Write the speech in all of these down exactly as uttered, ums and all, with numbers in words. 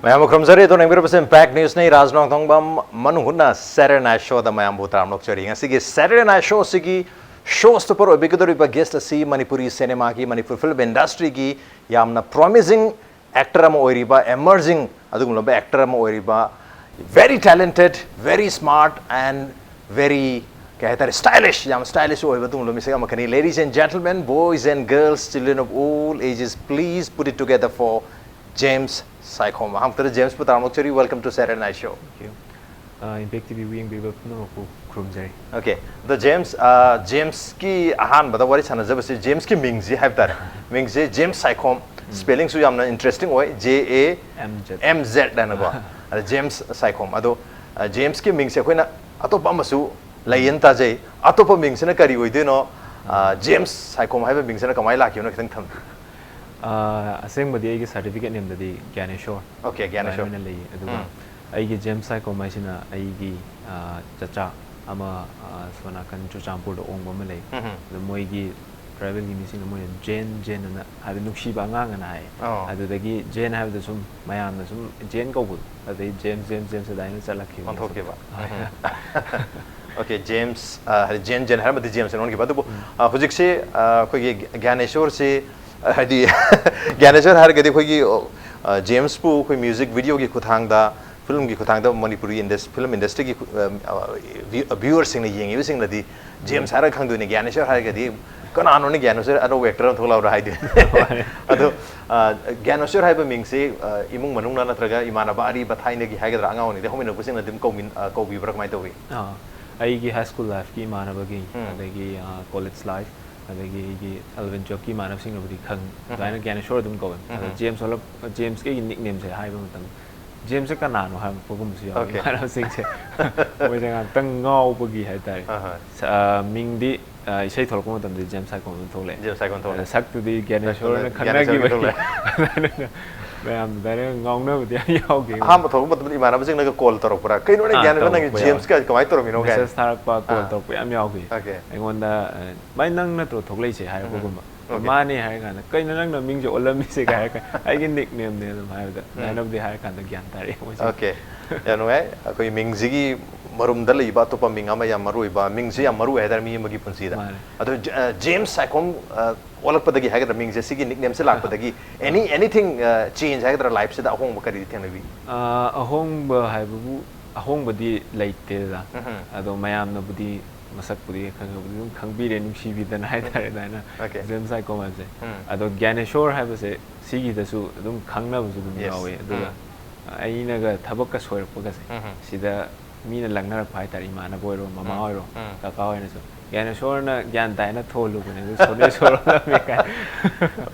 ꯃꯌꯥꯝꯕꯨ ꯈꯨꯔꯨꯝꯖꯔꯤ꯫ ꯑꯗꯣ ꯌꯦꯡꯕꯤꯔꯕꯁꯤ Impact Newsꯅꯤ, ꯔꯥꯖ ꯅꯣꯡꯊꯣꯡꯕꯝ ꯃꯅꯨꯡ ꯍꯨꯠꯅ Saturday Night Showꯗ ꯃꯌꯥꯝꯕꯨ ꯇꯔꯥꯝꯅ ꯑꯣꯛꯆꯔꯤ꯫ ꯉꯁꯤꯒꯤ Saturday Night Showꯁꯤꯒꯤ show stopper ꯑꯣꯏꯕꯤꯒꯗꯧꯔꯤꯕ guest ꯑꯁꯤ ꯃꯅꯤꯄꯨꯔꯤ cinemaꯒꯤ, ꯃꯅꯤꯄꯨꯔ film industryꯒꯤ ꯌꯥꯝꯅ promising actor ꯑꯃ ꯑꯣꯏꯔꯤꯕ, emerging ꯑꯗꯨꯒꯨꯝꯂꯕ actor ꯑꯃ ꯑꯣꯏꯔꯤꯕ, very talented, very smart and very, ꯀꯩ ꯍꯥꯏꯇꯥꯔꯦ, stylish, ꯌꯥꯝ stylish ꯑꯣꯏꯕ ꯑꯗꯨꯒꯨꯝꯂꯕ ꯃꯤꯁꯛ ꯑꯃꯈꯛꯅꯤ꯫ Ladies and gentlemen, boys and girls, children of all ages, please put it together for James Saikhom. ꯑꯍꯥꯟꯕꯗ Jamesꯄꯨ ꯇꯔꯥꯝꯅ ꯑꯣꯛꯆꯔꯤ, welcome to Saturday Night Show꯫ Thank you. ꯑ, Impact TV ꯌꯦꯡꯕꯤꯕ ꯄꯨꯝꯅꯃꯛꯄꯨ ꯈꯨꯔꯨꯝꯖꯔꯤ꯫ Okay, ꯑꯗꯣ James, ꯑ, Jamesꯀꯤ ꯑꯍꯥꯟꯕꯗ ꯋꯥꯔꯤ ꯁꯥꯟꯅꯖꯕꯁꯦ, Jamesꯀꯤ ꯃꯤꯡꯁꯤ ꯍꯥꯏꯕ ꯇꯥꯔꯦ, ꯃꯤꯡꯁꯦ James ꯁꯥꯏꯈꯣꯝ, spellingꯁꯨ ꯌꯥꯝꯅ interesting ꯑꯣꯏ, J A M Z ꯍꯥꯏꯅꯀꯣ꯫ ꯑꯗ James ꯁꯥꯏꯈꯣꯝ꯫ ꯑꯗꯣ, ꯑ, Jamesꯀꯤ ꯃꯤꯡꯁꯦ ꯑꯩꯈꯣꯏꯅ ꯑꯇꯣꯞꯄ ꯑꯃꯁꯨ ꯂꯩꯌꯦꯅ ꯇꯥꯖꯩ꯫ ꯑꯇꯣꯞꯄ ꯃꯤꯡꯁꯤꯅ ꯀꯔꯤ ꯑꯣꯏꯗꯣꯏꯅꯣ? ꯑ, James ꯁꯥꯏꯈꯣꯝ ꯍꯥꯏꯕ ꯃꯤꯡꯁꯤꯅ ꯀꯃꯥꯏꯅ ꯂꯥꯛꯈꯤꯕꯅꯣ ꯈꯤꯇꯪ ꯊꯝꯕꯤꯌꯨ꯫ ꯑ, ꯑꯁꯦꯡꯕꯗꯤ ꯑꯩꯒꯤ certificate nameꯗꯗꯤ ꯒ꯭ꯌꯥꯅꯦꯁꯣꯔ Okay, ꯒ꯭ꯌꯥꯅꯦꯁꯣꯔ꯫ ꯑꯗꯨꯃꯥꯏꯅ ꯂꯩꯌꯦ꯫ ꯑꯗꯨꯒ ꯑꯩꯒꯤ James ꯁꯥꯏꯈꯣꯝ ꯍꯥꯏꯁꯤꯅ ꯑꯩꯒꯤ, ꯑ, ꯆꯆꯥ ꯑꯃ, ꯑ, ꯁꯣꯝ ꯅꯥꯀꯟ ꯆꯨꯔꯆꯥꯟꯄꯨꯔꯗ ꯑꯣꯡꯕ ꯑꯃ ꯂꯩ꯫ ꯎꯝ꯫ ꯑꯗꯣ ꯃꯣꯏꯒꯤ tribalꯒꯤ ꯃꯤꯁꯤꯡꯅ ꯃꯣꯏꯅ ꯖꯦꯟ, ꯖꯦꯟ ꯑꯅ, ꯍꯥꯏꯗꯤ ꯅꯨꯡꯁꯤꯕ ꯑꯉꯥꯡ ꯑꯅ ꯍꯥꯏꯌꯦ꯫ ꯑꯣ꯫ ꯑꯗꯨꯗꯒꯤ ꯖꯦꯟ ꯍꯥꯏꯕꯗ ꯁꯨꯝ ꯃꯌꯥꯝꯅ ꯁꯨꯝ ꯖꯦꯟ ꯀꯧꯕꯗꯣ, ꯑꯗꯩ James, James, James ꯑꯗꯨꯃꯥꯏꯅ ꯆꯠꯂꯛꯈꯤꯕꯅꯦ꯫ ꯑꯣꯟꯊꯣꯛꯈꯤꯕ꯫ ꯍꯣꯏ꯫ Okay, James, ꯑ, ꯍꯥꯏꯗꯤ ꯖꯦꯟ, ꯖꯦꯟ ꯍꯥꯏꯔꯝꯃꯗꯤ Jamesꯅ ꯑꯣꯟꯈꯤꯕ꯫ ꯑꯗꯨꯕꯨ, ꯑ, ꯍꯧꯖꯤꯛꯁꯦ, ꯑ, ꯑꯩꯈꯣꯏꯒꯤ ꯒ꯭ꯌꯥꯅꯦꯁꯣꯔꯁꯤ, ꯑ, ꯍꯥꯏꯗꯤ ꯒ꯭ꯌꯥꯅꯦꯁꯣꯔ ꯍꯥꯏꯔꯒꯗꯤ ꯑꯩꯈꯣꯏꯒꯤ, ꯑ, Jamesꯄꯨ ꯑꯩꯈꯣꯏ music videoꯒꯤ ꯈꯨꯠꯊꯥꯡꯗ, filmꯒꯤ ꯈꯨꯠꯊꯥꯡꯗ ꯃꯅꯤꯄꯨꯔꯤ indus-, film industryꯒꯤ ꯈꯨ-, ꯑ, ꯑ, view-, viewerꯁꯤꯡꯅ, ꯌꯦꯡꯉꯤꯕꯁꯤꯡꯅꯗꯤ James ꯍꯥꯏꯔꯒ ꯈꯪꯗꯣꯏꯅꯦ꯫ ꯒ꯭ꯌꯥꯅꯦꯁꯣꯔ ꯍꯥꯏꯔꯒꯗꯤ ꯀꯅꯥꯅꯣꯅꯦ ꯒ꯭ꯌꯥꯅꯦꯁꯣꯔ, ꯑꯅꯧꯕ actor ꯑꯃ ꯊꯣꯛꯂꯛꯑꯕ꯭ꯔꯥ ꯍꯥꯏꯗꯣꯏꯅꯦ꯫ ꯑꯗꯣ, ꯑ, ꯒ꯭ꯌꯥꯅꯦꯁꯣꯔ ꯍꯥꯏꯕ ꯃꯤꯡꯁꯤ, ꯑ, ꯏꯃꯨꯡ ꯃꯅꯨꯡꯅ ꯅꯠꯇ꯭ꯔꯒ ꯏꯃꯥꯟꯅꯕ ꯑꯔꯤꯕ ꯊꯥꯏꯅꯒꯤ ꯍꯥꯏꯒꯗ꯭ꯔꯥ, ꯑꯉꯥꯡ ꯑꯣꯏꯔꯤꯉꯩꯗ ꯍꯧꯃꯤꯟꯅꯕꯁꯤꯡꯅ ꯑꯗꯨꯝ ꯀꯧꯃꯤꯟ-, ꯑ, ꯀꯧꯕꯤꯕ꯭ꯔꯥ, ꯀꯃꯥꯏꯅ ꯇꯧꯏ? ꯑꯥ, ꯑꯩꯒꯤ high school lifeꯀꯤ ꯏꯃꯥꯟꯅꯕꯒꯤ, ꯎꯝ꯫ ꯑꯗꯒꯤ, ꯑ, college life, ꯑꯗꯒꯤ ꯑꯩꯒꯤ eleven twelveꯀꯤ ꯏꯃꯥꯟꯅꯕꯁꯤꯡꯅꯕꯨꯗꯤ ꯈꯪꯉꯤ꯫ ꯎꯝ꯫ ꯑꯗꯨꯃꯥꯏꯅ ꯒ꯭ꯌꯥꯅꯦꯁꯣꯔ ꯑꯗꯨꯝ ꯀꯧꯋꯦ꯫ ꯑꯗꯣ ꯎꯝ꯫ James ꯊꯣꯛꯂꯛ-, Jamesꯀꯤ ꯑꯩꯒꯤ nicknameꯁꯦ ꯍꯥꯏꯕ ꯃꯇꯝꯗ, "Jamesꯁꯦ ꯀꯅꯥꯅꯣ?" ꯍꯥꯏꯕ ꯄꯣꯠꯀꯨꯝꯕꯁꯨ ꯌꯥꯎꯋꯦ꯫ Okay꯫ ꯏꯃꯥꯟꯅꯕꯁꯤꯡꯁꯦ ꯃꯣꯏꯁꯦ ꯉꯥꯛꯇꯪ ꯉꯥꯎꯕꯒꯤ ꯍꯥꯏꯇꯥꯔꯦ꯫ ꯑꯍꯣꯏ꯫ ꯁ-, ꯑ, ꯃꯤꯡꯗꯤ, ꯑ, ꯏꯁꯩ ꯊꯣꯛꯂꯛꯄ ꯃꯇꯝꯗꯗꯤ James ꯁꯥꯏꯈꯣꯝ ꯑꯗꯨꯝ ꯊꯣꯛꯂꯛꯑꯦ꯫ James ꯁꯥꯏꯈꯣꯝ ꯊꯣꯛꯂꯛꯑꯦ꯫ ꯑꯗ ꯁꯛꯇꯨꯗꯤ ꯒ꯭ꯌꯥꯅꯦꯁꯣꯔꯅ ꯁꯛꯇꯨꯗꯤ ꯒ꯭ꯌꯥꯅꯦꯁꯣꯔꯅ ꯈꯪꯅꯈꯤꯕꯒꯤ꯫ ꯊꯣꯛꯂꯛꯑꯦ꯫ ꯑꯗꯨꯅ ꯃꯌꯥꯝ ꯑꯗꯨꯃꯥꯏꯅ ꯉꯥꯎꯅꯕꯗꯤ ꯌꯥꯝ ꯌꯥꯎꯈꯤ꯫ ꯑꯍꯥꯟꯕ ꯊꯣꯛꯂꯛꯄ ꯃꯇꯝꯗ ꯏꯃꯥꯟꯅꯕꯁꯤꯡꯅꯒ call ꯇꯧꯔꯛꯄ꯭ꯔꯥ? "ꯀꯩꯅꯣꯅꯦ, ꯑꯥ, ꯒ꯭ꯌꯥꯅꯦꯁꯣꯔ, ꯅꯪꯒꯤ ꯇꯧꯔꯛꯄ ꯌꯥꯎꯋꯦ꯫ Jamesꯀ ꯀꯃꯥꯏꯅ ꯇꯧꯔꯝꯃꯤꯅꯣ?" ꯀꯥꯏꯅ꯫ Message ꯊꯥꯔꯛꯄ, call ꯑꯥ꯫ ꯇꯧꯔꯛꯄ ꯌꯥꯝ ꯌꯥꯎꯈꯤ꯫ Okay꯫ ꯑꯩꯉꯣꯟꯗ, ꯑ, "ꯚꯥꯏ, ꯅꯪ ꯅꯠꯇ꯭ꯔꯣ ꯊꯣꯛꯂꯛꯏꯁꯦ?" ꯍꯥꯏꯔꯛꯄꯒꯨꯝꯕ꯫ ꯎꯝ꯫ ꯃꯥꯅꯦ ꯍꯥꯏꯔ ꯀꯥꯟꯗ, "ꯀꯩꯅꯣ ꯅꯪꯅ ꯃꯤꯡꯁꯦ ꯑꯣꯜꯂꯝꯃꯤꯁꯦ?" ꯀꯥꯏ ꯍꯥꯏꯔ ꯀꯥꯟꯗ, "ꯑꯩꯒꯤ ꯅꯤꯛꯅꯦꯝꯅꯦ" ꯑꯗꯨꯝ ꯍꯥꯏꯕꯗ, ꯑꯗꯨꯃꯥꯏꯅꯕꯨꯗꯤ ꯍꯥꯏꯔ ꯀꯥꯟꯗ ꯒ꯭ꯌꯥꯟ ꯇꯥꯔꯛꯑꯦ ꯃꯣꯏꯁꯦ꯫ ꯑꯣꯀꯦ, ꯌꯥꯝ ꯅꯨꯡꯉꯥꯏ꯫ ꯑꯩꯈꯣꯏ ꯃꯤꯡꯁꯤꯒꯤ ꯃꯔꯨꯝꯗ ꯂꯩꯕ ꯑꯇꯣꯞꯄ ꯃꯤꯡ ꯑꯃ ꯌꯥꯝ ꯃꯔꯨ ꯑꯣꯏꯕ, ꯃꯤꯡꯁꯦ ꯌꯥꯝ ꯃꯔꯨ ꯑꯣꯏ ꯍꯥꯏꯇꯥꯔꯦ ꯃꯤ ꯑꯃꯒꯤ ꯄꯨꯟꯁꯤꯗ꯫ ꯃꯥꯅꯦ꯫ ꯑꯗꯣ ꯖ-, ꯑ, ꯖꯦꯝꯁ ꯁꯥꯏꯈꯣꯝ, ꯑ, ꯑꯣꯜꯂꯛꯄꯗꯒꯤ ꯍꯥꯏꯒꯗ꯭ꯔꯥ, ꯃꯤꯡꯁꯦ ꯁꯤꯒꯤ ꯅꯤꯛꯅꯦꯝꯁꯦ ꯂꯥꯛꯄꯗꯒꯤ any, anything, ꯑ, change ꯍꯥꯏꯒꯗ꯭ꯔꯥ, ꯂꯥꯏꯐꯁꯤꯗ ꯑꯍꯣꯡꯕ ꯀꯔꯤꯗꯤ ꯊꯦꯡꯅꯕꯤ? ꯑꯥ, ꯑꯍꯣꯡꯕ ꯍꯥꯏꯕꯕꯨ, ꯑꯍꯣꯡꯕꯗꯤ ꯂꯩꯇꯦꯗ꯫ ꯎꯝꯍꯨꯝ꯫ ꯑꯗꯣ ꯃꯌꯥꯝꯅꯕꯨꯗꯤ ꯃꯁꯛꯄꯨꯗꯤ ꯈꯔ ꯈꯔꯕꯨꯗꯤ ꯑꯗꯨꯝ ꯈꯪꯕꯤꯔꯦ, ꯅꯨꯡꯁꯤꯕꯤꯗꯅ ꯍꯥꯏꯇꯥꯔꯦ, ꯑꯗꯨꯃꯥꯏꯅ Okay. ꯖꯦꯝꯁ ꯁꯥꯏꯈꯣꯝ ꯍꯥꯏꯕꯁꯦ꯫ ꯎꯝ꯫ ꯑꯗꯣ ꯒ꯭ꯌꯥꯅꯦꯁꯣꯔ ꯍꯥꯏꯕꯁꯦ ꯁꯤꯒꯤꯗꯁꯨ ꯑꯗꯨꯝ ꯈꯪꯅꯕꯁꯨ ꯑꯗꯨꯝ Yes. ꯌꯥꯎꯋꯦ꯫ ꯑꯗꯨꯒ ꯎꯝ꯫ ꯑꯩꯅꯒ ꯊꯕꯛꯀ ꯁꯣꯏꯔꯛꯄꯒꯁꯦ, ꯎꯝꯍꯨꯝ꯫ ꯁꯤꯗ ꯃꯤꯅ ꯂꯛꯅꯔꯛꯄ ꯍꯥꯏꯇꯥꯔꯦ, ꯏꯃꯥꯟꯅꯕ ꯑꯣꯏꯔꯣ, ꯃꯃꯥ ꯎꯝ꯫ ꯑꯣꯏꯔꯣ, ꯎꯝ꯫ ꯀꯀꯥ ꯑꯣꯏꯔꯁꯨ, "ꯒ꯭ꯌꯥꯅꯦꯁꯣꯔꯅ ꯒ꯭ꯌꯥꯟ ꯇꯥꯏꯅ ꯊꯣꯜꯂꯨꯕꯅꯦ, ꯑꯗꯨ ꯁꯣꯅꯦꯁꯣꯔ ꯑꯣꯜꯂꯝꯃꯦ" ꯀꯥꯏ꯫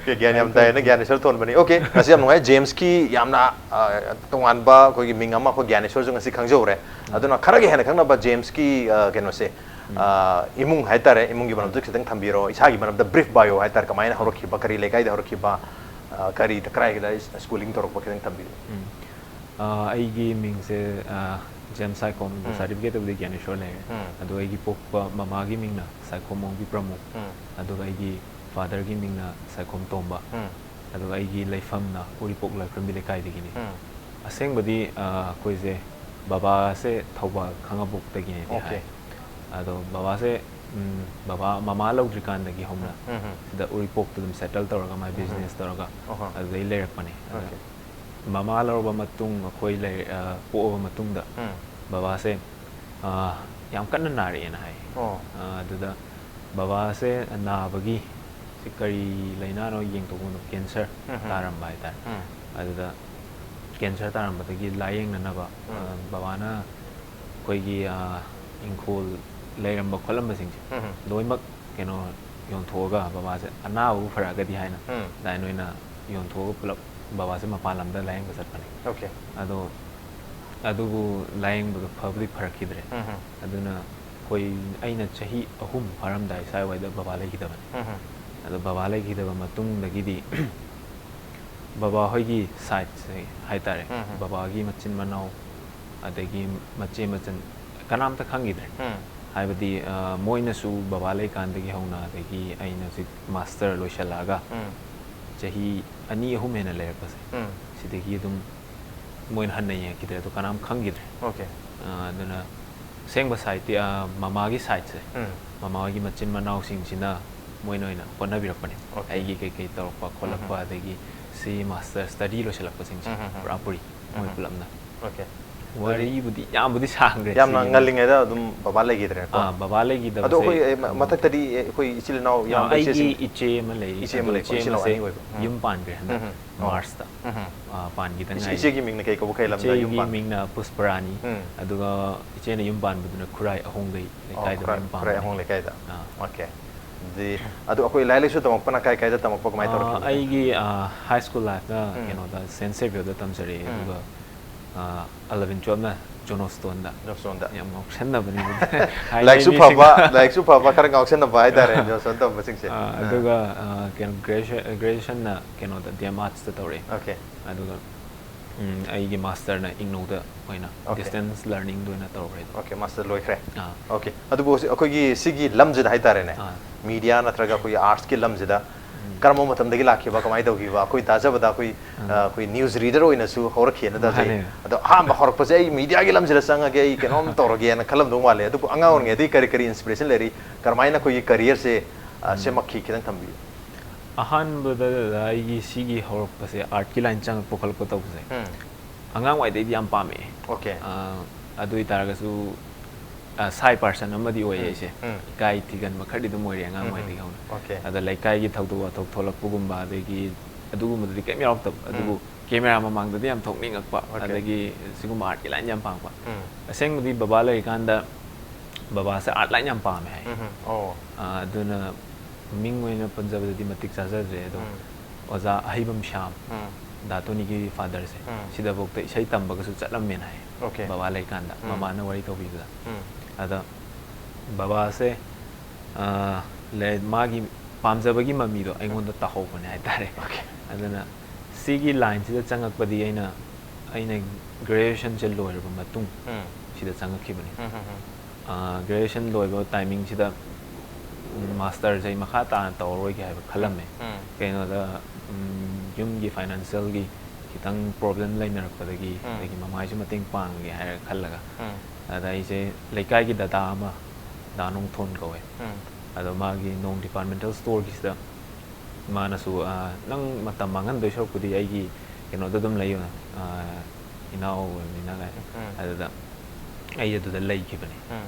Okay, ꯒ꯭ꯌꯥꯟ ꯌꯥꯝ ꯇꯥꯏꯅ ꯒ꯭ꯌꯥꯅꯦꯁꯣꯔ ꯊꯣꯟꯕꯅꯤ꯫ Okay, ꯉꯁꯤ ꯌꯥꯝ ꯅꯨꯡꯉꯥꯏ꯫ ꯖꯦꯝꯁꯀꯤ ꯌꯥꯝꯅ, ꯑ, ꯇꯣꯉꯥꯟꯕ ꯑꯩꯈꯣꯏꯒꯤ ꯃꯤꯡ ꯑꯃ ꯑꯩꯈꯣꯏ ꯒ꯭ꯌꯥꯅꯦꯁꯣꯔꯁꯨ ꯉꯁꯤ ꯈꯪꯖꯍꯧꯔꯦ꯫ ꯑꯗꯨꯅ ꯈꯔꯒ ꯍꯦꯟꯅ ꯈꯪꯅꯕ ꯖꯦꯝꯁꯀꯤ, ꯑ, ꯀꯩꯅꯣꯁꯦ, ꯑ, ꯏꯃꯨꯡ ꯍꯥꯏꯇꯥꯔꯦ, ꯏꯃꯨꯡꯒꯤ ꯃꯔꯝꯗ ꯈꯤꯇꯪ ꯊꯝꯕꯤꯔꯣ, ꯏꯁꯥꯒꯤ ꯃꯔꯝꯗ brief bio ꯍꯥꯏꯇꯥꯔꯦ, ꯀꯃꯥꯏꯅ ꯍꯧꯔꯛꯈꯤꯕ, ꯀꯔꯤ ꯂꯩꯀꯥꯏꯗ ꯍꯧꯔꯛꯈꯤꯕ, ꯑ, ꯀꯔꯤꯗ, ꯀꯗꯥꯏꯗ schooling ꯇꯧꯔꯛꯄ ꯈꯤꯇꯪ ꯊꯝꯕꯤꯌꯨ꯫ ꯎꯝ꯫ ꯑ, ꯑꯩꯒꯤ ꯃꯤꯡꯁꯦ, ꯑ, ꯖꯦꯝꯁ ꯁꯥꯏꯈꯣꯝ, ꯑꯗꯣ ꯎꯝ꯫ Certificate ꯇꯕꯨꯗꯤ ꯒ꯭ꯌꯥꯅꯦꯁꯣꯔ ꯂꯩꯔꯦ꯫ ꯎꯝ꯫ ꯑꯗꯣ ꯑꯩꯒꯤ ꯄꯣꯛꯄ ꯃꯃꯥꯒꯤ ꯃꯤꯡꯅ ꯁꯥꯏꯈꯣꯝ ꯑꯣꯡꯕꯤ ꯄ꯭ꯔꯃꯣꯗ, ꯎꯝ꯫ ꯑꯗꯨꯒ ꯑꯩꯒꯤ father ꯒꯤ ꯃꯤꯡꯅ ꯁꯥꯏꯈꯣꯝ ꯇꯣꯝꯕ, ꯎꯝ꯫ ꯑꯗꯨꯒ ꯑꯩꯒꯤ ꯂꯩꯐꯝꯅ ꯎꯔꯤꯄꯣꯛ ꯂꯥꯏꯈ꯭ꯔꯝꯕꯤ ꯂꯩꯀꯥꯏꯗꯒꯤꯅꯤ꯫ ꯎꯝ꯫ ꯑꯁꯦꯡꯕꯗꯤ, ꯑ, ꯑꯩꯈꯣꯏꯁꯦ, ꯕꯕꯥꯁꯦ ꯊꯧꯕꯥꯜ ꯈꯥꯉꯕꯣꯛꯇꯒꯤꯅꯦꯗꯤ Okay. ꯍꯥꯏ꯫ ꯑꯗꯣ ꯕꯕꯥꯁꯦ, ꯎꯝ, ꯕꯕꯥ, ꯃꯃꯥ ꯂꯧꯗ꯭ꯔꯤꯀꯥꯟꯗꯒꯤ ꯍꯧꯅ ꯎꯝ, ꯎꯝ꯫ ꯁꯤꯗ ꯎꯔꯤꯄꯣꯛꯇ ꯑꯗꯨꯝ settle ꯇꯧꯔꯒ, ꯃꯥꯏ ꯎꯝ, ꯎꯝ꯫ business ꯇꯧꯔꯒ, ꯑꯍꯥ꯫ ꯑꯗꯨꯗꯩ ꯂꯩꯔꯛꯄꯅꯦ꯫ ꯑꯗ Okay. ꯃꯃꯥ ꯂꯧꯔꯕ ꯃꯇꯨꯡ, ꯑꯩꯈꯣꯏ ꯂꯩ-, ꯑ, ꯄꯣꯛꯑꯕ ꯃꯇꯨꯡꯗ, ꯎꯝ꯫ ꯕꯕꯥꯁꯦ, ꯑ, ꯌꯥꯝ ꯀꯟꯅ ꯅꯥꯔꯛꯑꯦꯅ ꯍꯥꯏ꯫ ꯑꯣ꯫ ꯑ, ꯑꯗꯨꯗ ꯕꯕꯥꯁꯦ ꯅꯥꯕꯒꯤ, ꯁꯤ ꯀꯔꯤ ꯂꯥꯏꯅꯥꯅꯣ ꯌꯦꯡꯊꯣꯛꯄꯗ cancer ꯎꯝ, ꯎꯝ꯫ ꯇꯥꯔꯝꯕ ꯍꯥꯏꯇꯥꯔꯦ꯫ ꯎꯝ꯫ ꯑꯗꯨꯗ cancer ꯇꯥꯔꯝꯕꯗꯒꯤ ꯂꯥꯏꯌꯦꯡꯅꯅꯕ, ꯎꯝ꯫ ꯑ, ꯕꯕꯥꯅ ꯑꯩꯈꯣꯏꯒꯤ, ꯑ, ꯏꯪꯈꯣꯜ ꯂꯩꯔꯝꯕ ꯈꯣꯠꯂꯝꯕꯁꯤꯡꯁꯦ ꯎꯝ, ꯎꯝ꯫ ꯂꯣꯏꯅꯃꯛ, ꯀꯩꯅꯣ, ꯌꯣꯟꯊꯣꯛꯑꯒ ꯕꯕꯥꯁꯦ ꯑꯅꯥꯕꯕꯨ ꯐꯔꯛꯑꯒꯗꯤ ꯍꯥꯏꯅ ꯎꯝ꯫ ꯑꯗꯨꯃꯥꯏꯅ ꯑꯣꯏꯅ ꯌꯣꯟꯊꯣꯛꯑꯒ ꯄꯨꯂꯞ ꯕꯕꯥꯁꯦ ꯃꯄꯥꯟ ꯂꯝꯗ ꯂꯥꯏꯌꯦꯡꯕ ꯆꯠꯄꯅꯦ꯫ Okay꯫ ꯑꯗꯣ ꯑꯗꯨꯕꯨ ꯂꯥꯏꯌꯦꯡꯕꯗꯣ ꯐꯕꯗꯤ ꯐꯔꯛꯈꯤꯗ꯭ꯔꯦ꯫ ꯎꯝ, ꯎꯝ꯫ ꯑꯗꯨꯅ ꯑꯩꯈꯣꯏ, ꯑꯩꯅ ꯆꯍꯤ ꯑꯍꯨꯝ ꯐꯥꯔꯝꯗꯥꯏ ꯁ꯭ꯋꯥꯏꯋꯥꯏꯗ ꯕꯕꯥ ꯂꯩꯈꯤꯗꯕꯅꯦ꯫ ꯎꯝ, ꯎꯝ꯫ ꯑꯗꯣ ꯕꯕꯥ ꯂꯩꯈꯤꯗꯕ ꯃꯇꯨꯡꯗꯒꯤꯗꯤ ꯕꯕꯥ ꯍꯣꯏꯒꯤ side ꯁꯦ ꯍꯥꯏꯇꯥꯔꯦ, ꯎꯝ, ꯎꯝ꯫ ꯕꯕꯥꯒꯤ ꯃꯆꯤꯟ ꯃꯅꯥꯎ, ꯑꯗꯒꯤ ꯃꯆꯦ ꯃꯆꯟ, ꯀꯅꯥꯝꯇ ꯈꯪꯈꯤꯗ꯭ꯔꯦ꯫ ꯎꯝ꯫ ꯍꯥꯏꯕꯗꯤ ꯑ, ꯃꯣꯏꯅꯁꯨ ꯕꯕꯥ ꯂꯩꯀꯥꯟꯗꯒꯤ ꯍꯧꯅ, ꯑꯗꯒꯤ ꯑꯩꯅ ꯍꯧꯖꯤꯛ ꯃꯥꯁꯇꯔ ꯂꯣꯏꯁꯤꯜꯂꯛꯑꯒ ꯎꯝ ꯆꯍꯤ ꯑꯅꯤ ꯑꯍꯨꯝ ꯍꯦꯟꯅ ꯂꯩꯔꯛꯄꯁꯦ, ꯎꯝ ꯁꯤꯗꯒꯤ ꯑꯗꯨꯝ ꯃꯣꯏꯅ ꯍꯟꯅ ꯌꯦꯡꯉꯛꯈꯤꯗ꯭ꯔꯦ, ꯑꯗꯣ ꯀꯅꯥꯝ ꯈꯪꯈꯤꯗ꯭ꯔꯦ꯫ ꯑꯣꯀꯦ ꯑ, ꯑꯗꯨꯅ ꯑꯁꯦꯡꯕ ꯁꯥꯏꯠꯇꯤ ꯑ, ꯃꯃꯥꯒꯤ ꯁꯥꯏꯠꯁꯦ, ꯎꯝ ꯃꯃꯥ ꯍꯣꯏꯒꯤ ꯃꯆꯤꯟ ꯃꯅꯥꯎꯁꯤꯡꯁꯤꯅ ꯃꯣꯏꯅ ꯑꯣꯏꯅ ꯍꯣꯠꯅꯕꯤꯔꯛꯄꯅꯦ꯫ Okay. ꯑꯩꯒꯤ ꯀꯩꯀꯩ ꯇꯧꯔꯛꯄ ꯈꯣꯠꯂꯛꯄ, ꯎꯝ ꯑꯗꯒꯤ ꯁꯤ ꯃꯥꯁꯇꯔ ꯁ꯭ꯇꯗꯤ ꯂꯣꯏꯁꯤꯜꯂꯛꯄꯁꯤꯡꯁꯦ ꯎꯝ ꯎꯝ ꯎꯝ꯫ ꯄꯨꯔꯥ ꯄꯨꯔꯤ ꯃꯣꯏ ꯎꯝ꯫ ꯄꯨꯂꯞꯅ꯫ ꯑꯣꯀꯦ ꯋꯥꯔꯤꯕꯨꯗꯤ ꯌꯥꯝꯕꯨꯗꯤ ꯁꯥꯡꯈ꯭ꯔꯦ ꯌꯥꯝꯅ ꯁꯤꯒꯤ ꯉꯜꯂꯤꯉꯩꯗ ꯑꯗꯨꯝ ꯕꯕꯥ ꯂꯩꯈꯤꯗ꯭ꯔꯦꯀꯣ꯫ ꯑꯥ, ꯕꯕꯥ ꯂꯩꯈꯤꯗꯕꯁꯦ ꯑꯗꯣ ꯑꯩꯈꯣꯏ ꯑꯦ, ꯃ- ꯃꯊꯛꯇꯗꯤ ꯑꯦ, ꯑꯩꯈꯣꯏ ꯏꯆꯤꯜ ꯏꯅꯥꯎ ꯑꯥ, ꯏꯌꯥꯝꯕ ꯑꯩꯒꯤ ꯏꯆꯦꯁꯤꯡ ꯏꯆꯦ ꯑꯃ ꯂꯩ, ꯏꯆꯦ ꯑꯃ ꯑꯗꯣ ꯂꯩꯀꯣ, ꯏꯆꯦ ꯏꯆꯤꯜ ꯏꯅꯥꯎ ꯑꯃꯁꯦ ꯑꯅꯤ ꯑꯣꯏꯕ꯫ ꯎꯝ꯫ ꯌꯨꯝ ꯄꯥꯟꯈ꯭ꯔꯦ ꯍꯟꯗꯛ ꯎꯝ꯫ ꯑꯣ꯫ ꯃꯥꯔꯆꯇ꯫ ꯎꯝ꯫ ꯑꯥ, ꯄꯥꯟꯈꯤꯗ ꯏꯆꯦ- ꯉꯥꯏꯔꯤ꯫ ꯏꯆꯦꯒꯤ ꯃꯤꯡꯅ ꯀꯩ ꯀꯧꯕ, ꯀꯩ ꯂꯝꯗ ꯌꯨꯝ ꯏꯆꯦꯒꯤ ꯄꯥꯟꯕ? ꯃꯤꯡꯅ ꯄꯨꯁꯄꯔꯥꯅꯤ꯫ ꯎꯝ꯫ ꯑꯗꯨꯒ ꯏꯆꯦꯅ ꯌꯨꯝ ꯄꯥꯟꯕꯗꯨꯅ ꯈꯨꯔꯥꯏ ꯑꯍꯣꯡꯒꯩ ꯑꯣ, ꯂꯩꯀꯥꯏꯗ ꯈꯨꯔꯥꯏ- ꯌꯨꯝ ꯈꯨꯔꯥꯏ ꯄꯥꯟꯕꯅꯦ꯫ ꯑꯍꯣꯡ ꯂꯩꯀꯥꯏꯗ꯫ ꯑꯥ꯫ ꯑꯣꯀꯦ꯫ ꯑꯗꯨꯗꯤ ꯑꯗꯨ ꯑꯩꯈꯣꯏ ꯂꯥꯏꯔꯤꯛ ꯂꯥꯏꯁꯨ ꯇꯝꯃꯛꯄꯅ ꯀꯥꯏ ꯀꯥꯏꯗ ꯇꯝꯃꯛꯄ, ꯀꯃꯥꯏꯅ ꯑꯥ, ꯇꯧꯔꯛꯈꯤꯕꯅꯣ? ꯑꯩꯒꯤ, ꯑꯥ, ꯍꯥꯏ ꯁ꯭ꯀꯨꯜ ꯂꯥꯏꯐꯅ ꯎꯝ꯫ ꯀꯩꯅꯣꯗ, ꯁꯦꯟꯠ ꯁꯦꯕꯤꯌꯔꯗ ꯇꯝꯖꯔꯛꯑꯦ꯫ ꯎꯝ꯫ ꯑꯗꯨꯒ, ꯑꯥ, ꯑꯦꯂꯚꯦꯟ ꯇꯨꯋꯦꯜꯐꯅ ꯖꯣꯟ ꯍꯣꯁꯇꯣꯟꯗ꯫ ꯖꯣꯟ ꯍꯣꯁꯇꯣꯟꯗ꯫ ꯌꯥꯝ ꯉꯥꯎꯁꯟꯅꯕꯅꯤ꯫ ꯂꯥꯏꯔꯤꯛꯁꯨ ꯍꯥꯏꯅꯩ ꯐꯕ, ꯃꯤꯁꯤꯡꯅ꯫ ꯂꯥꯏꯔꯤꯛꯁꯨ ꯐꯕ, ꯈꯔ ꯉꯥꯎꯁꯟꯅꯕ ꯍꯥꯏꯇꯥꯔꯦ ꯖꯣꯟ ꯍꯣꯁꯇꯣꯟ ꯇꯝꯕꯁꯤꯡꯁꯦ꯫ ꯑꯥ, ꯑꯥ꯫ ꯑꯗꯨꯒ, ꯑꯥ, ꯀꯩꯅꯣ, ꯒ꯭ꯔꯦꯖꯨꯑꯦꯁꯟ, ꯒ꯭ꯔꯦꯖꯨꯑꯦꯁꯟꯅ ꯀꯩꯅꯣꯗ, ꯗꯤ ꯑꯦꯝ ꯑꯥꯔꯠꯁꯇ ꯇꯧꯔꯛꯑꯦ꯫ ꯑꯣꯀꯦ꯫ ꯑꯗꯨꯒ, ꯎꯝ, ꯑꯩꯒꯤ ꯃꯥꯁꯇꯔꯅ ꯏꯪꯅꯧꯗ ꯑꯣꯏꯅ, ꯑꯣꯀꯦ꯫ ꯗꯤꯁꯇꯦꯟꯁ ꯂꯔꯅꯤꯡꯗ ꯑꯣꯏꯅ ꯇꯧꯔꯦ ꯑꯗꯣ꯫ ꯑꯣꯀꯦ, ꯃꯥꯁꯇꯔ ꯂꯣꯏꯈ꯭ꯔꯦ꯫ ꯑꯥ꯫ ꯑꯣꯀꯦ꯫ ꯑꯗꯨꯕꯨ ꯍꯧꯖꯤꯛ ꯑꯩꯈꯣꯏꯒꯤ ꯁꯤꯒꯤ ꯂꯝꯁꯤꯗ ꯍꯥꯏꯇꯥꯔꯦꯅꯦ, ꯑꯥ꯫ ꯃꯤꯗꯤꯌꯥ ꯅꯠꯇ꯭ꯔꯒ ꯑꯩꯈꯣꯏꯒꯤ ꯑꯥꯔꯠꯁꯀꯤ ꯂꯝꯁꯤꯗ ꯎꯝ꯫ ꯀꯔꯝꯕ ꯃꯇꯝꯗꯒꯤ ꯂꯥꯛꯈꯤꯕ, ꯀꯃꯥꯏꯅ ꯇꯧꯈꯤꯕ? ꯑꯩꯈꯣꯏ ꯇꯥꯖꯕꯗ ꯑꯩꯈꯣꯏ, ꯑꯥ꯫ ꯑ, ꯑꯩꯈꯣꯏ ꯅ꯭ꯌꯨꯁ ꯔꯤꯗꯔ ꯑꯣꯏꯅꯁꯨ ꯍꯧꯔꯛꯈꯤꯅ ꯇꯥꯖꯩ꯫ ꯃꯥꯅꯦ꯫ ꯑꯗꯣ ꯑꯍꯥꯟꯕ ꯍꯧꯔꯛꯄꯁꯦ ꯑꯩ ꯃꯤꯗꯤꯌꯥꯒꯤ ꯂꯝꯁꯤꯗ ꯆꯪꯉꯒꯦ, ꯑꯩ ꯀꯩꯅꯣꯝ ꯇꯧꯔꯒꯦꯅ ꯈꯜꯂꯝꯗꯧ ꯃꯥꯜꯂꯦ꯫ ꯑꯗꯨꯕꯨ ꯑꯉꯥꯡ ꯑꯣꯏꯔꯤꯉꯩꯗꯒꯤ ꯀꯔꯤ ꯀꯔꯤ ꯏꯟꯁꯄꯤꯔꯦꯁꯟ ꯂꯩꯔꯤ? ꯀꯔꯝꯍꯥꯏꯅ ꯑꯩꯈꯣꯏꯒꯤ ꯀꯦꯔꯤꯌꯔꯁꯦ, ꯑ, ꯎꯝ꯫ ꯁꯦꯝꯃꯛꯈꯤ? ꯈꯤꯇꯪ ꯊꯝꯕꯤꯌꯨ꯫ ꯑꯍꯥꯟꯕꯗ ꯑꯩꯒꯤ ꯁꯤꯒꯤ ꯍꯧꯔꯛꯄꯁꯦ, ꯑꯥꯔꯠꯀꯤ ꯂꯥꯏꯟ ꯆꯪꯉꯛꯄ ꯈꯣꯠꯂꯛꯄ ꯇꯧꯕꯁꯦ, ꯎꯝ꯫ ꯑꯉꯥꯡꯋꯥꯏꯗꯩꯗꯤ ꯌꯥꯝ ꯄꯥꯝꯃꯛꯑꯦ꯫ ꯑꯣꯀꯦ꯫ ꯑꯥ, ꯑꯗꯨ ꯑꯣꯏ ꯇꯥꯔꯒꯁꯨ, ꯑꯥ, ꯁꯥꯏ ꯄꯥꯔꯁꯟ ꯑꯃꯗꯤ ꯑꯣꯏꯌꯦ ꯎꯝ, ꯑꯩꯁꯦ꯫ ꯎꯝ꯫ ꯏꯀꯥꯏ ꯊꯤꯒꯟꯕ ꯈꯔꯗꯤ ꯑꯗꯨꯝ ꯑꯣꯏꯔꯦ ꯑꯉꯥꯡ ꯎꯝ, ꯑꯣꯏꯔꯤꯉꯩꯗꯒꯤ ꯍꯧꯅ꯫ ꯑꯣꯀꯦ꯫ ꯑꯗ ꯂꯩꯀꯥꯏꯒꯤ ꯊꯧꯗꯣꯛ ꯋꯥꯊꯣꯛ ꯊꯣꯛꯂꯛꯄꯒꯨꯝꯕ, ꯑꯗꯒꯤ ꯑꯗꯨꯒꯨꯝꯕꯗꯗꯤ ꯀꯩꯝ ꯌꯥꯎꯔꯛꯇꯕ꯫ ꯎꯝ꯫ ꯑꯗꯨꯕꯨ ꯀꯦꯃꯦꯔꯥ ꯃꯃꯥꯡꯗꯗꯤ ꯌꯥꯝ ꯊꯣꯛꯅꯤꯡꯉꯛꯄ, ꯑꯣꯀꯦ꯫ ꯑꯗꯒꯤ ꯁꯤꯒꯨꯝꯕ ꯑꯥꯔꯠꯀꯤ ꯂꯥꯏꯟ ꯌꯥꯝ ꯄꯥꯝꯃꯛꯄ꯫ ꯎꯝ꯫ ꯑꯁꯦꯡꯕꯗꯤ ꯕꯕꯥ ꯂꯩꯔꯤꯀꯥꯟꯗ ꯕꯕꯥꯁꯦ ꯑꯥꯔꯠ ꯂꯥꯏꯟ ꯌꯥꯝ ꯄꯥꯝꯃꯦ ꯍꯥꯏ꯫ ꯎꯝ, ꯑꯣ꯫ ꯑꯥ, ꯑꯗꯨꯅ ꯃꯃꯤꯡ ꯑꯣꯏꯅ ꯄꯟꯖꯕꯗꯗꯤ ꯃꯇꯤꯛ ꯆꯥꯖꯗ꯭ꯔꯦ, ꯑꯗꯣ ꯎꯝ꯫ ꯑꯣꯖꯥ ꯑꯍꯩꯕꯝ ꯁ꯭ꯌꯥꯝ, ꯎꯝ꯫ ꯗꯥ ꯇꯣꯅꯤꯒꯤ ꯐꯥꯗꯔꯁꯦ, ꯎꯝ꯫ ꯁꯤꯗꯐꯥꯎꯗ ꯏꯁꯩ ꯇꯝꯕꯒꯁꯨ ꯆꯠꯂꯝꯃꯦꯅ ꯍꯥꯏ, ꯑꯣꯀꯦ꯫ ꯕꯕꯥ ꯂꯩꯀꯥꯟꯗ, ꯎꯝ꯫ ꯃꯃꯥꯅ ꯋꯥꯔꯤ ꯇꯧꯕꯤꯕꯗ꯫ ꯎꯝ꯫ ꯑꯗ ꯕꯕꯥꯁꯦ, ꯑꯥ, ꯂꯩ-, ꯃꯥꯒꯤ ꯄꯥꯝꯖꯕꯒꯤ ꯃꯃꯤꯗꯣ ꯑꯩꯉꯣꯟꯗ ꯇꯥꯍꯧꯕꯅꯦ ꯍꯥꯏꯇꯥꯔꯦ꯫ ꯑꯣꯀꯦ꯫ ꯑꯗꯨꯅ ꯁꯤꯒꯤ ꯂꯥꯏꯟꯁꯤꯗ ꯆꯪꯉꯛꯄꯗꯤ ꯑꯩꯅ, ꯑꯩꯅ ꯒ꯭ꯔꯦꯖꯨꯑꯦꯁꯟꯁꯦ ꯂꯣꯏꯔꯕ ꯃꯇꯨꯡ ꯎꯝ꯫ ꯁꯤꯗ ꯆꯪꯉꯛꯈꯤꯕꯅꯤ꯫ ꯎꯝ, ꯎꯝ, ꯎꯝ꯫ ꯒ꯭ꯔꯦꯖꯨꯑꯦꯁꯟ ꯂꯣꯏꯕ ꯇꯥꯏꯃꯤꯡꯁꯤꯗ ꯃꯥꯁꯇꯔꯁꯦ ꯑꯩ ꯃꯈꯥ ꯇꯥꯅ ꯇꯧꯔꯔꯣꯏꯒꯦ ꯍꯥꯏꯕ ꯈꯜꯂꯝꯃꯦ꯫ ꯀꯩꯅꯣꯗ ꯌꯨꯝꯒꯤ ꯐꯥꯏꯅꯥꯟꯁꯤꯌꯦꯜꯒꯤ ꯈꯤꯇꯪ ꯄ꯭ꯔꯣꯕ꯭ꯂꯦꯝ ꯂꯩꯅꯔꯛꯄꯗꯒꯤ, ꯑꯗꯒꯤ ꯃꯃꯥꯏꯁꯨ ꯃꯇꯦꯡ ꯄꯥꯡꯉꯒꯦ ꯍꯥꯏꯔꯒ ꯈꯜꯂꯒ, ꯑꯗ ꯑꯩꯁꯦ ꯂꯩꯀꯥꯏꯒꯤ ꯗꯗꯥ ꯑꯃ, ꯗꯥ ꯅꯣꯡꯊꯣꯟ ꯀꯧꯋꯦ, ꯑꯗꯣ ꯃꯥꯒꯤ ꯅꯣꯡ ꯗꯤꯄꯥꯔꯠꯃꯦꯟꯇꯦꯜ ꯁ꯭ꯇꯣꯔꯒꯤꯁꯤꯗ ꯃꯥꯅꯁꯨ "ꯅꯪ ꯃꯇꯝ ꯃꯥꯡꯍꯟꯗꯣꯏ ꯁꯔꯨꯛꯄꯨꯗꯤ ꯑꯩꯒꯤ ꯀꯩꯅꯣꯗ ꯑꯗꯨꯝ ꯂꯩꯌꯨ, ꯏꯅꯥꯎ ꯑꯣꯏꯕꯅꯤꯅ" ꯀꯥꯏꯅ꯫ ꯑꯗꯨꯗ ꯑꯩ ꯑꯗꯨꯗ ꯂꯩꯈꯤꯕꯅꯤ꯫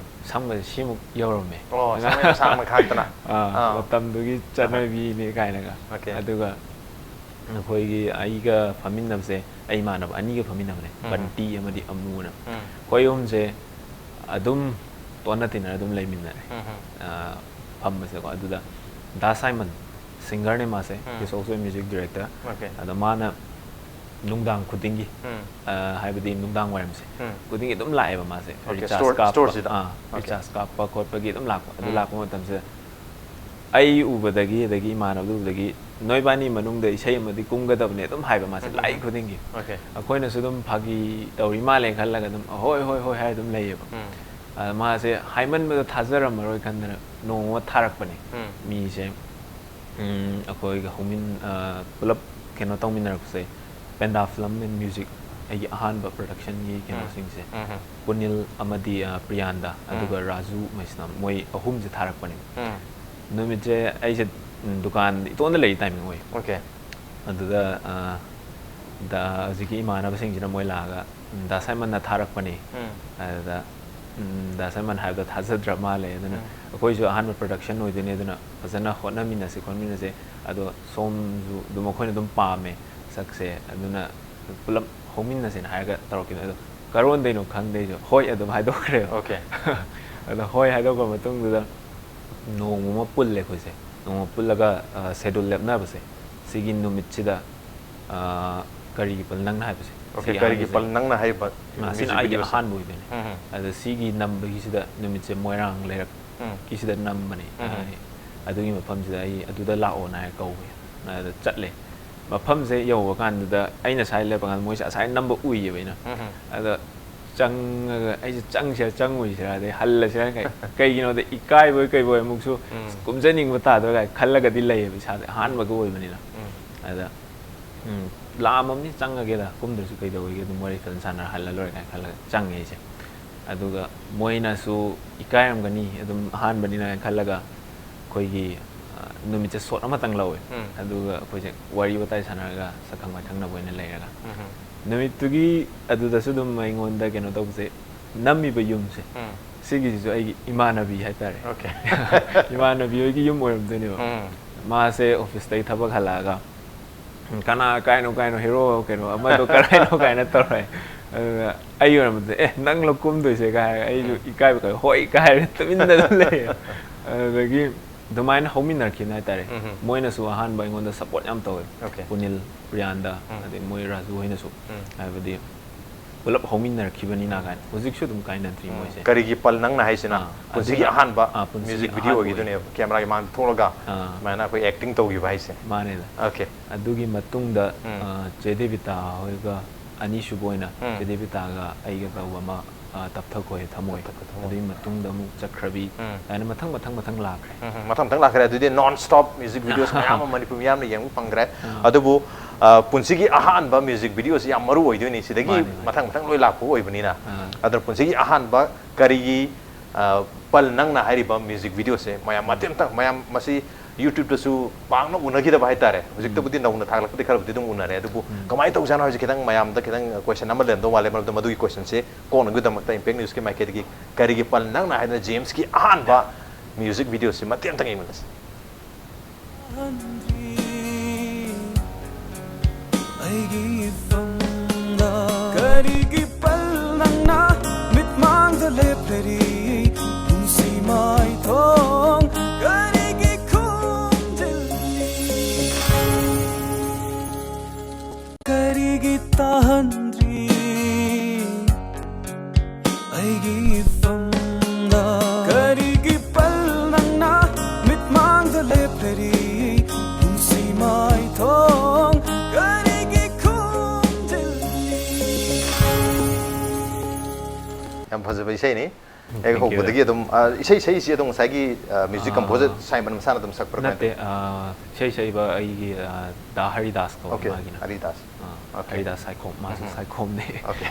ꯁꯝꯒꯁꯦ ꯁꯤꯃꯨꯛ ꯌꯧꯔꯝꯃꯦ꯫ ꯑꯣ, ꯁꯝꯒ ꯌꯥꯝ ꯁꯥꯡꯕ ꯈꯥꯛꯇꯅ꯫ ꯑꯥ, ꯃꯇꯝꯗꯨꯒꯤ ꯆꯠꯅꯕꯤꯅꯤ ꯀꯥꯏꯅꯒ꯫ Okay. ꯑꯗꯨꯒ ꯑꯩꯈꯣꯏꯒꯤ ꯑꯩꯒ ꯐꯝꯃꯤꯟꯅꯕꯁꯦ ꯑꯩ ꯏꯃꯥꯟꯅꯕ ꯑꯅꯤꯒ ꯐꯝꯃꯤꯟꯅꯕꯅꯦ, ꯕꯟꯇꯤ ꯑꯃꯗꯤ ꯑꯃꯨꯅ꯫ ꯑꯩꯈꯣꯏ ꯑꯍꯨꯝꯁꯦ ꯑꯗꯨꯝ ꯇꯣꯠꯅ ꯇꯤꯟꯅꯔ ꯑꯗꯨꯝ ꯂꯩꯃꯤꯟꯅꯔꯦ꯫ ꯐꯝꯕꯁꯦꯀꯣ꯫ ꯑꯗꯨꯗ ꯗꯥ ꯁꯥꯏꯃꯟ, ꯁꯤꯡꯒꯔꯅꯦ ꯃꯥꯁꯦ, he's also a music director꯫ Okay. ꯑꯗꯣ ꯃꯥꯅ ꯅꯨꯡꯗꯥꯡ ꯈꯨꯗꯤꯡꯒꯤ, ꯍꯥꯏꯕꯗꯤ ꯅꯨꯡꯗꯥꯡ ꯋꯥꯏꯔꯝꯁꯦ ꯈꯨꯗꯤꯡꯒꯤ ꯑꯗꯨꯝ ꯂꯥꯛꯑꯦꯕ ꯃꯥꯁꯦ꯫ Okay, Recharge store- ꯀꯥꯞꯄ, storeꯁꯤꯗ? ꯑꯥ, Okay. Recharge ꯀꯥꯞꯄ ꯈꯣꯠꯄꯒꯤ ꯑꯗꯨꯝ ꯂꯥꯛꯄ꯫ ꯑꯗꯨ ꯂꯥꯛꯄ ꯃꯇꯝꯁꯤꯗ ꯑꯩ ꯎꯕꯗꯒꯤ, ꯑꯗꯒꯤ ꯏꯃꯥꯟꯅꯕꯗꯨ ꯎꯕꯗꯒꯤ, "ꯅꯣꯏꯕꯥꯅꯤ ꯃꯅꯨꯡꯗ ꯏꯁꯩ ꯑꯃꯗꯤ ꯀꯨꯝꯒꯗꯕꯅꯦ" ꯑꯗꯨꯝ ꯍꯥꯏꯕ ꯃꯥꯁꯦ, ꯂꯥꯛꯏ ꯈꯨꯗꯤꯡꯒꯤ꯫ Okay. ꯑꯩꯈꯣꯏꯅꯁꯨ ꯑꯗꯨꯝ ꯐꯥꯒꯤ ꯇꯧꯔꯤ ꯃꯥꯜꯂꯦ ꯈꯜꯂꯒ ꯑꯗꯨꯝ "ꯍꯣꯏ, ꯍꯣꯏ, ꯍꯣꯏ" ꯍꯥꯏꯔ ꯑꯗꯨꯝ ꯂꯩꯌꯦꯕ꯫ ꯑꯗ ꯃꯥꯁꯦ ꯍꯥꯏꯃꯟꯕꯗ ꯊꯥꯖꯔꯝꯃꯔꯣꯏ ꯈꯟꯗꯅ ꯅꯣꯡꯃ ꯊꯥꯔꯛꯄꯅꯦ꯫ ꯃꯤꯁꯦ, ꯎꯝ, ꯑꯩꯈꯣꯏꯒ ꯍꯧꯃꯤꯟ-, ꯑ, ꯄꯨꯂꯞ ꯀꯩꯅꯣ ꯇꯧꯃꯤꯟꯅꯔꯛꯄꯁꯦ, Panda Film and Music, ꯑꯩꯒꯤ ꯑꯍꯥꯟꯕ productionꯒꯤ ꯀꯩꯅꯣꯁꯤꯡꯁꯦ, ꯀꯨꯅꯤꯜ ꯑꯃꯗꯤ, ꯑ, ꯄ꯭ꯔꯤꯌꯥꯟꯗ, ꯑꯗꯨꯒ ꯔꯥꯖꯨ ꯃꯩꯁꯅꯥꯝ, ꯃꯣꯏ ꯑꯍꯨꯝꯁꯦ ꯊꯥꯔꯛꯄꯅꯦ꯫ ꯅꯨꯃꯤꯠꯁꯦ ꯑꯩꯁꯦ, ꯎꯝ, ꯗꯨꯀꯥꯟ ꯏꯇꯣꯟꯗ ꯂꯩꯔꯤ timing ꯑꯣꯏ꯫ Okay. ꯑꯗꯨꯗ, ꯑ, ꯗ-, ꯍꯧꯖꯤꯛꯀꯤ ꯏꯃꯥꯟꯅꯕꯁꯤꯡꯁꯤꯅ ꯃꯣꯏ ꯂꯥꯛꯑꯒ, "ꯎꯝ, ꯗꯥ ꯁꯥꯏꯃꯟꯅ ꯊꯥꯔꯛꯄꯅꯦ" ꯑꯗꯨꯗ, ꯎꯝ, ꯗꯥ ꯁꯥꯏꯃꯟ ꯍꯥꯏꯕꯗ ꯊꯥꯖꯗ꯭ꯔ ꯃꯥꯜꯂꯦ꯫ ꯑꯗꯨꯅ ꯑꯩꯈꯣꯏꯁꯨ ꯑꯍꯥꯟꯕ production ꯑꯣꯏꯗꯣꯏꯅꯦ, ꯑꯗꯨꯅ ꯐꯖꯅ ꯍꯣꯠꯅꯃꯤꯟꯅꯁꯤ ꯈꯣꯠꯃꯤꯟꯅꯁꯤ, ꯑꯗꯣ ꯁꯣꯝꯁꯨ ꯑꯗꯨꯝ ꯑꯩꯈꯣꯏꯅ ꯑꯗꯨꯝ ꯄꯥꯝꯃꯦ ꯁꯛꯁꯦ, ꯑꯗꯨꯅ ꯄꯨꯂꯞ ꯍꯧꯃꯤꯟꯅꯁꯦꯅ ꯍꯥꯏꯔꯒ ꯇꯧꯔꯛꯈꯤꯕꯅꯦ꯫ ꯑꯗꯣ ꯀꯔꯣꯟꯗꯩꯅꯣ ꯈꯪꯗꯦ, ꯑꯩꯁꯨ "ꯍꯣꯏ" ꯑꯗꯨꯝ ꯍꯥꯏꯗꯣꯛꯈ꯭ꯔꯦꯕ꯫ Okay. ꯑꯗꯣ "ꯍꯣꯏ" ꯍꯥꯏꯗꯣꯛꯈ꯭ꯔ ꯃꯇꯨꯡꯗꯨꯗ ꯅꯣꯡꯃ ꯑꯃ ꯄꯨꯜꯂꯦ ꯑꯩꯈꯣꯏꯁꯦ꯫ ꯅꯣꯡꯃ ꯄꯨꯜꯂꯒ, ꯑ, schedule ꯂꯦꯞꯅꯕꯁꯦ, ꯁꯤꯒꯤ ꯅꯨꯃꯤꯠꯁꯤꯗ, ꯑ, "ꯀꯔꯤꯒꯤ ꯄꯜ ꯅꯪꯅ ꯍꯥꯏꯕꯁꯦ?" Okay, ꯁꯤꯒꯤ "ꯀꯔꯤꯒꯤ ꯑꯍꯥꯟꯕꯁꯦ꯫ ꯄꯜ ꯅꯪꯅ ꯍꯥꯏꯕ" ꯑ, ꯁꯤꯅ music ꯑꯩꯒꯤ videoꯁꯦ? ꯑꯍꯥꯟꯕ ꯑꯣꯏꯗꯣꯏꯅꯦ꯫ ꯎꯝ. ꯑꯗ ꯁꯤꯒꯤ ꯅꯝꯕꯒꯤꯁꯤꯗ ꯅꯨꯃꯤꯠꯁꯦ ꯃꯣꯏꯔꯥꯡ ꯂꯩꯔꯛꯀꯤꯁꯤꯗ ꯅꯝꯕꯅꯦ꯫ ꯑ, ꯑꯗꯨꯒꯤ ꯃꯐꯝꯁꯤꯗ ꯑꯩ ꯑꯗꯨꯗ ꯂꯥꯛꯑꯣꯅ ꯍꯥꯏꯔ ꯀꯧꯋꯦ꯫ ꯑꯗ ꯆꯠꯂꯦ꯫ ꯃꯐꯝꯁꯦ ꯌꯧꯕ ꯀꯥꯟꯗꯨꯗ ꯑꯩꯅ ꯁ꯭ꯋꯥꯏ ꯂꯦꯞꯄ ꯀꯥꯟꯗ ꯃꯣꯏꯁꯦ ꯑꯁꯥꯏ ꯅꯝꯕ ꯎꯏꯌꯦꯕ ꯑꯩꯅ꯫ ꯑꯗ ꯆꯪꯉꯒ ꯑꯩꯁꯦ ꯆꯪꯁꯤꯔꯥ ꯆꯪꯉꯣꯏꯁꯤꯔꯥ, ꯑꯗꯩ ꯍꯜꯂꯁꯤꯔꯥ, ꯀꯩ- ꯀꯩꯒꯤꯅꯣꯗ ꯏꯀꯥꯏꯕꯣꯏ ꯀꯩꯕꯣꯏ ꯑꯃꯨꯛꯁꯨ ꯎꯝ꯫ ꯀꯨꯝꯖꯅꯤꯡꯕ ꯇꯥꯗꯣꯏ ꯀꯥꯏ ꯈꯜꯂꯒꯗꯤ ꯂꯩꯌꯦꯕ ꯏꯁꯥꯗ, ꯑꯍꯥꯟꯕꯒ ꯑꯣꯏꯕꯅꯤꯅ꯫ ꯎꯝ꯫ ꯑꯗ ꯎꯝ, ꯂꯥꯛꯑꯝꯃꯕꯅꯤ, ꯆꯪꯉꯒꯦꯗ, ꯀꯨꯝꯗ꯭ꯔꯁꯨ ꯀꯩꯗꯧꯋꯦꯒꯦ, ꯑꯗꯨꯝ ꯋꯥꯔꯤ ꯐꯖꯅ ꯁꯥꯟꯅꯔ ꯍꯜꯂ ꯂꯣꯏꯔꯦ ꯀꯥꯏꯅ ꯈꯜꯂꯒ ꯆꯪꯉꯦ ꯑꯩꯁꯦ꯫ ꯑꯗꯨꯒ ꯃꯣꯏꯅꯁꯨ ꯏꯀꯥꯏꯔꯝꯒꯅꯤ, ꯑꯗꯨꯝ ꯑꯍꯥꯟꯕꯅꯤꯅ ꯀꯥꯏꯅ ꯈꯜꯂꯒ ꯑꯩꯈꯣꯏꯒꯤ, ꯑ, ꯅꯨꯃꯤꯠꯁꯦ ꯁꯣꯠ ꯑꯃꯇꯪ ꯂꯧꯋꯦ꯫ ꯎꯝ꯫ ꯑꯗꯨꯒ ꯑꯩꯈꯣꯏꯁꯦ ꯋꯥꯔꯤ ꯋꯥꯇꯥꯏ ꯁꯥꯟꯅꯔꯒ ꯁꯛꯈꯪ ꯃꯥꯏꯈꯪꯅꯕ ꯑꯣꯏꯅ ꯂꯩꯔꯒ ꯎꯝ꯫ ꯅꯨꯃꯤꯠꯇꯨꯒꯤ ꯑꯗꯨꯗꯁꯨ ꯑꯗꯨꯝ ꯑꯩꯉꯣꯟꯗ ꯀꯩꯅꯣ ꯇꯧꯕꯁꯦ, ꯅꯝꯃꯤꯕ ꯌꯨꯝꯁꯦ, ꯎꯝ꯫ ꯁꯤꯒꯤꯁꯤꯁꯨ ꯑꯩꯒꯤ ꯏꯃꯥꯟꯅꯕꯤ ꯍꯥꯏꯇꯥꯔꯦ꯫ Okay꯫ ꯏꯃꯥꯟꯅꯕꯤ ꯍꯣꯏꯒꯤ ꯌꯨꯝ ꯑꯣꯏꯔꯝꯗꯣꯏꯅꯦꯕ꯫ ꯎꯝ꯫ ꯃꯥꯁꯦ ꯑꯣꯐꯤꯁꯇꯒꯤ ꯊꯕꯛ ꯍꯜꯂꯛꯑꯒ "ꯎꯝ, ꯀꯅꯥ ꯀꯥꯏꯅꯣ ꯀꯥꯏꯅꯣ, ꯍꯦꯔꯣ ꯀꯩꯅꯣ ꯑꯃꯗꯣ ꯀꯔꯥꯏꯅꯣ?" ꯀꯥꯏꯅ ꯇꯧꯔꯦ꯫ ꯑꯗꯨꯒ ꯑꯩ ꯑꯣꯏꯔꯝꯕꯗ, "ꯑꯦ, ꯅꯪꯂꯣ ꯀꯨꯝꯗꯣꯏꯁꯦ?" ꯀꯥꯏ ꯍꯥꯏꯔꯒ ꯑꯩꯁꯨ ꯎꯝ꯫ ꯏꯀꯥꯏꯕ ꯈꯔ, "ꯍꯣꯏ" ꯀꯥꯏ ꯍꯥꯏꯔꯒ ꯇꯨꯃꯤꯟꯅ ꯑꯗꯨꯝ ꯂꯩꯌꯦ꯫ ꯑꯗꯨꯗꯒꯤ ꯑꯗꯨꯃꯥꯏꯅ ꯍꯧꯃꯤꯟꯅꯔꯛꯈꯤꯕꯅꯦ ꯍꯥꯏꯇꯥꯔꯦ꯫ ꯎꯝ꯫ ꯃꯣꯏꯅꯁꯨ ꯑꯍꯥꯟꯕ ꯑꯩꯉꯣꯟꯗ ꯁꯞꯄꯣꯔꯠ ꯌꯥꯝ ꯇꯧꯋꯦ꯫ Okay꯫ ꯄꯨꯅꯤꯜ, ꯄ꯭ꯔꯤꯌꯥꯟꯗ, ꯎꯝ꯫ ꯑꯗꯩ ꯃꯣꯏ ꯔꯥꯖꯨ ꯍꯣꯏꯅꯁꯨ꯫ ꯎꯝ꯫ ꯍꯥꯏꯕꯗꯤ ꯄꯨꯂꯞ ꯍꯧꯃꯤꯟꯅꯔꯛꯈꯤꯕꯅꯤꯅ ꯎꯝ꯫ ꯀꯥꯏꯅ꯫ ꯍꯧꯖꯤꯛꯁꯨ ꯑꯗꯨꯝ ꯀꯥꯏꯅꯗ꯭ꯔꯤ ꯎꯝ꯫ ꯃꯣꯏꯁꯦ꯫ ꯀꯔꯤꯒꯤ ꯄꯜ ꯅꯪꯅ ꯍꯥꯏꯁꯤꯅ ꯑꯥ, ꯄꯨꯟꯁꯤꯒꯤ ꯑꯗꯨꯅ, ꯑꯍꯥꯟꯕ ꯑꯥ, ꯄꯨꯟꯁꯤꯒꯤ music video ꯑꯍꯥꯟꯕ ꯑꯣꯏꯒꯗꯣꯏꯅꯦꯕ, camera ꯒꯤ ꯃꯥꯡꯗ ꯊꯣꯛꯂꯒ ꯑꯥ꯫ ꯁꯨꯃꯥꯏꯅ ꯑꯩꯈꯣꯏ acting ꯇꯧꯈꯤꯕ ꯍꯥꯏꯁꯦ꯫ ꯃꯥꯅꯦꯗ꯫ Okay꯫ ꯑꯗꯨꯒꯤ ꯃꯇꯨꯡꯗ, ꯎꯝ꯫ ꯑꯥ, ꯆꯦ ꯗꯦꯕꯤꯇꯥ ꯍꯣꯏꯒ ꯑꯅꯤꯁꯨꯕ ꯑꯣꯏꯅ ꯎꯝ꯫ ꯆꯦ ꯗꯦꯕꯤꯇꯥꯒ ꯑꯩꯒ ꯇꯧꯕ ꯑꯃ, ꯑꯥ, ꯇꯞꯊꯈꯣ ꯍꯦ ꯊꯃꯣꯏ꯫ ꯇꯞꯊꯈꯣ ꯊꯃꯣꯏ꯫ ꯑꯗꯨꯒꯤ ꯃꯇꯨꯡꯗ ꯑꯃꯨꯛ ꯆꯠꯈ꯭ꯔꯕꯤ ꯎꯝ꯫ ꯍꯥꯏꯅ ꯃꯊꯪ ꯃꯊꯪ ꯃꯊꯪ ꯂꯥꯛꯈ꯭ꯔꯦ꯫ ꯎꯝ, ꯎꯝ꯫ ꯃꯊꯪ ꯃꯊꯪ ꯂꯥꯛꯈ꯭ꯔꯦ꯫ ꯑꯗꯨꯗꯤ non stop music videos ꯃꯌꯥꯝ ꯑꯃ ꯃꯅꯤꯄꯨꯔ ꯃꯤꯌꯥꯝꯅ ꯌꯦꯡꯕ ꯐꯪꯈ꯭ꯔꯦ꯫ ꯑꯥ꯫ ꯑꯗꯨꯕꯨ, ꯑ, ꯄꯨꯟꯁꯤꯒꯤ ꯑꯍꯥꯟꯕ music video ꯁꯤ ꯌꯥꯝ ꯃꯔꯨ ꯑꯣꯏꯗꯣꯏꯅꯤ꯫ ꯁꯤꯗꯒꯤ ꯃꯥꯅꯦ, ꯃꯥꯅꯦ꯫ ꯃꯊꯪ ꯃꯊꯪ ꯂꯣꯏ ꯂꯥꯛꯄ ꯑꯣꯏꯕꯅꯤꯅ꯫ ꯑꯥ꯫ ꯑꯗꯨꯅ ꯄꯨꯟꯁꯤꯒꯤ ꯑꯍꯥꯟꯕ ꯀꯔꯤꯒꯤ, ꯑ, ꯄꯜ ꯅꯪꯅ ꯍꯥꯏꯔꯤꯕ music video ꯁꯦ ꯃꯌꯥꯝ ꯃꯇꯦꯛ ꯑꯃꯇꯪ, ꯃꯌꯥꯝ ꯃꯁꯤ YouTube ꯇꯁꯨ ꯄꯥꯛꯅ ꯎꯅꯈꯤꯗꯕ ꯍꯥꯏꯇꯥꯔꯦ꯫ ꯍꯧꯖꯤꯛꯇꯕꯨꯗꯤ ꯎꯝ꯫ ꯅꯧꯅ ꯊꯥꯒꯠꯂꯛꯄꯗꯤ ꯈꯔꯕꯨꯗꯤ ꯑꯗꯨꯝ ꯎꯅꯔꯦ꯫ ꯑꯗꯨꯕꯨ ꯎꯝ꯫ ꯀꯃꯥꯏꯅ ꯇꯧꯖꯥꯠꯅꯣ ꯍꯥꯏꯕꯁꯦ ꯈꯤꯇꯪ ꯃꯌꯥꯝꯗ ꯈꯤꯇꯪ question ꯑꯃ ꯂꯩꯔꯝꯗꯧ ꯃꯥꯜꯂꯦ꯫ ꯃꯔꯝꯗꯤ ꯃꯗꯨꯒꯤ question ꯁꯦ ꯀꯣꯛꯅꯕꯒꯤꯗꯃꯛꯇ Impact News ꯀꯤ ꯃꯥꯏꯀꯩꯗꯒꯤ ꯀꯔꯤꯒꯤ ꯄꯜ ꯅꯪꯅ ꯍꯥꯏꯗꯅ ꯖꯦꯝꯁꯀꯤ ꯑꯍꯥꯟꯕ music video ꯁꯤ ꯃꯇꯦꯛ ꯑꯃꯇꯪ ꯌꯦꯡꯃꯤꯟꯅꯁꯤ꯫ ꯑꯩꯒꯤ ꯏꯐꯝꯗ ꯀꯔꯤꯒꯤ ꯄꯜ ꯅꯪꯅ ꯃꯤꯠꯃꯥꯡꯗ ꯂꯦꯞꯂꯔꯤ? ꯄꯨꯟꯁꯤ ꯃꯥꯏꯊꯣꯡ ꯀꯔꯤꯒꯤ ꯈꯨꯝꯖꯤꯜꯂꯤ? ꯀꯔꯤꯒꯤ ꯇꯥꯍꯟꯗ꯭ꯔꯤ ꯑꯩꯒꯤ ꯏꯐꯝꯗ? ꯀꯔꯤꯒꯤ ꯄꯜ ꯅꯪꯅ ꯃꯤꯠꯃꯥꯡꯗ ꯂꯦꯞꯂꯔꯤ? ꯄꯨꯟꯁꯤ ꯃꯥꯏꯊꯣꯡ ꯀꯔꯤꯒꯤ ꯈꯨꯝꯖꯤꯜꯂꯤ? ꯌꯥꯝ ꯐꯖꯕ ꯏꯁꯩꯅꯤ꯫ Thank ꯍꯦꯛ you. ꯍꯧꯕꯗꯒꯤ ꯑꯗꯨꯝ ꯑ, ꯏꯁꯩ ꯁꯛꯏꯁꯤ ꯑꯗꯨꯝ ꯉꯁꯥꯏꯒꯤ ꯃ꯭ꯌꯨꯖꯤꯛ ꯑꯥ. ꯀꯝꯄꯣꯖꯔ ꯁꯥꯏꯃꯟ ꯃꯁꯥꯅ ꯑꯗꯨꯝ ꯁꯛꯄ꯭ꯔꯥ ꯀꯃꯥꯏꯅ ꯅꯠꯇꯦ, ꯑ, ꯏꯁꯩ ꯁꯛꯏꯕ ꯑꯩꯒꯤ, ꯑ, ꯗꯥ ꯍꯔꯤꯗꯥꯁ ꯀꯧꯋꯦ Okay, ꯃꯥꯒꯤꯅ꯫ ꯍꯔꯤꯗꯥꯁ꯫ ꯑ, Okay. ꯍꯔꯤꯗꯥꯁ ꯁꯥꯏꯈꯣꯝ, ꯃꯥꯁꯨ ꯎꯝ. ꯁꯥꯏꯈꯣꯝꯅꯦ꯫ Okay.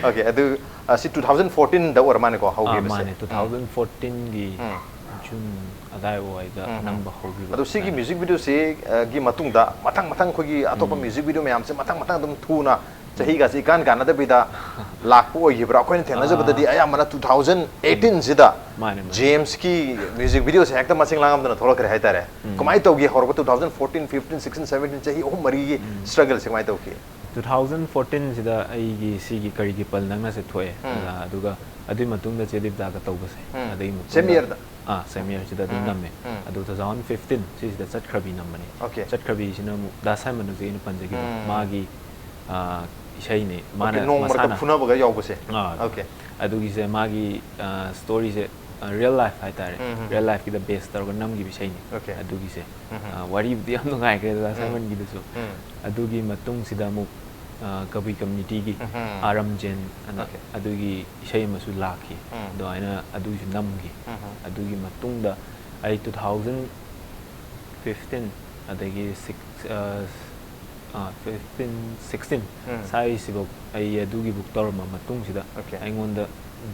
Okay, ꯑꯗꯨ ꯑ, ꯁꯤ two thousand fourteen ꯗ ꯑꯣꯏꯔ ꯃꯥꯜꯂꯦꯀꯣ ꯑ, ꯍꯧꯈꯤꯕꯁꯦ? ꯃꯥꯅꯦ, two thousand fourteen ꯒꯤ ꯎꯝ. June ꯑꯗꯥꯏꯋꯥꯏꯗ ꯎꯝ, ꯎꯝ. ꯅꯝꯕ ꯍꯧꯈꯤꯕ꯫ ꯑꯗꯣ ꯁꯤꯒꯤ ꯃꯥꯅꯦ. ꯃ꯭ꯌꯨꯖꯤꯛ ꯚꯤꯗꯤꯑꯣꯁꯤꯒꯤ ꯃꯇꯨꯡꯗ ꯃꯊꯪ ꯃꯊꯪ ꯑꯩꯈꯣꯏꯒꯤ ꯑꯇꯣꯞꯄ ꯎꯝ. ꯃ꯭ꯌꯨꯖꯤꯛ ꯚꯤꯗꯤꯑꯣ ꯃꯌꯥꯝꯁꯦ ꯃꯊꯪ ꯃꯊꯪ ꯑꯗꯨꯝ ꯊꯨꯅ ꯆꯍꯤꯒꯁꯦ ꯏꯀꯥꯟ ꯀꯥꯟꯅꯗꯕꯤꯗ ꯂꯥꯛꯄ ꯑꯣꯏꯈꯤꯕ꯭ꯔꯥ? ꯑꯩꯈꯣꯏꯅ ꯊꯦꯡꯅꯖꯕꯗꯗꯤ ꯑꯥ. ꯑꯌꯥꯝꯕꯅ two thousand eighteen ꯁꯤꯗ ꯃꯥꯅꯦ, ꯃꯥꯅꯦ. ꯖꯦꯝꯁꯀꯤ ꯃ꯭ꯌꯨꯖꯤꯛ ꯚꯤꯗꯤꯑꯣꯁꯦ ꯍꯦꯛꯇ ꯃꯁꯤꯡ ꯂꯥꯡꯉꯝꯗꯅ ꯊꯣꯛꯂꯛꯈ꯭ꯔꯦ ꯍꯥꯏꯇꯥꯔꯦ꯫ ꯎꯝ. ꯀꯃꯥꯏꯅ ꯇꯧꯒꯦ? ꯍꯧꯔꯛꯄ two thousand fourteen, fifteen, sixteen, seventeen ꯆꯍꯤ ꯑꯍꯨꯝ ꯃꯔꯤꯒꯤ ꯎꯝ. ꯁ꯭ꯇ꯭ꯔꯒꯜꯁꯦ ꯀꯃꯥꯏꯅ ꯇꯧꯈꯤ? Two thousand fourteen ꯁꯤꯗ ꯑꯩꯒꯤ ꯁꯤꯒꯤ ꯀꯔꯤꯒꯤ ꯄꯜ ꯅꯪꯅꯁꯦ ꯊꯣꯛꯑꯦ꯫ ꯎꯝ. ꯑꯗꯨꯒ ꯑꯗꯨꯒꯤ ꯃꯇꯨꯡꯗ ꯆꯦ ꯗꯤꯞꯇꯥꯒ ꯇꯧꯕꯁꯦ꯫ ꯎꯝ. ꯑꯗꯨꯒꯤ Same ꯃꯇꯨꯡꯗ year ꯗ? ꯑꯥ, same year ꯁꯤꯗ ꯑꯗꯨꯝ ꯎꯝ. ꯅꯝꯃꯦ꯫ ꯎꯝ. ꯑꯗꯨ two thousand fifteen ꯁꯤꯁꯤꯗ ꯆꯠꯈ꯭ꯔꯕꯤ ꯅꯝꯕꯅꯤ꯫ Okay. ꯆꯠꯈ꯭ꯔꯕꯤꯁꯤꯅ ꯑꯃꯨꯛ ꯗꯥ ꯁꯥꯏꯃꯟ ꯍꯧꯖꯤꯛ ꯑꯩꯅ ꯄꯟꯖꯈꯤꯕ ꯎꯝ. ꯃꯥꯒꯤ, ꯑꯥ, ꯏꯁꯩꯅꯤ꯫ Okay, ꯃꯥꯅ ꯅꯣꯡ ꯃꯔꯛꯇ ꯃꯁꯥꯅ ꯐꯨꯅꯕꯒ ꯌꯥꯎꯕꯁꯦ? ꯑꯥ, Okay. ꯑꯗꯨꯒꯤꯁꯦ ꯃꯥꯒꯤ, ꯑꯥ, story ꯁꯦ, ꯑꯥ, real life ꯍꯥꯏꯇꯥꯔꯦ꯫ ꯎꯝ, ꯎꯝ. Real life ꯀꯤꯗ base ꯇꯧꯔꯒ ꯅꯝꯈꯤꯕ ꯏꯁꯩꯅꯤ꯫ Okay. ꯑꯗꯨꯒꯤꯁꯦ꯫ ꯎꯝ, ꯎꯝ. ꯑꯥ, ꯋꯥꯔꯤꯕꯨꯗꯤ ꯌꯥꯝ ꯅꯨꯡꯉꯥꯏꯈ꯭ꯔꯦ ꯗꯥ ꯎꯝ. ꯁꯥꯏꯃꯟꯒꯤꯗꯨꯁꯨ꯫ ꯎꯝ. ꯑꯗꯨꯒꯤ ꯃꯇꯨꯡꯁꯤꯗ ꯑꯃꯨꯛ, ꯑꯥ, ꯀꯕꯨꯏ community ꯒꯤ ꯎꯝ. ꯑꯥꯔꯝ ꯖꯦꯟ ꯑꯅ Okay. ꯑꯗꯨꯒꯤ ꯏꯁꯩ ꯑꯃꯁꯨ ꯂꯥꯛꯈꯤ꯫ ꯎꯝ. ꯑꯗꯨꯃꯥꯏꯅ ꯑꯗꯨꯒꯤꯁꯨ ꯅꯝꯈꯤ꯫ ꯎꯝ. ꯑꯗꯨꯒꯤ ꯃꯇꯨꯡꯗ ꯑꯩ two thousand fifteen ꯑꯗꯒꯤ six, ꯑꯥ, ꯑꯥ, fifteen, sixteen ꯎꯝ. ꯁ꯭ꯋꯥꯏꯁꯤꯐꯧ ꯑꯩ ꯑꯗꯨꯒꯤꯕꯨꯛ ꯇꯧꯔꯝꯕ ꯃꯇꯨꯡꯁꯤꯗ Okay. ꯑꯩꯉꯣꯟꯗ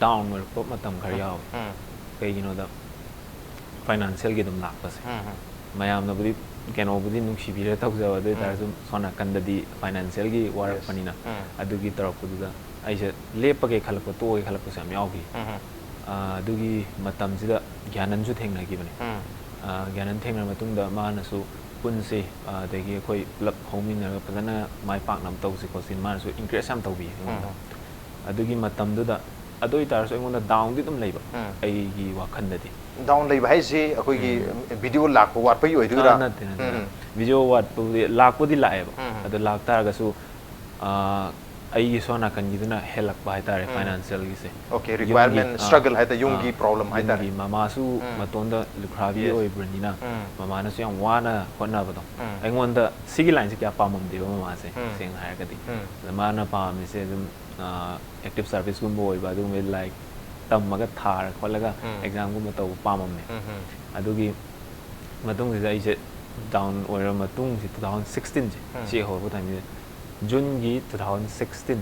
down ꯑꯣꯏꯔꯛꯄ ꯃꯇꯝ ꯈꯔ ꯎꯝ. ꯌꯥꯎꯋꯦ꯫ ꯎꯝ. ꯀꯩꯒꯤꯅꯣꯗ financial ꯒꯤ ꯑꯗꯨꯝ ꯂꯥꯛꯄꯁꯦ꯫ ꯎꯝ, ꯎꯝ. ꯃꯌꯥꯝꯅꯕꯨꯗꯤ ꯀꯩꯅꯣꯕꯨꯗꯤ ꯅꯨꯡꯁꯤꯕꯤꯔꯦ ꯇꯧꯖꯕ, ꯑꯗꯨ ꯎꯝ. ꯑꯣꯏꯇꯥꯔꯁꯨ ꯁꯣꯝ ꯅꯥꯀꯟꯗꯗꯤ financial ꯒꯤ ꯋꯥꯔꯛꯄꯅꯤꯅ꯫ ꯎꯝ. ꯑꯗꯨꯒꯤ ꯇꯧꯔꯛꯄꯗꯨꯗ ꯑꯩꯁꯦ ꯂꯦꯞꯄꯒꯦ ꯈꯜꯂꯛꯄ, ꯇꯣꯛꯑꯒꯦ ꯈꯜꯂꯛꯄꯁꯨ ꯌꯥꯝ ꯌꯥꯎꯈꯤ꯫ ꯎꯝ, ꯎꯝ. ꯑꯥ, ꯑꯗꯨꯒꯤ ꯃꯇꯝꯁꯤꯗ ꯒ꯭ꯌꯥꯅꯟꯁꯨ ꯊꯦꯡꯅꯈꯤꯕꯅꯦ꯫ ꯎꯝ. ꯑꯥ, ꯒ꯭ꯌꯥꯅꯟ ꯊꯦꯡꯅꯔ ꯃꯇꯨꯡꯗ ꯃꯥꯅꯁꯨ ꯄꯨꯟꯁꯤ, ꯑꯥ, ꯑꯗꯒꯤ ꯑꯩꯈꯣꯏ ꯄꯨꯂꯞ ꯍꯧꯃꯤꯟꯅꯔꯒ ꯐꯖꯅ ꯃꯥꯏ ꯄꯥꯛꯅꯕ ꯇꯧꯁꯤ ꯈꯣꯠꯁꯤ, ꯃꯥꯅꯁꯨ encourage ꯌꯥꯝ ꯇꯧꯕꯤꯌꯦ ꯑꯩꯉꯣꯟꯗ꯫ ꯎꯝ. ꯑꯗꯨꯒꯤ ꯃꯇꯝꯗꯨꯗ, ꯑꯗꯨ ꯑꯣꯏꯇꯥꯔꯁꯨ ꯑꯩꯉꯣꯟꯗ down ꯗꯤ ꯑꯗꯨꯝ ꯂꯩꯕ, ꯎꯝ. ꯑꯩꯒꯤ ꯋꯥꯈꯜꯗꯗꯤ꯫ Down ꯂꯩꯕ ꯍꯥꯏꯁꯤ ꯑꯩꯈꯣꯏꯒꯤ ꯚꯤꯗꯤꯑꯣ ꯂꯥꯛꯄ ꯋꯥꯠꯄꯒꯤ ꯑꯣꯏꯗꯣꯏꯔꯥ? ꯑꯥ, ꯅꯠꯇꯦ, ꯅꯠꯇꯦ, ꯎꯝ, ꯅꯠꯇꯦ꯫ ꯚꯤꯗꯤꯑꯣ ꯋꯥꯠꯄꯕꯨꯗꯤ, ꯂꯥꯛꯄꯨꯗꯤ ꯂꯥꯛꯑꯦꯕ꯫ ꯎꯝ. ꯑꯗꯨ ꯂꯥꯛꯇꯥꯔꯒꯁꯨ, ꯑꯥ, ꯑꯩꯒꯤ ꯁꯣꯝ ꯅꯥꯀꯟꯒꯤꯗꯨꯅ ꯍꯦꯜꯂꯛꯄ ꯍꯥꯏꯇꯥꯔꯦ, ꯎꯝ꯫ ꯐꯥꯏꯅꯥꯟꯁꯤꯌꯦꯜꯒꯤꯁꯦ꯫ Okay, ꯌꯨꯝꯒꯤ, requirement, ꯑꯥ, struggle ꯍꯥꯏꯇꯥꯔꯦ, ꯌꯨꯝꯒꯤ ꯑꯥ, problem ꯍꯥꯏꯇꯥꯔꯦ꯫ ꯌꯨꯝꯒꯤ ꯃꯃꯥꯁꯨ ꯎꯝ꯫ ꯃꯇꯣꯟꯗ ꯂꯨꯈ꯭ꯔꯥꯕꯤ Yes. ꯑꯣꯏꯕꯅꯤꯅ ꯎꯝ꯫ ꯃꯃꯥꯅꯁꯨ ꯌꯥꯝ ꯋꯥꯅ ꯍꯣꯠꯅꯕꯗꯣ꯫ ꯎꯝ꯫ ꯑꯩꯉꯣꯟꯗ ꯁꯤꯒꯤ ꯂꯥꯏꯟꯁꯦ ꯀꯌꯥ ꯄꯥꯝꯃꯝꯗꯦꯕ ꯃꯃꯥꯁꯦ, ꯎꯝ꯫ ꯁꯦꯡꯅ ꯍꯥꯏꯔꯒꯗꯤ꯫ ꯎꯝ꯫ ꯑꯗ ꯃꯥꯅ ꯄꯥꯝꯃꯤꯁꯦ ꯑꯗꯨꯝ, ꯑꯥ, ꯑꯦꯛꯇꯤꯚ ꯁꯥꯔꯚꯤꯁꯀꯨꯝꯕ ꯑꯣꯏꯕ, ꯑꯗꯨꯒꯨꯝꯕ ꯂꯥꯏꯔꯤꯛ ꯇꯝꯃꯒ ꯊꯥꯔ ꯈꯣꯠꯂꯒ ꯎꯝ꯫ ꯑꯦꯛꯖꯥꯝꯒꯨꯝꯕ ꯇꯧꯕ ꯄꯥꯝꯃꯝꯃꯦ꯫ ꯎꯝ, ꯎꯝ꯫ ꯑꯗꯨꯒꯤ ꯃꯇꯨꯡꯁꯤꯗ ꯑꯩꯁꯦ ꯗꯥꯎꯟ ꯑꯣꯏꯔ ꯃꯇꯨꯡꯁꯦ, ꯇꯨ ꯊꯥꯎꯖꯟ ꯁꯤꯛꯁꯇꯤꯟꯁꯦ, ꯎꯝ꯫ ꯁꯤ ꯍꯧꯔꯛꯄ ꯇꯥꯏꯃꯤꯡꯁꯦ, ꯖꯨꯟꯒꯤ ꯇꯨ ꯊꯥꯎꯖꯟ ꯁꯤꯛꯁꯇꯤꯟ,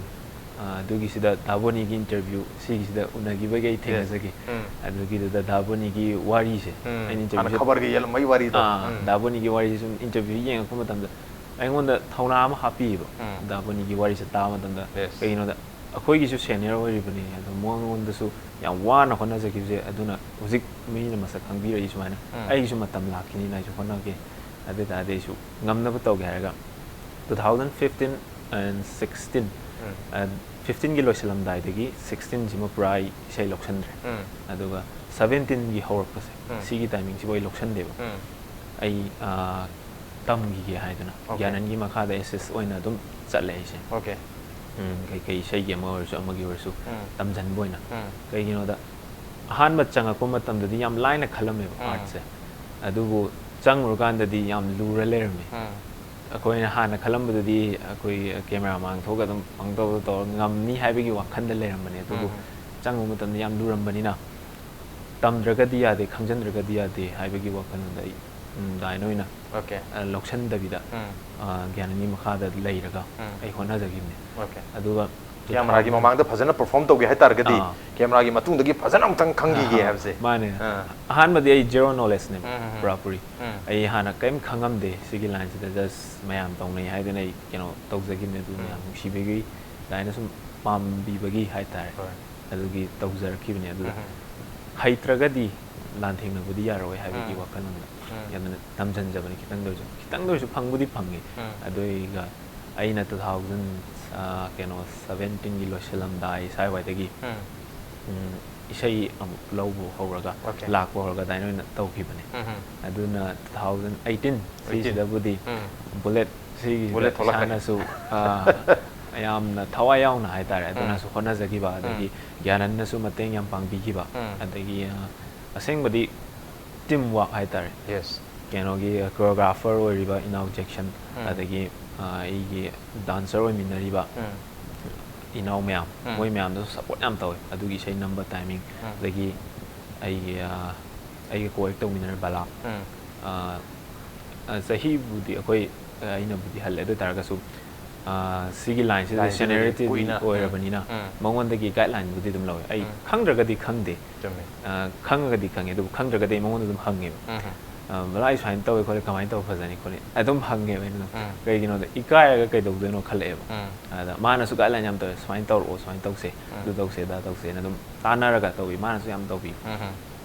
ꯑꯗꯨꯒꯤꯁꯤꯗ ꯗꯥ ꯕꯣꯅꯤꯒꯤ ꯏꯟꯇꯔꯚ꯭ꯌꯨ ꯁꯤꯒꯤꯁꯤꯗ ꯎꯅꯈꯤꯕꯒꯤ ꯑꯩ Yes. ꯊꯦꯡꯅꯖꯈꯤ꯫ ꯎꯝ꯫ ꯑꯗꯨꯒꯤꯗꯨꯗ ꯗꯥ ꯕꯣꯅꯤꯒꯤ ꯋꯥꯔꯤꯁꯦ, ꯎꯝ꯫ ꯑꯩꯅ ꯍꯥꯟꯅ ꯏꯟꯇꯔꯚ꯭ꯌꯨꯁꯦ ꯈꯕꯔꯒ ꯌꯦꯜꯂꯝꯕꯒꯤ ꯋꯥꯔꯤꯗꯣ꯫ ꯑꯥ, ꯎꯝ꯫ ꯗꯥ ꯕꯣꯅꯤꯒꯤ ꯋꯥꯔꯤꯁꯦ ꯁꯨꯝ ꯏꯟꯇꯔꯚ꯭ꯌꯨ ꯌꯦꯡꯉꯛꯄ ꯃꯇꯝꯗ ꯑꯩꯉꯣꯟꯗ ꯊꯧꯅꯥ ꯑꯃ ꯍꯥꯞꯄꯤꯌꯦꯕ꯫ ꯎꯝ꯫ ꯗꯥ ꯕꯣꯅꯤꯒꯤ ꯋꯥꯔꯤꯁꯦ ꯇꯥꯕ ꯃꯇꯝꯗ, Yes. ꯀꯩꯒꯤꯅꯣꯗ ꯑꯩꯈꯣꯏꯒꯤꯁꯨ ꯁꯦꯅꯤꯌꯔ ꯑꯣꯏꯔꯤꯕꯅꯤ, ꯑꯗꯣ ꯃꯉꯣꯟꯗꯁꯨ ꯌꯥꯝ ꯋꯥꯅ ꯍꯣꯠꯅꯖꯈꯤꯕꯁꯦ, ꯑꯗꯨꯅ ꯍꯧꯖꯤꯛ ꯃꯤꯅ ꯃꯁꯛ ꯈꯪꯕꯤꯔꯛꯏ ꯁꯨꯃꯥꯏꯅ꯫ ꯎꯝ꯫ ꯑꯩꯒꯤꯁꯨ ꯃꯇꯝ ꯂꯥꯛꯈꯤꯅꯤꯅ ꯑꯩꯁꯨ ꯍꯣꯠꯅꯒꯦ, ꯑꯗꯨ ꯑꯣꯏ ꯇꯥꯔꯗꯤ ꯑꯩꯁꯨ ꯉꯝꯅꯕ ꯇꯧꯒꯦ ꯍꯥꯏꯔꯒ, two thousand fifteen and sixteen, um. ꯑ, ꯐꯤꯐꯇꯤꯟꯒꯤ ꯂꯣꯏꯁꯤꯜꯂꯝꯗꯥꯏꯗꯒꯤ ꯁꯤꯛꯁꯇꯤꯟꯁꯤꯃ ꯄꯨꯔꯥ ꯑꯩ ꯏꯁꯩ ꯂꯧꯁꯟꯗ꯭ꯔꯦ꯫ ꯎꯝ꯫ ꯑꯗꯨꯒ ꯁꯕꯦꯟꯇꯤꯟꯒꯤ ꯍꯧꯔꯛꯄꯁꯦ, ꯎꯝ꯫ ꯁꯤꯒꯤ ꯇꯥꯏꯃꯤꯡꯁꯤꯕꯨ ꯑꯩ ꯂꯧꯁꯟꯗꯦꯕ꯫ ꯎꯝ꯫ ꯑꯩ, ꯑ, ꯇꯝꯈꯤꯒꯦ ꯍꯥꯏꯗꯅ Okay. ꯒ꯭ꯌꯥꯅꯟꯒꯤ ꯃꯈꯥꯗ ꯑꯦꯁꯤꯁ ꯑꯣꯏꯅ ꯑꯗꯨꯝ ꯆꯠꯂꯦ ꯑꯩꯁꯦ꯫ Okay. ꯎꯝ, ꯀꯩꯀꯩ ꯏꯁꯩꯒꯤ ꯑꯃ ꯑꯣꯏꯔꯁꯨ, ꯑꯃꯒꯤ ꯑꯣꯏꯔꯁꯨ, ꯎꯝ꯫ ꯇꯝꯁꯤꯟꯕ ꯑꯣꯏꯅ꯫ ꯎꯝ꯫ ꯀꯩꯒꯤꯅꯣꯗ, ꯑꯍꯥꯟꯕ ꯆꯪꯉꯛꯄ ꯃꯇꯝꯗꯗꯤ ꯌꯥꯝ ꯂꯥꯏꯅ ꯈꯜꯂꯝꯃꯦꯕ, ꯎꯝ꯫ ꯑꯥꯔꯠꯁꯦ꯫ ꯑꯗꯨꯕꯨ ꯆꯪꯉꯨꯔꯀꯥꯟꯗꯗꯤ ꯌꯥꯝ ꯂꯨꯔ ꯂꯩꯔꯝꯃꯦ꯫ ꯎꯝ꯫ ꯑꯩꯈꯣꯏꯅ ꯍꯥꯟꯅ ꯈꯜꯂꯝꯕꯗꯗꯤ ꯑꯩꯈꯣꯏ ꯀꯦꯃꯦꯔꯥ ꯃꯥꯡ ꯊꯣꯛꯑꯒ ꯑꯗꯨꯝ ꯄꯪꯇꯧꯗ ꯇꯧꯔꯒ ꯉꯝꯅꯤ ꯍꯥꯏꯕꯒꯤ ꯋꯥꯈꯜꯗ ꯂꯩꯔꯝꯕꯅꯦ꯫ ꯑꯗꯨꯕꯨ ꯎꯝ꯫ ꯆꯪꯉꯨꯕ ꯃꯇꯝꯗ ꯌꯥꯝ ꯂꯨꯔꯝꯕꯅꯤꯅ, ꯇꯝꯗ꯭ꯔꯒꯗꯤ ꯌꯥꯗꯦ, ꯈꯪꯖꯤꯟꯗ꯭ꯔꯒꯗꯤ ꯌꯥꯗꯦ ꯍꯥꯏꯕꯒꯤ ꯋꯥꯈꯜꯂꯣꯟꯗ ꯑꯩ, ꯎꯝ, ꯑꯗꯨꯃꯥꯏꯅ ꯑꯣꯏꯅ, Okay. ꯑ, ꯂꯧꯁꯟꯗꯕꯤꯗ, ꯎꯝ꯫ ꯑ, ꯒ꯭ꯌꯥꯅꯟꯒꯤ ꯃꯈꯥꯗ ꯂꯩꯔꯒ ꯎꯝ꯫ ꯑꯩ ꯍꯣꯠꯅꯖꯈꯤꯕꯅꯦ꯫ Okay. ꯑꯗꯨꯒ ꯀꯦꯃꯦꯔꯥꯒꯤ ꯃꯃꯥꯡꯗ ꯐꯖꯅ perform ꯇꯧꯒꯦ ꯍꯥꯏꯇꯥꯔꯒꯗꯤ, ꯑꯥ꯫ ꯀꯦꯃꯦꯔꯥꯒꯤ ꯃꯇꯨꯡꯗꯒꯤ ꯐꯖꯅ ꯑꯃꯨꯛꯇꯪ ꯈꯪꯈꯤꯒꯦ ꯑꯥ, ꯍꯥꯏꯕꯁꯦ꯫ ꯃꯥꯅꯦ꯫ ꯑꯥ꯫ ꯑꯍꯥꯟꯕꯗꯤ ꯑꯩ ꯖꯦꯔꯣ ꯅꯣꯂꯦꯖꯅꯦꯕ, ꯎꯝ, ꯎꯝ, ꯎꯝ꯫ ꯄꯨꯔꯥꯄꯨꯔꯤ꯫ ꯎꯝ꯫ ꯑꯩ ꯍꯥꯟꯅ ꯀꯔꯤꯝ ꯈꯪꯉꯝꯗꯦ ꯁꯤꯒꯤ ꯂꯥꯏꯟꯁꯤꯗ, just ꯃꯌꯥꯝ ꯇꯧꯅꯩ ꯍꯥꯏꯗꯅ ꯑꯩ, ꯀꯩꯅꯣ, ꯇꯧꯖꯈꯤꯕꯅꯦ꯫ ꯑꯗꯨ ꯎꯝ꯫ ꯃꯌꯥꯝ ꯅꯨꯡꯁꯤꯕꯤꯕꯒꯤ, ꯑꯗꯨꯃꯥꯏꯅ ꯁꯨꯝ ꯄꯥꯝꯕꯤꯕꯒꯤ ꯍꯥꯏꯇꯥꯔꯦ꯫ ꯍꯣꯏ꯫ ꯑꯗꯨꯒꯤ ꯇꯧꯖꯔꯛꯈꯤꯕꯅꯦ꯫ ꯑꯗꯨꯗ ꯎꯝ꯫ ꯍꯩꯇ꯭ꯔꯒꯗꯤ ꯂꯥꯟꯊꯦꯡꯅꯕꯗꯤ ꯌꯥꯔꯣꯏ ꯍꯥꯏꯕꯒꯤ ꯎꯝ꯫ ꯋꯥꯈꯜꯂꯣꯟꯗ ꯎꯝ꯫ ꯌꯥꯝꯅ ꯇꯝꯁꯤꯟꯖꯕꯅꯤ, ꯈꯤꯇꯪꯗ ꯑꯣꯏꯔꯁꯨ, ꯈꯤꯇꯪꯗ ꯑꯣꯏꯔꯁꯨ ꯐꯪꯕꯨꯗꯤ ꯐꯪꯉꯤ꯫ ꯎꯝ꯫ ꯑꯗꯨꯒ ꯑꯩꯅ ꯇꯨ ꯊꯥꯎꯖꯟ, ꯑ, ꯀꯩꯅꯣ, ꯁꯕꯦꯟꯇꯤꯟꯒꯤ ꯂꯣꯏꯁꯤꯜꯂꯝꯗꯥꯏ ꯁ꯭ꯋꯥꯏꯋꯥꯏꯗꯒꯤ, ꯎꯝ꯫ ꯎꯝ, ꯏꯁꯩ ꯑꯃꯨꯛ ꯂꯧꯕ ꯍꯧꯔꯒ, Okay. ꯂꯥꯛꯄ ꯍꯧꯔꯒ ꯑꯗꯨꯃꯥꯏꯅ ꯑꯣꯏꯅ ꯇꯧꯈꯤꯕꯅꯦ꯫ ꯎꯝ, ꯎꯝ꯫ ꯑꯗꯨꯅ ꯇꯨ ꯊꯥꯎꯖꯟ ꯑꯩꯠꯇꯤꯟ, ꯑꯩꯠꯇꯤꯟ꯫ ꯁꯤꯁꯤꯗꯕꯨꯗꯤ ꯎꯝ꯫ ꯕꯨꯂꯦꯠ, ꯁꯤꯒꯤꯁꯤꯗ ꯕꯨꯂꯦꯠ ꯊꯣꯛꯂꯛꯈ꯭ꯔꯦ꯫ ꯏꯁꯥꯅꯁꯨ, ꯑ, ꯌꯥꯝꯅ ꯊꯋꯥꯏ ꯌꯥꯎꯅ ꯍꯥꯏꯇꯥꯔꯦ, ꯑꯗꯨꯅꯁꯨ ꯍꯣꯠꯅꯖꯈꯤꯕ, ꯑꯗꯒꯤ ꯒ꯭ꯌꯥꯅꯟꯅꯁꯨ ꯃꯇꯦꯡ ꯌꯥꯝ ꯄꯥꯡꯕꯤꯈꯤꯕ, ꯑꯗꯒꯤ ꯑ, ꯑꯁꯦꯡꯕꯗꯤ ꯇꯤꯝ ꯋꯥꯛ ꯍꯥꯏꯇꯥꯔꯦ꯫ ꯌꯦꯁ ꯀꯩꯅꯣꯒꯤ ꯀꯣꯔꯤꯌꯣꯒ꯭ꯔꯥꯐꯔ ꯑꯣꯏꯔꯤꯕ ꯏꯅꯥꯎ ꯖꯦꯛꯁꯟ, ꯑꯗꯒꯤ ꯑ, ꯑꯩꯒꯤ ꯗꯥꯟꯁꯔ ꯑꯣꯏꯃꯤꯟꯅꯔꯤꯕ ꯏꯅꯥꯎ ꯃꯌꯥꯝ, ꯃꯣꯏ ꯃꯌꯥꯝꯗꯁꯨ ꯁꯞꯄꯣꯔꯠ ꯌꯥꯝ ꯇꯧꯋꯦ꯫ ꯑꯗꯨꯒꯤ ꯏꯁꯩ ꯅꯝꯕ ꯇꯥꯏꯃꯤꯡ, ꯑꯗꯒꯤ ꯑꯩꯒꯤ ꯑ, ꯑꯩꯒ ꯀꯣ ꯑꯦꯛ ꯇꯧꯃꯤꯟꯅꯔꯤꯕ ꯕꯂꯥ, ꯑ, ꯑ, ꯆꯍꯤꯕꯨꯗꯤ ꯑꯩꯈꯣꯏ, ꯑ, ꯑꯩꯅꯕꯨꯗꯤ ꯍꯜꯂꯦ, ꯑꯗꯨ ꯑꯣꯏ ꯇꯥꯔꯒꯁꯨ ꯑ, ꯁꯤꯒꯤ ꯂꯥꯏꯟꯁꯤꯗ ꯂꯥꯏꯟꯁꯤꯗꯗꯤ ꯁꯦꯅꯤꯌꯔꯤꯇꯤꯗꯤ ꯀꯨꯏꯅ, ꯎꯝ, ꯑꯣꯏꯔꯕꯅꯤꯅ ꯎꯝ. ꯃꯉꯣꯟꯗꯒꯤ ꯒꯥꯏꯗꯂꯥꯏꯟꯕꯨꯗꯤ ꯑꯗꯨꯝ ꯂꯧꯋꯦ꯫ ꯑꯩ ꯎꯝ. ꯈꯪꯗ꯭ꯔꯒꯗꯤ ꯈꯪꯗꯦ, ꯆꯨꯝꯃꯦ ꯑ, ꯈꯪꯉꯒꯗꯤ ꯈꯪꯉꯦ, ꯑꯗꯨꯕꯨ ꯈꯪꯗ꯭ꯔꯒꯗꯤ ꯑꯩ ꯃꯉꯣꯟꯗ ꯑꯗꯨꯝ ꯍꯪꯉꯦꯕ꯫ ꯎꯝ. ꯑ, "ꯕꯂꯥ, ꯑꯩ ꯁꯨꯃꯥꯏꯅ ꯇꯧꯋꯦ ꯈꯣꯠꯂꯦ, ꯀꯃꯥꯏꯅ ꯇꯧꯕ ꯐꯖꯅꯤ ꯈꯣꯠꯅꯤ?" ꯑꯗꯨꯝ ꯍꯪꯉꯦꯕ ꯑꯩꯅ ꯑꯗꯨꯝ꯫ ꯎꯝ. ꯀꯩꯒꯤꯅꯣꯗ ꯏꯀꯥꯏꯔꯒ ꯀꯩꯗꯧꯗꯣꯏꯅꯣ ꯈꯜꯂꯛꯑꯦꯕ꯫ ꯎꯝ. ꯑꯗ ꯃꯥꯅꯁꯨ ꯒꯥꯏꯗꯂꯥꯏꯟ ꯌꯥꯝ ꯇꯧꯋꯦ, "ꯁꯨꯃꯥꯏꯅ ꯇꯧꯔꯛꯑꯣ, ꯁꯨꯃꯥꯏꯅ ꯇꯧꯁꯦ, ꯎꯝ. ꯑꯗꯨ ꯇꯧꯁꯦ, ꯑꯗꯥ ꯇꯧꯁꯦꯅ" ꯑꯗꯨꯝ ꯇꯥꯟꯅꯔꯒ ꯇꯧꯕꯤ, ꯃꯥꯅꯁꯨ ꯌꯥꯝ ꯇꯧꯕꯤ꯫ ꯎꯝ.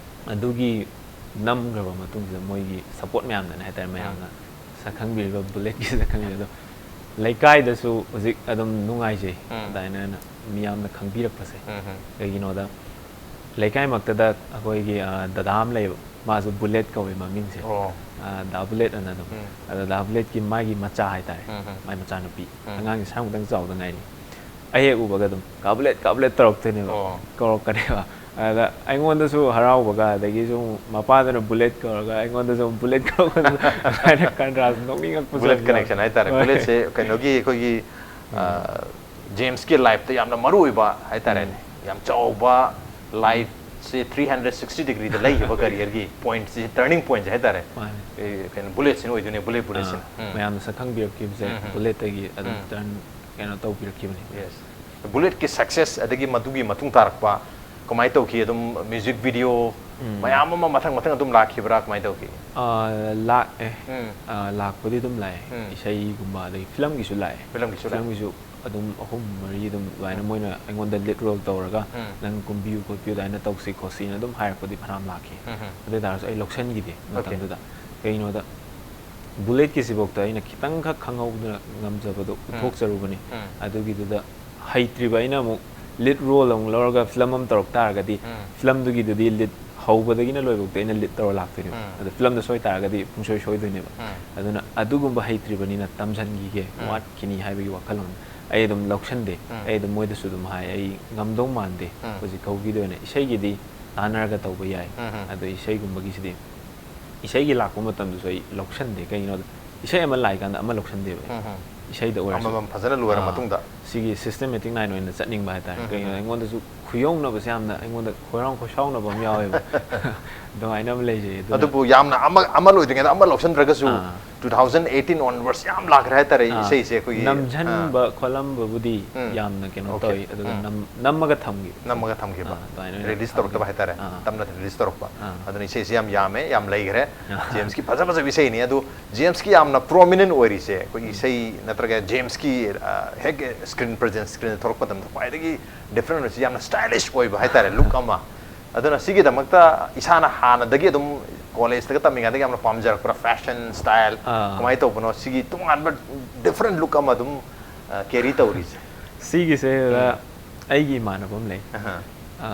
ꯑꯗꯨꯒꯤ ꯅꯝꯈ꯭ꯔꯕ ꯃꯇꯨꯡꯁꯤꯗ ꯃꯣꯏꯒꯤ ꯁꯞꯄꯣꯔꯠ ꯃꯌꯥꯝꯗꯅꯦ ꯍꯥꯏꯇꯥꯔꯦ, ꯃꯌꯥꯝꯅ ꯁꯛꯈꯪꯕꯤꯔꯤꯕ ꯕꯨꯂꯦꯠꯀꯤ ꯁꯛꯈꯪꯕꯤꯔꯤꯕ ꯑꯗꯣ, ꯂꯩꯀꯥꯏꯗꯁꯨ ꯍꯧꯖꯤꯛ ꯑꯗꯨꯝ ꯅꯨꯡꯉꯥꯏꯖꯩ꯫ ꯎꯝ. ꯑꯗꯨꯃꯥꯏꯅ ꯃꯤꯌꯥꯝꯅ ꯈꯪꯕꯤꯔꯛꯄꯁꯦ꯫ ꯎꯝ. ꯀꯩꯒꯤꯅꯣꯗ ꯂꯩꯀꯥꯏꯃꯛꯇꯗ ꯑꯩꯈꯣꯏꯒꯤ, ꯑ, ꯗꯗꯥ ꯑꯃ ꯂꯩꯌꯦꯕ, ꯃꯥꯁꯨ ꯕꯨꯂꯦꯠ ꯀꯧꯋꯦ ꯃꯃꯤꯡꯁꯦ꯫ ꯑꯣ. ꯑ, ꯗꯥ ꯕꯨꯂꯦꯠ ꯑꯅ ꯑꯗꯨꯝ꯫ ꯎꯝ. ꯑꯗꯣ ꯗꯥ ꯕꯨꯂꯦꯠꯀꯤ ꯃꯥꯒꯤ ꯃꯆꯥ ꯍꯥꯏꯇꯥꯔꯦ, ꯎꯝ. ꯃꯥꯒꯤ ꯃꯆꯥꯅꯨꯄꯤ, ꯎꯝ. ꯑꯉꯥꯡꯁꯦ ꯁ꯭ꯋꯥꯏꯃꯨꯛꯇꯪ ꯆꯥꯎꯗ ꯉꯥꯏꯔꯤ꯫ ꯑꯩ ꯍꯦꯛ ꯎꯕꯒ ꯑꯗꯨꯝ "ꯀꯥ ꯕꯨꯂꯦꯠ, ꯀꯥ ꯕꯨꯂꯦꯠ" ꯇꯧꯔꯛꯇꯣꯏꯅꯦꯕ꯫ ꯑꯣ. ꯀꯧꯔꯛꯀꯅꯦꯕ꯫ ꯑꯗ ꯑꯩꯉꯣꯟꯗꯁꯨ ꯍꯔꯥꯎꯕꯒ, ꯑꯗꯒꯤꯁꯨ ꯑꯃꯨꯛ ꯃꯄꯥꯗꯨꯅ ꯕꯨꯂꯦꯠ ꯀꯧꯔꯒ ꯑꯩꯉꯣꯟꯗꯁꯨ ꯑꯃꯨꯛ ꯕꯨꯂꯦꯠ ꯀꯧꯔꯛꯄꯗ ꯑꯗꯨꯃꯥꯏꯅ ꯀꯟꯇ꯭ꯔꯥꯁ ꯅꯣꯛꯅꯤꯡꯉꯛꯄꯁꯨ ꯕꯨꯂꯦꯠ ꯌꯥꯝ ꯀꯅꯦꯛꯁꯟ ꯍꯥꯏꯇꯥꯔꯦ꯫ ꯍꯣꯏ. ꯕꯨꯂꯦꯠꯁꯦ ꯀꯩꯅꯣꯒꯤ ꯑꯩꯈꯣꯏꯒꯤ ꯖꯦꯝꯁꯀꯤ ꯂꯥꯏꯐꯇ ꯌꯥꯝꯅ ꯃꯔꯨ ꯑꯣꯏꯕ ꯍꯥꯏꯇꯥꯔꯦꯅꯦ, ꯌꯥꯝ ꯆꯥꯎꯕ ꯂꯥꯏꯐꯁꯦ ꯊ꯭ꯔꯤ ꯍꯟꯗ꯭ꯔꯦꯠ ꯁꯤꯛꯁꯇꯤ ꯗꯤꯒ꯭ꯔꯤꯗ ꯂꯩꯈꯤꯕ ꯀꯔꯤꯌꯔꯒꯤ ꯄꯣꯏꯟꯠꯁꯦ, ꯇꯔꯅꯤꯡ ꯄꯣꯏꯟꯠꯁꯦ ꯍꯥꯏꯇꯥꯔꯦ꯫ ꯃꯥꯅꯦ. ꯑꯦ, ꯀꯩꯅꯣ, ꯕꯨꯂꯦꯠꯁꯤꯅ ꯑꯣꯏꯗꯣꯏꯅꯦ, ꯕꯨꯂꯦꯠ, ꯕꯨꯂꯦꯠꯁꯤꯅ꯫ ꯑꯥ, ꯃꯌꯥꯝꯅ ꯁꯛ ꯈꯪꯕꯤꯔꯛꯈꯤꯕꯁꯦ ꯎꯝ, ꯎꯝ. ꯕꯨꯂꯦꯠꯇꯒꯤ ꯑꯗꯨꯝ ꯎꯝ. ꯇꯔꯟ ꯀꯩꯅꯣ ꯇꯧꯕꯤꯔꯛꯈꯤꯕꯅꯦ꯫ ꯌꯦꯁ. ꯕꯨꯂꯦꯠꯀꯤ ꯁꯛꯁꯦꯁ ꯑꯗꯒꯤ ꯃꯗꯨꯒꯤ ꯃꯇꯨꯡ ꯇꯥꯔꯛꯄ ꯀꯃꯥꯏꯅ ꯇꯧꯈꯤ? ꯑꯗꯨꯝ ꯃ꯭ꯌꯨꯖꯤꯛ ꯚꯤꯗꯤꯑꯣ ꯎꯝ. ꯃꯌꯥꯝ ꯑꯃ ꯃꯊꯪ ꯃꯊꯪ ꯑꯗꯨꯝ ꯂꯥꯛꯈꯤꯕ꯭ꯔꯥ, ꯀꯃꯥꯏꯅ ꯇꯧꯈꯤ? ꯑꯥ, ꯂꯥꯛꯑꯦ꯫ ꯎꯝ. ꯑꯥ, ꯂꯥꯛꯄꯗꯤ ꯑꯗꯨꯝ ꯂꯥꯛꯑꯦ꯫ ꯎꯝ. ꯏꯁꯩꯒꯨꯝꯕ ꯑꯗꯒꯤ ꯐꯤꯂꯝꯒꯤꯁꯨ ꯂꯥꯛꯑꯦ꯫ ꯐꯤꯂꯝꯒꯤꯁꯨ ꯂꯥꯛꯑꯦ. ꯐꯤꯂꯝꯒꯤꯁꯨ ꯑꯗꯨꯝ ꯑꯍꯨꯝ ꯃꯔꯤ ꯑꯗꯨꯝ ꯑꯗꯨꯃꯥꯏꯅ ꯎꯝ. ꯃꯣꯏꯅ ꯑꯩꯉꯣꯟꯗ ꯂꯤꯗ ꯔꯣꯜ ꯇꯧꯔꯒ ꯎꯝ. "ꯅꯪ ꯀꯨꯝꯕꯤꯌꯨ ꯈꯣꯠꯄꯤꯌꯨ, ꯑꯗꯨꯃꯥꯏꯅ ꯇꯧꯁꯤ ꯈꯣꯠꯁꯤꯅ" ꯑꯗꯨꯝ ꯍꯥꯏꯔꯛꯄꯗꯤ ꯐꯅꯌꯥꯝ ꯂꯥꯛꯈꯤ꯫ ꯎꯝ, ꯎꯝ. ꯑꯗꯨ ꯑꯣꯏ ꯇꯥꯔꯁꯨ ꯑꯩ ꯂꯧꯁꯟꯈꯤꯗꯦ ꯑꯣꯀꯦ. ꯃꯇꯝꯗꯨꯗ꯫ ꯀꯩꯒꯤꯅꯣꯗ ꯕꯨꯂꯦꯠꯀꯤꯁꯤꯐꯥꯎꯗ ꯑꯩꯅ ꯈꯤꯇꯪꯈꯛ ꯈꯪꯍꯧꯗꯅ ꯉꯝꯖꯕꯗꯣ ꯎꯝ. ꯎꯠꯊꯣꯛꯆꯔꯨꯕꯅꯤ꯫ ꯎꯝ. ꯑꯗꯨꯒꯤꯗꯨꯗ ꯍꯩꯇ꯭ꯔꯤꯕ ꯑꯩꯅ ꯑꯃꯨꯛ ꯂꯤꯗ ꯔꯣꯜ ꯑꯃꯨꯛ ꯂꯧꯔꯒ ꯐꯤꯂꯝ ꯑꯃ ꯇꯧꯔꯛ ꯇꯥꯔꯒꯗꯤ ꯎꯝ. ꯐꯤꯂꯝꯗꯨꯒꯤꯗꯨꯗꯤ ꯂꯤꯗ ꯍꯧꯕꯗꯒꯤꯅ ꯂꯣꯏꯕꯧꯗꯤ ꯑꯩꯅ ꯂꯤꯗ ꯇꯧꯔ ꯂꯥꯛꯇꯣꯏꯅꯦꯕ꯫ ꯎꯝ. ꯑꯗꯣ ꯐꯤꯂꯝꯗ ꯁꯣꯏ ꯇꯥꯔꯒꯗꯤ ꯄꯨꯡꯁꯣꯏ ꯁꯣꯏꯗꯣꯏꯅꯦꯕ꯫ ꯎꯝ. ꯑꯗꯨꯅ ꯑꯗꯨꯒꯨꯝꯕ ꯍꯩꯇ꯭ꯔꯤꯕꯅꯤꯅ ꯇꯝꯁꯤꯟꯈꯤꯒꯦ, ꯎꯝ. ꯋꯥꯠꯈꯤꯅꯤ ꯍꯥꯏꯕꯒꯤ ꯋꯥꯈꯜꯂꯣꯟ꯫ ꯑꯩ ꯑꯗꯨꯝ ꯂꯧꯁꯟꯗꯦ꯫ ꯎꯝ꯫ ꯑꯩ ꯑꯗꯨꯝ ꯃꯣꯏꯗꯁꯨ ꯑꯗꯨꯝ ꯍꯥꯏ, "ꯑꯩ ꯉꯝꯗꯧ ꯃꯥꯟꯗꯦ ꯎꯝ꯫ ꯍꯧꯖꯤꯛ ꯍꯧꯕꯤꯗ ꯑꯣꯏꯅ, ꯏꯁꯩꯒꯤꯗꯤ ꯇꯥꯟꯅꯔꯒ ꯇꯧꯕ ꯌꯥꯏ꯫ ꯎꯝ, ꯎꯝ꯫ ꯑꯗꯣ ꯏꯁꯩꯒꯨꯝꯕꯒꯤꯁꯤꯗꯤ, ꯏꯁꯩꯒꯤ ꯂꯥꯛꯄ ꯃꯇꯝꯗꯁꯨ ꯑꯩ ꯂꯧꯁꯟꯗꯦ꯫ ꯀꯩꯒꯤꯅꯣꯗ, ꯏꯁꯩ ꯑꯃ ꯂꯥꯛꯏꯀꯥꯟꯗ ꯑꯃ ꯂꯧꯁꯟꯗꯦꯕ ꯑꯩ꯫ ꯎꯝ, ꯎꯝ꯫ ꯏꯁꯩꯗ ꯑꯣꯏꯔꯁꯨ꯫ ꯑꯃꯃꯝ ꯐꯖꯅ ꯂꯣꯏꯔ ꯑꯥ, ꯃꯇꯨꯡꯗ꯫ ꯁꯤꯒꯤ systematic line ꯑꯣꯏꯅ ꯆꯠꯅꯤꯡꯕ ꯍꯥꯏꯇꯥꯔꯦ꯫ ꯎꯝ, ꯀꯩꯒꯤꯅꯣ, ꯎꯝ꯫ ꯑꯩꯉꯣꯟꯗꯁꯨ ꯈꯨꯌꯧꯅꯕꯁꯦ ꯌꯥꯝꯅ ꯑꯩꯉꯣꯟꯗ ꯈꯣꯏꯔꯥꯡ ꯈꯣꯏꯁꯥꯎꯅꯕ ꯑꯃ ꯌꯥꯎꯋꯦꯕ꯫ ꯑꯗꯨꯃꯥꯏꯅ ꯑꯃ ꯂꯩꯖꯩ꯫ ꯑꯗꯨꯅ ꯑꯗꯨꯕꯨ ꯌꯥꯝꯅ ꯑꯃ, ꯑꯃ ꯂꯣꯏꯗ꯭ꯔꯤꯉꯩꯗ ꯑꯃ ꯂꯧꯁꯟꯗ꯭ꯔꯒꯁꯨ, ꯑꯥ꯫ two thousand eighteen onwards ꯌꯥꯝ ꯂꯥꯛꯈ꯭ꯔꯦ ꯍꯥꯏꯇꯥꯔꯦ, ꯑꯥ, ꯏꯁꯩꯁꯦ ꯑꯩꯈꯣꯏꯒꯤ, ꯅꯝꯖꯟꯕ ꯈꯣꯠꯂꯝꯕꯕꯨꯗꯤ ꯎꯝ꯫ ꯌꯥꯝꯅ ꯀꯩꯅꯣ Okay. ꯇꯧꯋꯤ, ꯑꯗꯨꯒ ꯎꯝ꯫ ꯅꯝ-, ꯅꯝꯃꯒ ꯊꯝꯈꯤꯕ꯫ ꯅꯝꯃꯒ ꯊꯝꯈꯤꯕ꯫ ꯑꯥ, ꯑꯗꯨꯃꯥꯏꯅ ꯑꯣꯏꯅ Release ꯇꯧꯔꯛꯇꯕ ꯊꯝꯈꯤꯕ꯫ ꯍꯥꯏꯇꯥꯔꯦ, ꯑꯥ꯫ ꯇꯞꯅ release ꯇꯧꯔꯛꯄ꯫ ꯑꯥ꯫ ꯑꯗꯨꯅ ꯏꯁꯩꯁꯦ ꯌꯥꯝ ꯌꯥꯝꯃꯦ, ꯌꯥꯝ ꯂꯩꯈ꯭ꯔꯦ꯫ ꯑꯥ꯫ ꯖꯦꯝꯁꯀꯤ ꯐꯖ ꯐꯖꯕ ꯏꯁꯩꯅꯤ꯫ ꯑꯗꯨ ꯖꯦꯝꯁꯀꯤ ꯌꯥꯝꯅ prominent ꯑꯣꯏꯔꯤꯁꯦ ꯑꯩꯈꯣꯏꯒꯤ ꯏꯁꯩ ꯅꯠꯇ꯭ꯔꯒ ꯖꯦꯝꯁꯀꯤ, ꯑ, ꯍꯦꯛ screen presence, screenꯗ ꯊꯣꯛꯂꯛꯄ ꯃꯇꯝꯗ ꯈ꯭ꯋꯥꯏꯗꯒꯤ different ꯑꯣꯏꯔꯤꯁꯦ, ꯌꯥꯝꯅ stylish ꯑꯣꯏꯕ ꯍꯥꯏꯇꯥꯔꯦ, look ꯑꯃ꯫ ꯑꯗꯨꯅ ꯁꯤꯒꯤꯗꯃꯛꯇ ꯏꯁꯥꯅ ꯍꯥꯟꯅꯗꯒꯤ ꯑꯗꯨꯝ collegeꯇꯒ ꯇꯝꯃꯤꯉꯩꯗꯒꯤ ꯌꯥꯝꯅ ꯄꯥꯝꯖꯔꯛꯄ꯭ꯔꯥ, fashion style ꯑꯥ꯫ ꯀꯃꯥꯏꯅ ꯇꯧꯕꯅꯣ, ꯁꯤꯒꯤ ꯇꯣꯉꯥꯟꯕ different look ꯑꯃ ꯑꯗꯨꯝ, ꯑ, carry ꯇꯧꯔꯤꯁꯦ? ꯁꯤꯒꯤꯁꯦ ꯎꯝ꯫ ꯑꯩꯒꯤ ꯏꯃꯥꯟꯅꯕ ꯑꯃ ꯂꯩ꯫ ꯑꯍꯥ꯫ ꯑ,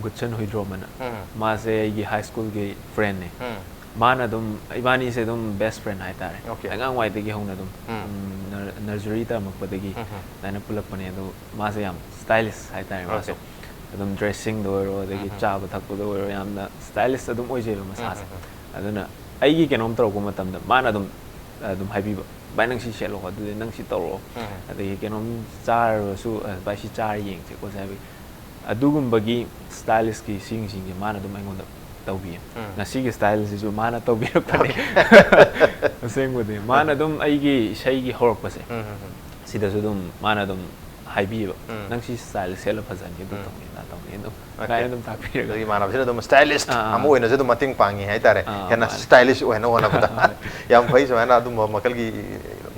ꯒꯨꯠꯁꯟ ꯍꯨꯏꯗ꯭ꯔꯣꯝ ꯑꯅ꯫ ꯎꯝ꯫ ꯃꯥꯁꯦ ꯑꯩꯒꯤ high schoolꯒꯤ friendꯅꯦ꯫ ꯎꯝ꯫ ꯃꯥꯅ ꯑꯗꯨꯝ, ꯏꯕꯥꯅꯤꯁꯦ ꯑꯗꯨꯝ best friend ꯍꯥꯏꯇꯥꯔꯦ꯫ Okay. ꯑꯉꯥꯡꯋꯥꯏꯗꯒꯤ ꯍꯧꯅ ꯑꯗꯨꯝ, ꯎꯝ꯫ ꯎꯝ, ꯅꯔ-, nursery ꯇꯝꯃꯛꯄꯗꯒꯤ ꯎꯝ, ꯎꯝ꯫ ꯑꯗꯨꯃꯥꯏꯅ ꯄꯨꯜꯂꯛꯄꯅꯦ꯫ ꯑꯗꯣ ꯃꯥꯁꯦ ꯌꯥꯝ stylish ꯍꯥꯏꯇꯥꯔꯦ꯫ ꯃꯥꯁꯦ Okay. ꯑꯗꯨꯝ dressingꯗ ꯑꯣꯏꯔꯣ, ꯑꯗꯒꯤ ꯎꯝ, ꯎꯝ꯫ ꯆꯥꯕ ꯊꯛꯄꯗ ꯑꯣꯏꯔꯣ, ꯌꯥꯝꯅ stylish ꯑꯗꯨꯝ ꯑꯣꯏꯖꯩꯕ ꯃꯁꯥꯁꯦ꯫ ꯎꯝ, ꯎꯝ, ꯑꯗꯨꯅ ꯑꯩꯒꯤ ꯀꯩꯅꯣꯝ ꯇꯧꯔꯛꯄ ꯃꯇꯝꯗ ꯃꯥꯅ ꯑꯗꯨꯝ, ꯑꯗꯨꯝ ꯍꯥꯏꯕꯤꯕ, "ꯚꯥꯏ, ꯅꯪ ꯁꯤ ꯁꯦꯠꯂꯣ, ꯑꯗꯨꯗꯤ ꯅꯪ ꯁꯤ ꯇꯧꯔꯛꯑꯣ"꯫ ꯎꯝ꯫ ꯑꯗꯒꯤ ꯀꯩꯅꯣꯝ ꯆꯥꯔꯁꯨ, "ꯑ, ꯚꯥꯏ, ꯁꯤ ꯆꯥꯔ ꯌꯦꯡꯁꯦ ꯈꯣꯠꯁꯦ" ꯍꯥꯏꯕꯒꯤ, ꯑꯗꯨꯒꯨꯝꯕꯒꯤ stylishꯀꯤ ꯁꯤꯡꯁꯤꯡꯁꯦ ꯃꯥꯅ ꯑꯗꯨꯝ ꯑꯩꯉꯣꯟꯗ ꯇꯧꯕꯤꯌꯦ꯫ ꯎꯝ꯫ ꯉꯁꯤꯒꯤ styleꯁꯤꯁꯨ ꯃꯥꯅ ꯇꯧꯕꯤꯔꯛꯄꯅꯦ꯫ ꯑꯁꯦꯡꯕꯗꯤ ꯃꯥꯅ ꯑꯗꯨꯝ ꯑꯩꯒꯤ ꯏꯁꯩꯒꯤ ꯍꯧꯔꯛꯄꯁꯦ, ꯎꯝ, ꯎꯝ, ꯎꯝ꯫ ꯁꯤꯗꯁꯨ ꯑꯗꯨꯝ ꯃꯥꯅ ꯑꯗꯨꯝ ꯍꯥꯏꯕꯤꯌꯦꯕ, ꯎꯝ꯫ "ꯅꯪ ꯁꯤ style ꯁꯦꯠꯂ ꯐꯖꯅꯤ, ꯑꯗꯨ ꯎꯝ꯫ ꯇꯧꯅꯤ, ꯑꯗꯥ ꯇꯧꯅꯤ", ꯑꯗꯨꯝ Okay. ꯀꯥꯏꯅ ꯑꯗꯨꯝ ꯇꯥꯛꯄꯤꯔꯒ꯫ ꯑꯗꯨꯒꯤ ꯏꯃꯥꯟꯅꯕꯁꯤꯅ ꯑꯗꯨꯝ stylist ꯑꯥ, ꯑꯥ꯫ ꯑꯃ ꯑꯣꯏꯅꯁꯨ ꯑꯗꯨꯝ ꯃꯇꯦꯡ ꯄꯥꯡꯉꯤ ꯍꯥꯏꯇꯥꯔꯦ, ꯑꯥ, ꯍꯦꯟꯅ ꯃꯥꯅꯦ꯫ stylish ꯑꯣꯏꯍꯟꯅꯕ ꯍꯣꯠꯅꯕꯗ꯫ ꯌꯥꯝ ꯐꯩ ꯁꯨꯃꯥꯏꯅ ꯑꯗꯨꯝꯕ ꯃꯈꯜꯒꯤ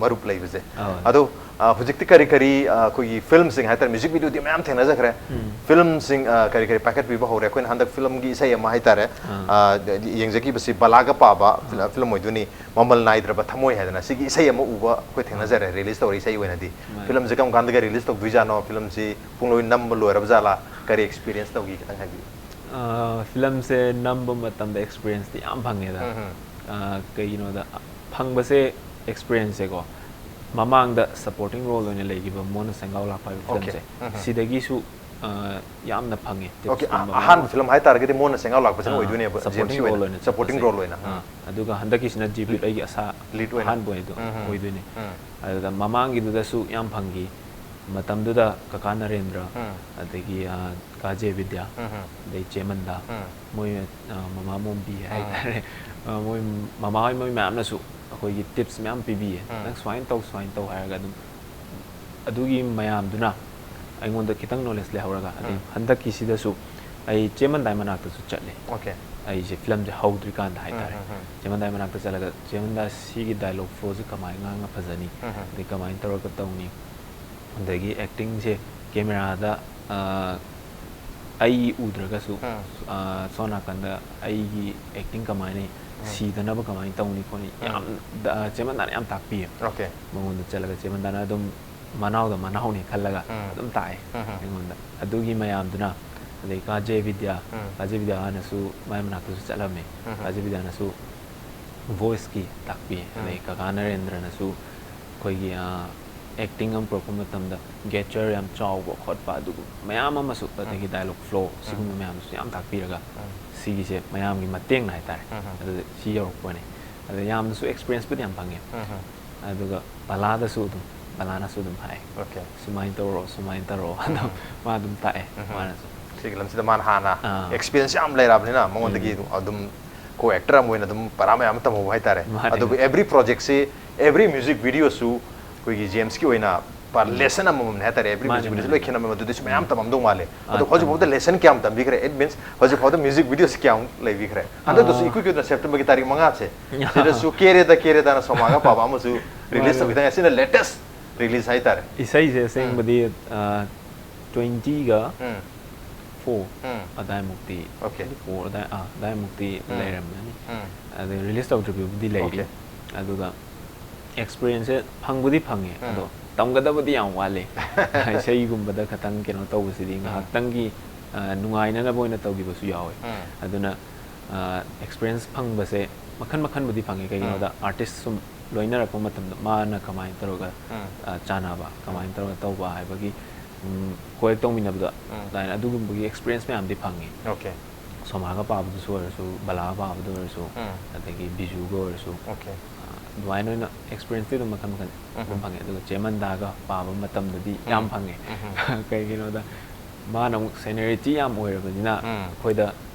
ꯃꯔꯨꯞ ꯂꯩꯕꯁꯦ꯫ ꯑꯥ꯫ ꯑꯗꯣ, ꯑ, ꯍꯧꯖꯤꯛꯇꯤ ꯀꯔꯤ ꯀꯔꯤ, ꯑ, ꯑꯩꯈꯣꯏꯒꯤ filmꯁꯤꯡ ꯍꯥꯏꯇꯥꯔꯦ, music videoꯗꯤ ꯃꯌꯥꯝ ꯊꯦꯡꯅꯖꯈ꯭ꯔꯦ꯫ ꯎꯝ꯫ Filmꯁꯤꯡ, ꯑ, ꯀꯔꯤ ꯀꯔꯤ ꯄꯥꯏꯈꯠꯄꯤꯕ ꯍꯧꯔꯦ? ꯑꯩꯈꯣꯏꯅ ꯍꯟꯗꯛ filmꯒꯤ ꯏꯁꯩ ꯑꯃ ꯍꯥꯏꯇꯥꯔꯦ, ꯑꯥ꯫ ꯑ, ꯌꯦꯡꯖꯈꯤꯕꯁꯤ ꯕꯂꯥꯒ ꯄꯥꯕ film, ꯑꯥ꯫ film ꯑꯣꯏꯗꯣꯏꯅꯤ, ꯃꯃꯜ ꯅꯥꯏꯗ꯭ꯔꯕ ꯊꯃꯣꯏ ꯍꯥꯏꯗꯅ꯫ ꯁꯤꯒꯤ ꯏꯁꯩ ꯑꯃ ꯎꯕ ꯑꯩꯈꯣꯏ ꯊꯦꯡꯅꯖꯔꯦ, release ꯇꯧꯔꯤ ꯏꯁꯩ ꯑꯣꯏꯅꯗꯤ꯫ ꯃꯥꯅꯦ꯫ Filmꯁꯤ ꯀꯔꯝ ꯀꯥꯟꯗꯒ release ꯇꯧꯗꯣꯏꯖꯥꯠꯅꯣ? Filmꯁꯤ ꯄꯨꯡꯂꯣꯏ ꯅꯝꯕ ꯂꯣꯏꯔꯕ ꯖꯥꯠꯂꯥ? ꯀꯔꯤ experience ꯇꯧꯈꯤ, ꯈꯤꯇꯪ ꯍꯥꯏꯕꯤꯌꯨ꯫ ꯑ, filmꯁꯦ ꯅꯝꯕ ꯃꯇꯝꯗ experienceꯇꯤ ꯌꯥꯝ ꯐꯪꯉꯦꯗ꯫ ꯎꯝ, ꯎꯝ꯫ ꯑ, ꯀꯩꯒꯤꯅꯣꯗ, ꯐꯪꯕꯁꯦ, experienceꯁꯦꯀꯣ, ꯃꯃꯥꯡꯗ supporting role ꯑꯣꯏꯅ ꯂꯩꯈꯤꯕ ꯃꯣꯟꯅ ꯁꯦꯡꯒꯥꯎ ꯂꯥꯛꯄ ꯍꯥꯏꯕ Okay. ꯐꯤꯂꯝꯁꯦ, ꯁꯤꯗꯒꯤꯁꯨ ꯑ, ꯌꯥꯝꯅ ꯐꯪꯉꯦ Okay, ꯇꯤꯞꯁꯀꯨꯝꯕ ꯑꯍꯥꯟꯕ ꯐꯤꯂꯝ ꯍꯥꯏꯇꯥꯔꯒꯗꯤ ꯃꯣꯟꯅ ꯁꯦꯡꯒꯥꯎ ꯂꯥꯛꯄꯁꯤꯅ ꯑꯥ, ꯑꯣꯏꯗꯣꯏꯅꯦꯕ supporting ꯖꯦꯝꯁꯀꯤ role ꯑꯣꯏꯅ ꯑꯣꯏꯅ supporting role ꯑꯣꯏꯅ. ꯑꯥ, ꯑꯗꯨꯒ ꯍꯟꯗꯛꯀꯤꯁꯤꯅ ꯖꯤꯕꯤꯠ ꯑꯩꯒꯤ ꯑꯁꯥ Lead ꯑꯣꯏꯅ. ꯑꯍꯥꯟꯕ ꯑꯣꯏꯗꯣ ꯎꯝ, ꯎꯝ. ꯑꯣꯏꯗꯣꯏꯅꯦ꯫ ꯎꯝ. ꯑꯗꯨꯗ ꯃꯃꯥꯡꯒꯤꯗꯨꯗꯁꯨ ꯌꯥꯝ ꯐꯪꯈꯤ꯫ ꯃꯇꯝꯗꯨꯗ ꯀꯀꯥ ꯅꯔꯦꯟꯗ꯭ꯔ, ꯎꯝ. ꯑꯗꯒꯤ ꯑ, ꯀꯥ ꯖꯦ ꯕꯤꯗ꯭ꯌꯥ, ꯎꯝ, ꯎꯝ. ꯑꯗꯩ ꯆꯦ ꯃꯟꯗꯥ, ꯎꯝ. ꯃꯣꯏ ꯑ, ꯃꯃꯥ ꯃꯣꯝꯕꯤ ꯎꯝ. ꯍꯥꯏꯇꯥꯔꯦ꯫ ꯑ, ꯃꯣꯏ ꯃꯃꯥ ꯍꯣꯏ ꯃꯣꯏ ꯃꯌꯥꯝꯅꯁꯨ ꯑꯩꯈꯣꯏꯒꯤ ꯇꯤꯞꯁ ꯃꯌꯥꯝ ꯄꯤꯕꯤꯌꯦ꯫ ꯎꯝ. "ꯅꯪ ꯁꯨꯃꯥꯏꯅ ꯇꯧ, ꯁꯨꯃꯥꯏꯅ ꯇꯧ" ꯍꯥꯏꯔꯒ ꯑꯗꯨꯝ ꯑꯗꯨꯒꯤ ꯃꯌꯥꯝꯗꯨꯅ ꯑꯩꯉꯣꯟꯗ ꯈꯤꯇꯪ ꯅꯣꯂꯦꯖ ꯂꯩꯍꯧꯔꯒ, ꯑꯗꯩ ꯎꯝ. ꯍꯟꯗꯛꯀꯤꯁꯤꯗꯁꯨ ꯑꯩ ꯆꯦ ꯃꯟꯗꯥꯏ ꯃꯅꯥꯛꯇꯁꯨ ꯆꯠꯂꯦ꯫ Okay. ꯑꯩꯁꯦ ꯐꯤꯂꯝꯁꯦ ꯍꯧꯗ꯭ꯔꯤꯀꯥꯟꯗ ꯍꯥꯏꯇꯥꯔꯦ꯫ ꯎꯝ, ꯎꯝ, ꯎꯝ. ꯆꯦ ꯃꯟꯗꯥꯏ ꯃꯅꯥꯛꯇ ꯆꯠꯂꯒ, "ꯆꯦ ꯃꯟꯗꯥꯏ, ꯁꯤꯒꯤ ꯗꯥꯏꯂꯣꯛ ꯐ꯭ꯂꯣꯁꯦ ꯀꯃꯥꯏꯅ ꯉꯥꯡꯉ ꯐꯖꯅꯤ? ꯎꯝ, ꯎꯝ. ꯑꯗꯩ ꯀꯃꯥꯏꯅ ꯇꯧꯔꯒ ꯇꯧꯅꯤ? ꯑꯗꯒꯤ ꯑꯦꯛꯇꯤꯡꯁꯦ ꯀꯦꯃꯦꯔꯥꯗ, ꯑ, ꯑꯩ ꯎꯗ꯭ꯔꯒꯁꯨ, ꯎꯝ. ꯑ, ꯁꯣꯝ ꯅꯥꯀꯟꯗ ꯑꯩꯒꯤ ꯑꯦꯛꯇꯤꯡ ꯀꯃꯥꯏꯅ ꯎꯝ. ꯁꯤꯗꯅꯕ ꯀꯃꯥꯏꯅ ꯇꯧꯅꯤ ꯈꯣꯠꯅꯤ?" ꯎꯝ. ꯌꯥꯝ ꯗ-, ꯆꯦ ꯃꯟꯗꯥꯏꯅ ꯌꯥꯝ ꯇꯥꯛꯄꯤꯌꯦ꯫ Okay. ꯃꯉꯣꯟꯗ ꯆꯠꯂꯒ ꯆꯦ ꯃꯟꯗꯥꯏꯅ ꯑꯗꯨꯝ ꯃꯅꯥꯎꯗ ꯃꯅꯥꯎꯅꯤ ꯈꯜꯂꯒ ꯎꯝ. ꯑꯗꯨꯝ ꯇꯥꯛꯑꯦ ꯎꯝ, ꯎꯝ. ꯑꯩꯉꯣꯟꯗ꯫ ꯑꯗꯨꯒꯤ ꯃꯌꯥꯝꯗꯨꯅ, ꯑꯗꯩ ꯀꯥ ꯖꯦ ꯕꯤꯗ꯭ꯌꯥ, ꯎꯝ. ꯀꯥ ꯖꯦ ꯕꯤꯗ꯭ꯌꯥꯅꯁꯨ ꯃꯥꯏ ꯃꯅꯥꯛꯇꯁꯨ ꯆꯠꯂꯝꯃꯦ꯫ ꯎꯝ, ꯎꯝ. ꯀꯥ ꯖꯦ ꯕꯤꯗ꯭ꯌꯥꯅꯁꯨ ꯚꯣꯏꯁꯀꯤ ꯇꯥꯛꯄꯤ꯫ ꯎꯝ. ꯑꯗꯩ ꯀꯀꯥ ꯅꯔꯦꯟꯗ꯭ꯔꯅꯁꯨ ꯑꯩꯈꯣꯏꯒꯤ, ꯑ, ꯑꯦꯛꯇꯤꯡ ꯑꯃ ꯄꯨꯔꯛꯄ ꯃꯇꯝꯗ ꯒꯦꯆꯔ ꯌꯥꯝ ꯆꯥꯎꯕ ꯈꯣꯠꯄ ꯑꯗꯨꯒꯨꯝꯕ ꯃꯌꯥꯝ ꯑꯃꯁꯨ, ꯑꯗꯒꯤ ꯗꯥꯏꯂꯣꯛ ꯐ꯭ꯂꯣ, ꯁꯤꯒꯨꯝꯕ ꯃꯌꯥꯝꯗꯨꯁꯨ ꯌꯥꯝ ꯇꯥꯛꯄꯤꯔꯒ ꯎꯝ. ꯁꯤꯒꯤꯁꯦ ꯃꯌꯥꯝꯒꯤ ꯃꯇꯦꯡꯅ ꯍꯥꯏꯇꯥꯔꯦ꯫ ꯎꯝ, ꯎꯝ. ꯑꯗꯨꯗ ꯁꯤ ꯌꯧꯔꯛꯄꯅꯦ꯫ ꯑꯗ ꯌꯥꯝꯅꯁꯨ ꯑꯦꯛꯁꯄꯤꯔꯤꯌꯦꯟꯁꯄꯨꯗꯤ ꯌꯥꯝ ꯐꯪꯉꯦ꯫ ꯎꯝ, ꯎꯝ. ꯑꯗꯨꯒ ꯕꯂꯥꯗꯁꯨ ꯑꯗꯨꯝ, ꯕꯂꯥꯅꯁꯨ ꯑꯗꯨꯝ ꯍꯥꯏ, Okay. "ꯁꯨꯃꯥꯏꯅ ꯇꯧꯔꯣ, ꯁꯨꯃꯥꯏꯅ ꯇꯧꯔꯣ", ꯑꯗꯨꯝ ꯃꯥ ꯑꯗꯨꯝ ꯇꯥꯛꯑꯦ꯫ ꯎꯝ. ꯃꯥꯅꯁꯨ꯫ ꯁꯤꯒꯤ ꯂꯝꯁꯤꯗ ꯃꯥꯅ ꯍꯥꯟꯅ ꯑꯥ. ꯑꯦꯛꯁꯄꯤꯔꯤꯌꯦꯟꯁ ꯌꯥꯝ ꯂꯩꯔꯕꯅꯤꯅ ꯃꯉꯣꯟꯗꯒꯤ ꯑꯗꯨꯝ ꯀꯣ ꯑꯦꯛꯇꯔ ꯑꯃ ꯑꯣꯏꯅ ꯑꯗꯨꯝ ꯄꯔꯥ ꯃꯌꯥꯝ ꯑꯃ ꯇꯝꯍꯧꯕ ꯍꯥꯏꯇꯥꯔꯦ꯫ ꯃꯥꯅꯦ. ꯑꯗꯨꯕꯨ every projectꯁꯤ, every music videoꯁꯨ ꯑꯩꯈꯣꯏꯒꯤ ꯖꯦꯝꯁꯀꯤ ꯑꯣꯏꯅ ꯄꯨꯔꯥ lesson ꯑꯃꯃꯝꯅꯦ ꯍꯥꯏꯇꯥꯔꯦ꯫ Every ꯃꯥꯅꯦ, music videoꯁꯤ ꯃꯥꯅꯦ. ꯂꯣꯏ ꯈꯦꯠꯅꯕ, ꯃꯗꯨꯗꯁꯨ ꯃꯌꯥꯝ ꯇꯝꯃꯝꯗꯧ ꯃꯥꯜꯂꯦ꯫ ꯑꯗꯣ ꯑꯥ, ꯍꯧꯖꯤꯛ ꯐꯥꯎꯗ ꯇꯝꯃꯦ. Lesson ꯀꯌꯥꯝ ꯇꯝꯕꯤꯈ꯭ꯔꯦ? It means ꯍꯧꯖꯤꯛ ꯐꯥꯎꯗ music videoꯁꯤ ꯀꯌꯥꯝ ꯂꯩꯕꯤꯈ꯭ꯔꯦ? ꯍꯟꯗꯛꯇꯁꯨ ꯑꯥ. ꯏꯀꯨꯏ ꯀꯨꯏꯗꯅ Septemberꯒꯤ ꯇꯥꯔꯤꯛ ꯃꯉꯥꯁꯦ ꯁꯤꯗꯁꯨ ꯀꯦꯔꯦꯗ ꯀꯦꯔꯦꯗꯅ ꯁꯣꯃꯥꯒ ꯄꯥꯕ ꯑꯃꯁꯨ release ꯃꯥꯅꯦ. ꯇꯧꯈꯤꯗ ꯉꯥꯏ꯫ ꯁꯤꯅ latest release ꯍꯥꯏꯇꯥꯔꯦ꯫ ꯏꯁꯩꯁꯦ ꯑꯁꯦꯡꯕꯗꯤ, ꯑ, twentyꯒ ꯎꯝ. four ꯎꯝ. ꯑꯗꯥꯏꯃꯨꯛꯇꯤ, Okay. twenty-four ꯑꯗꯥꯏ, ꯑꯥ, ꯑꯗꯥꯏꯃꯨꯛꯇꯤ ꯎꯝ. ꯂꯩꯔꯝꯃꯅꯤ꯫ ꯎꯝ. ꯑꯗꯩ release ꯇꯧꯗ꯭ꯔꯤꯕꯕꯨꯗꯤ ꯂꯩꯔꯤ꯫ Okay. ꯑꯗꯨꯒ experienceꯁꯦ ꯐꯪꯕꯨꯗꯤ ꯐꯪꯉꯦ, ꯎꯝ. ꯑꯗꯣ ꯇꯝꯒꯗꯕꯗꯤ ꯌꯥꯝ ꯋꯥꯠꯂꯤ꯫ ꯏꯁꯩꯒꯨꯝꯕꯗ ꯈꯇꯪ ꯀꯩꯅꯣ ꯇꯧꯕꯁꯤꯗꯤ ꯉꯥꯏꯍꯥꯛꯇꯪꯒꯤ, ꯑ, ꯅꯨꯡꯉꯥꯏꯅꯅꯕ ꯑꯣꯏꯅ ꯇꯧꯈꯤꯕꯁꯨ ꯌꯥꯎꯋꯦ꯫ ꯎꯝ. ꯑꯗꯨꯅ, ꯑ, experience ꯐꯪꯕꯁꯦ ꯃꯈꯟ ꯃꯈꯟꯕꯨꯗꯤ ꯐꯪꯉꯦ꯫ ꯀꯩꯒꯤꯅꯣꯗ artist ꯁꯨꯝ ꯂꯣꯏꯅꯔꯛꯄ ꯃꯇꯝꯗ ꯃꯥꯅ ꯀꯃꯥꯏꯅ ꯇꯧꯔꯒ ꯎꯝ. ꯑ, ꯆꯥꯟꯅꯕ, ꯀꯃꯥꯏꯅ ꯇꯧꯔꯒ ꯇꯧꯕ ꯍꯥꯏꯕꯒꯤ ꯎꯝ, ꯀꯣꯂꯦꯛ ꯇꯧꯃꯤꯟꯅꯕꯗꯣ ꯎꯝ. ꯑꯗꯨꯃꯥꯏꯅ ꯑꯗꯨꯒꯨꯝꯕꯒꯤ ꯑꯦꯛꯁꯄꯤꯔꯤꯌꯦꯟꯁ ꯃꯌꯥꯝꯗꯤ ꯐꯪꯉꯤ꯫ ꯑꯣꯀꯦ. ꯁꯣꯃꯥꯒ ꯄꯥꯕꯗꯁꯨ ꯑꯣꯏꯔꯁꯨ, ꯕꯂꯥꯒ ꯄꯥꯕꯗ ꯑꯣꯏꯔꯁꯨ, ꯎꯝ. ꯑꯗꯒꯤ ꯕꯤꯖꯨꯒ ꯑꯣꯏꯔꯁꯁꯨ, ꯑꯣꯀꯦ. ꯑ, ꯑꯗꯨꯃꯥꯏꯅ ꯑꯣꯏꯅ ꯑꯦꯛꯁꯄꯤꯔꯤꯌꯦꯟꯁꯇꯤ ꯑꯗꯨꯝ ꯃꯈꯜ ꯃꯈꯜ ꯑꯗꯨꯝ ꯎꯝ. ꯐꯪꯉꯦ꯫ ꯑꯗꯨꯒ ꯆꯦ ꯃꯟꯗꯥꯒ ꯄꯥꯕ ꯃꯇꯝꯗꯗꯤ ꯌꯥꯝ ꯐꯪꯉꯦ꯫ ꯎꯝ. ꯀꯩꯒꯤꯅꯣꯗ ꯃꯥꯅ ꯑꯃꯨꯛ ꯁꯦꯅꯤꯌꯔꯤꯇꯤ ꯌꯥꯝ ꯑꯣꯏꯔꯕꯅꯤꯅ ꯎꯝ. ꯑꯩꯈꯣꯏꯗ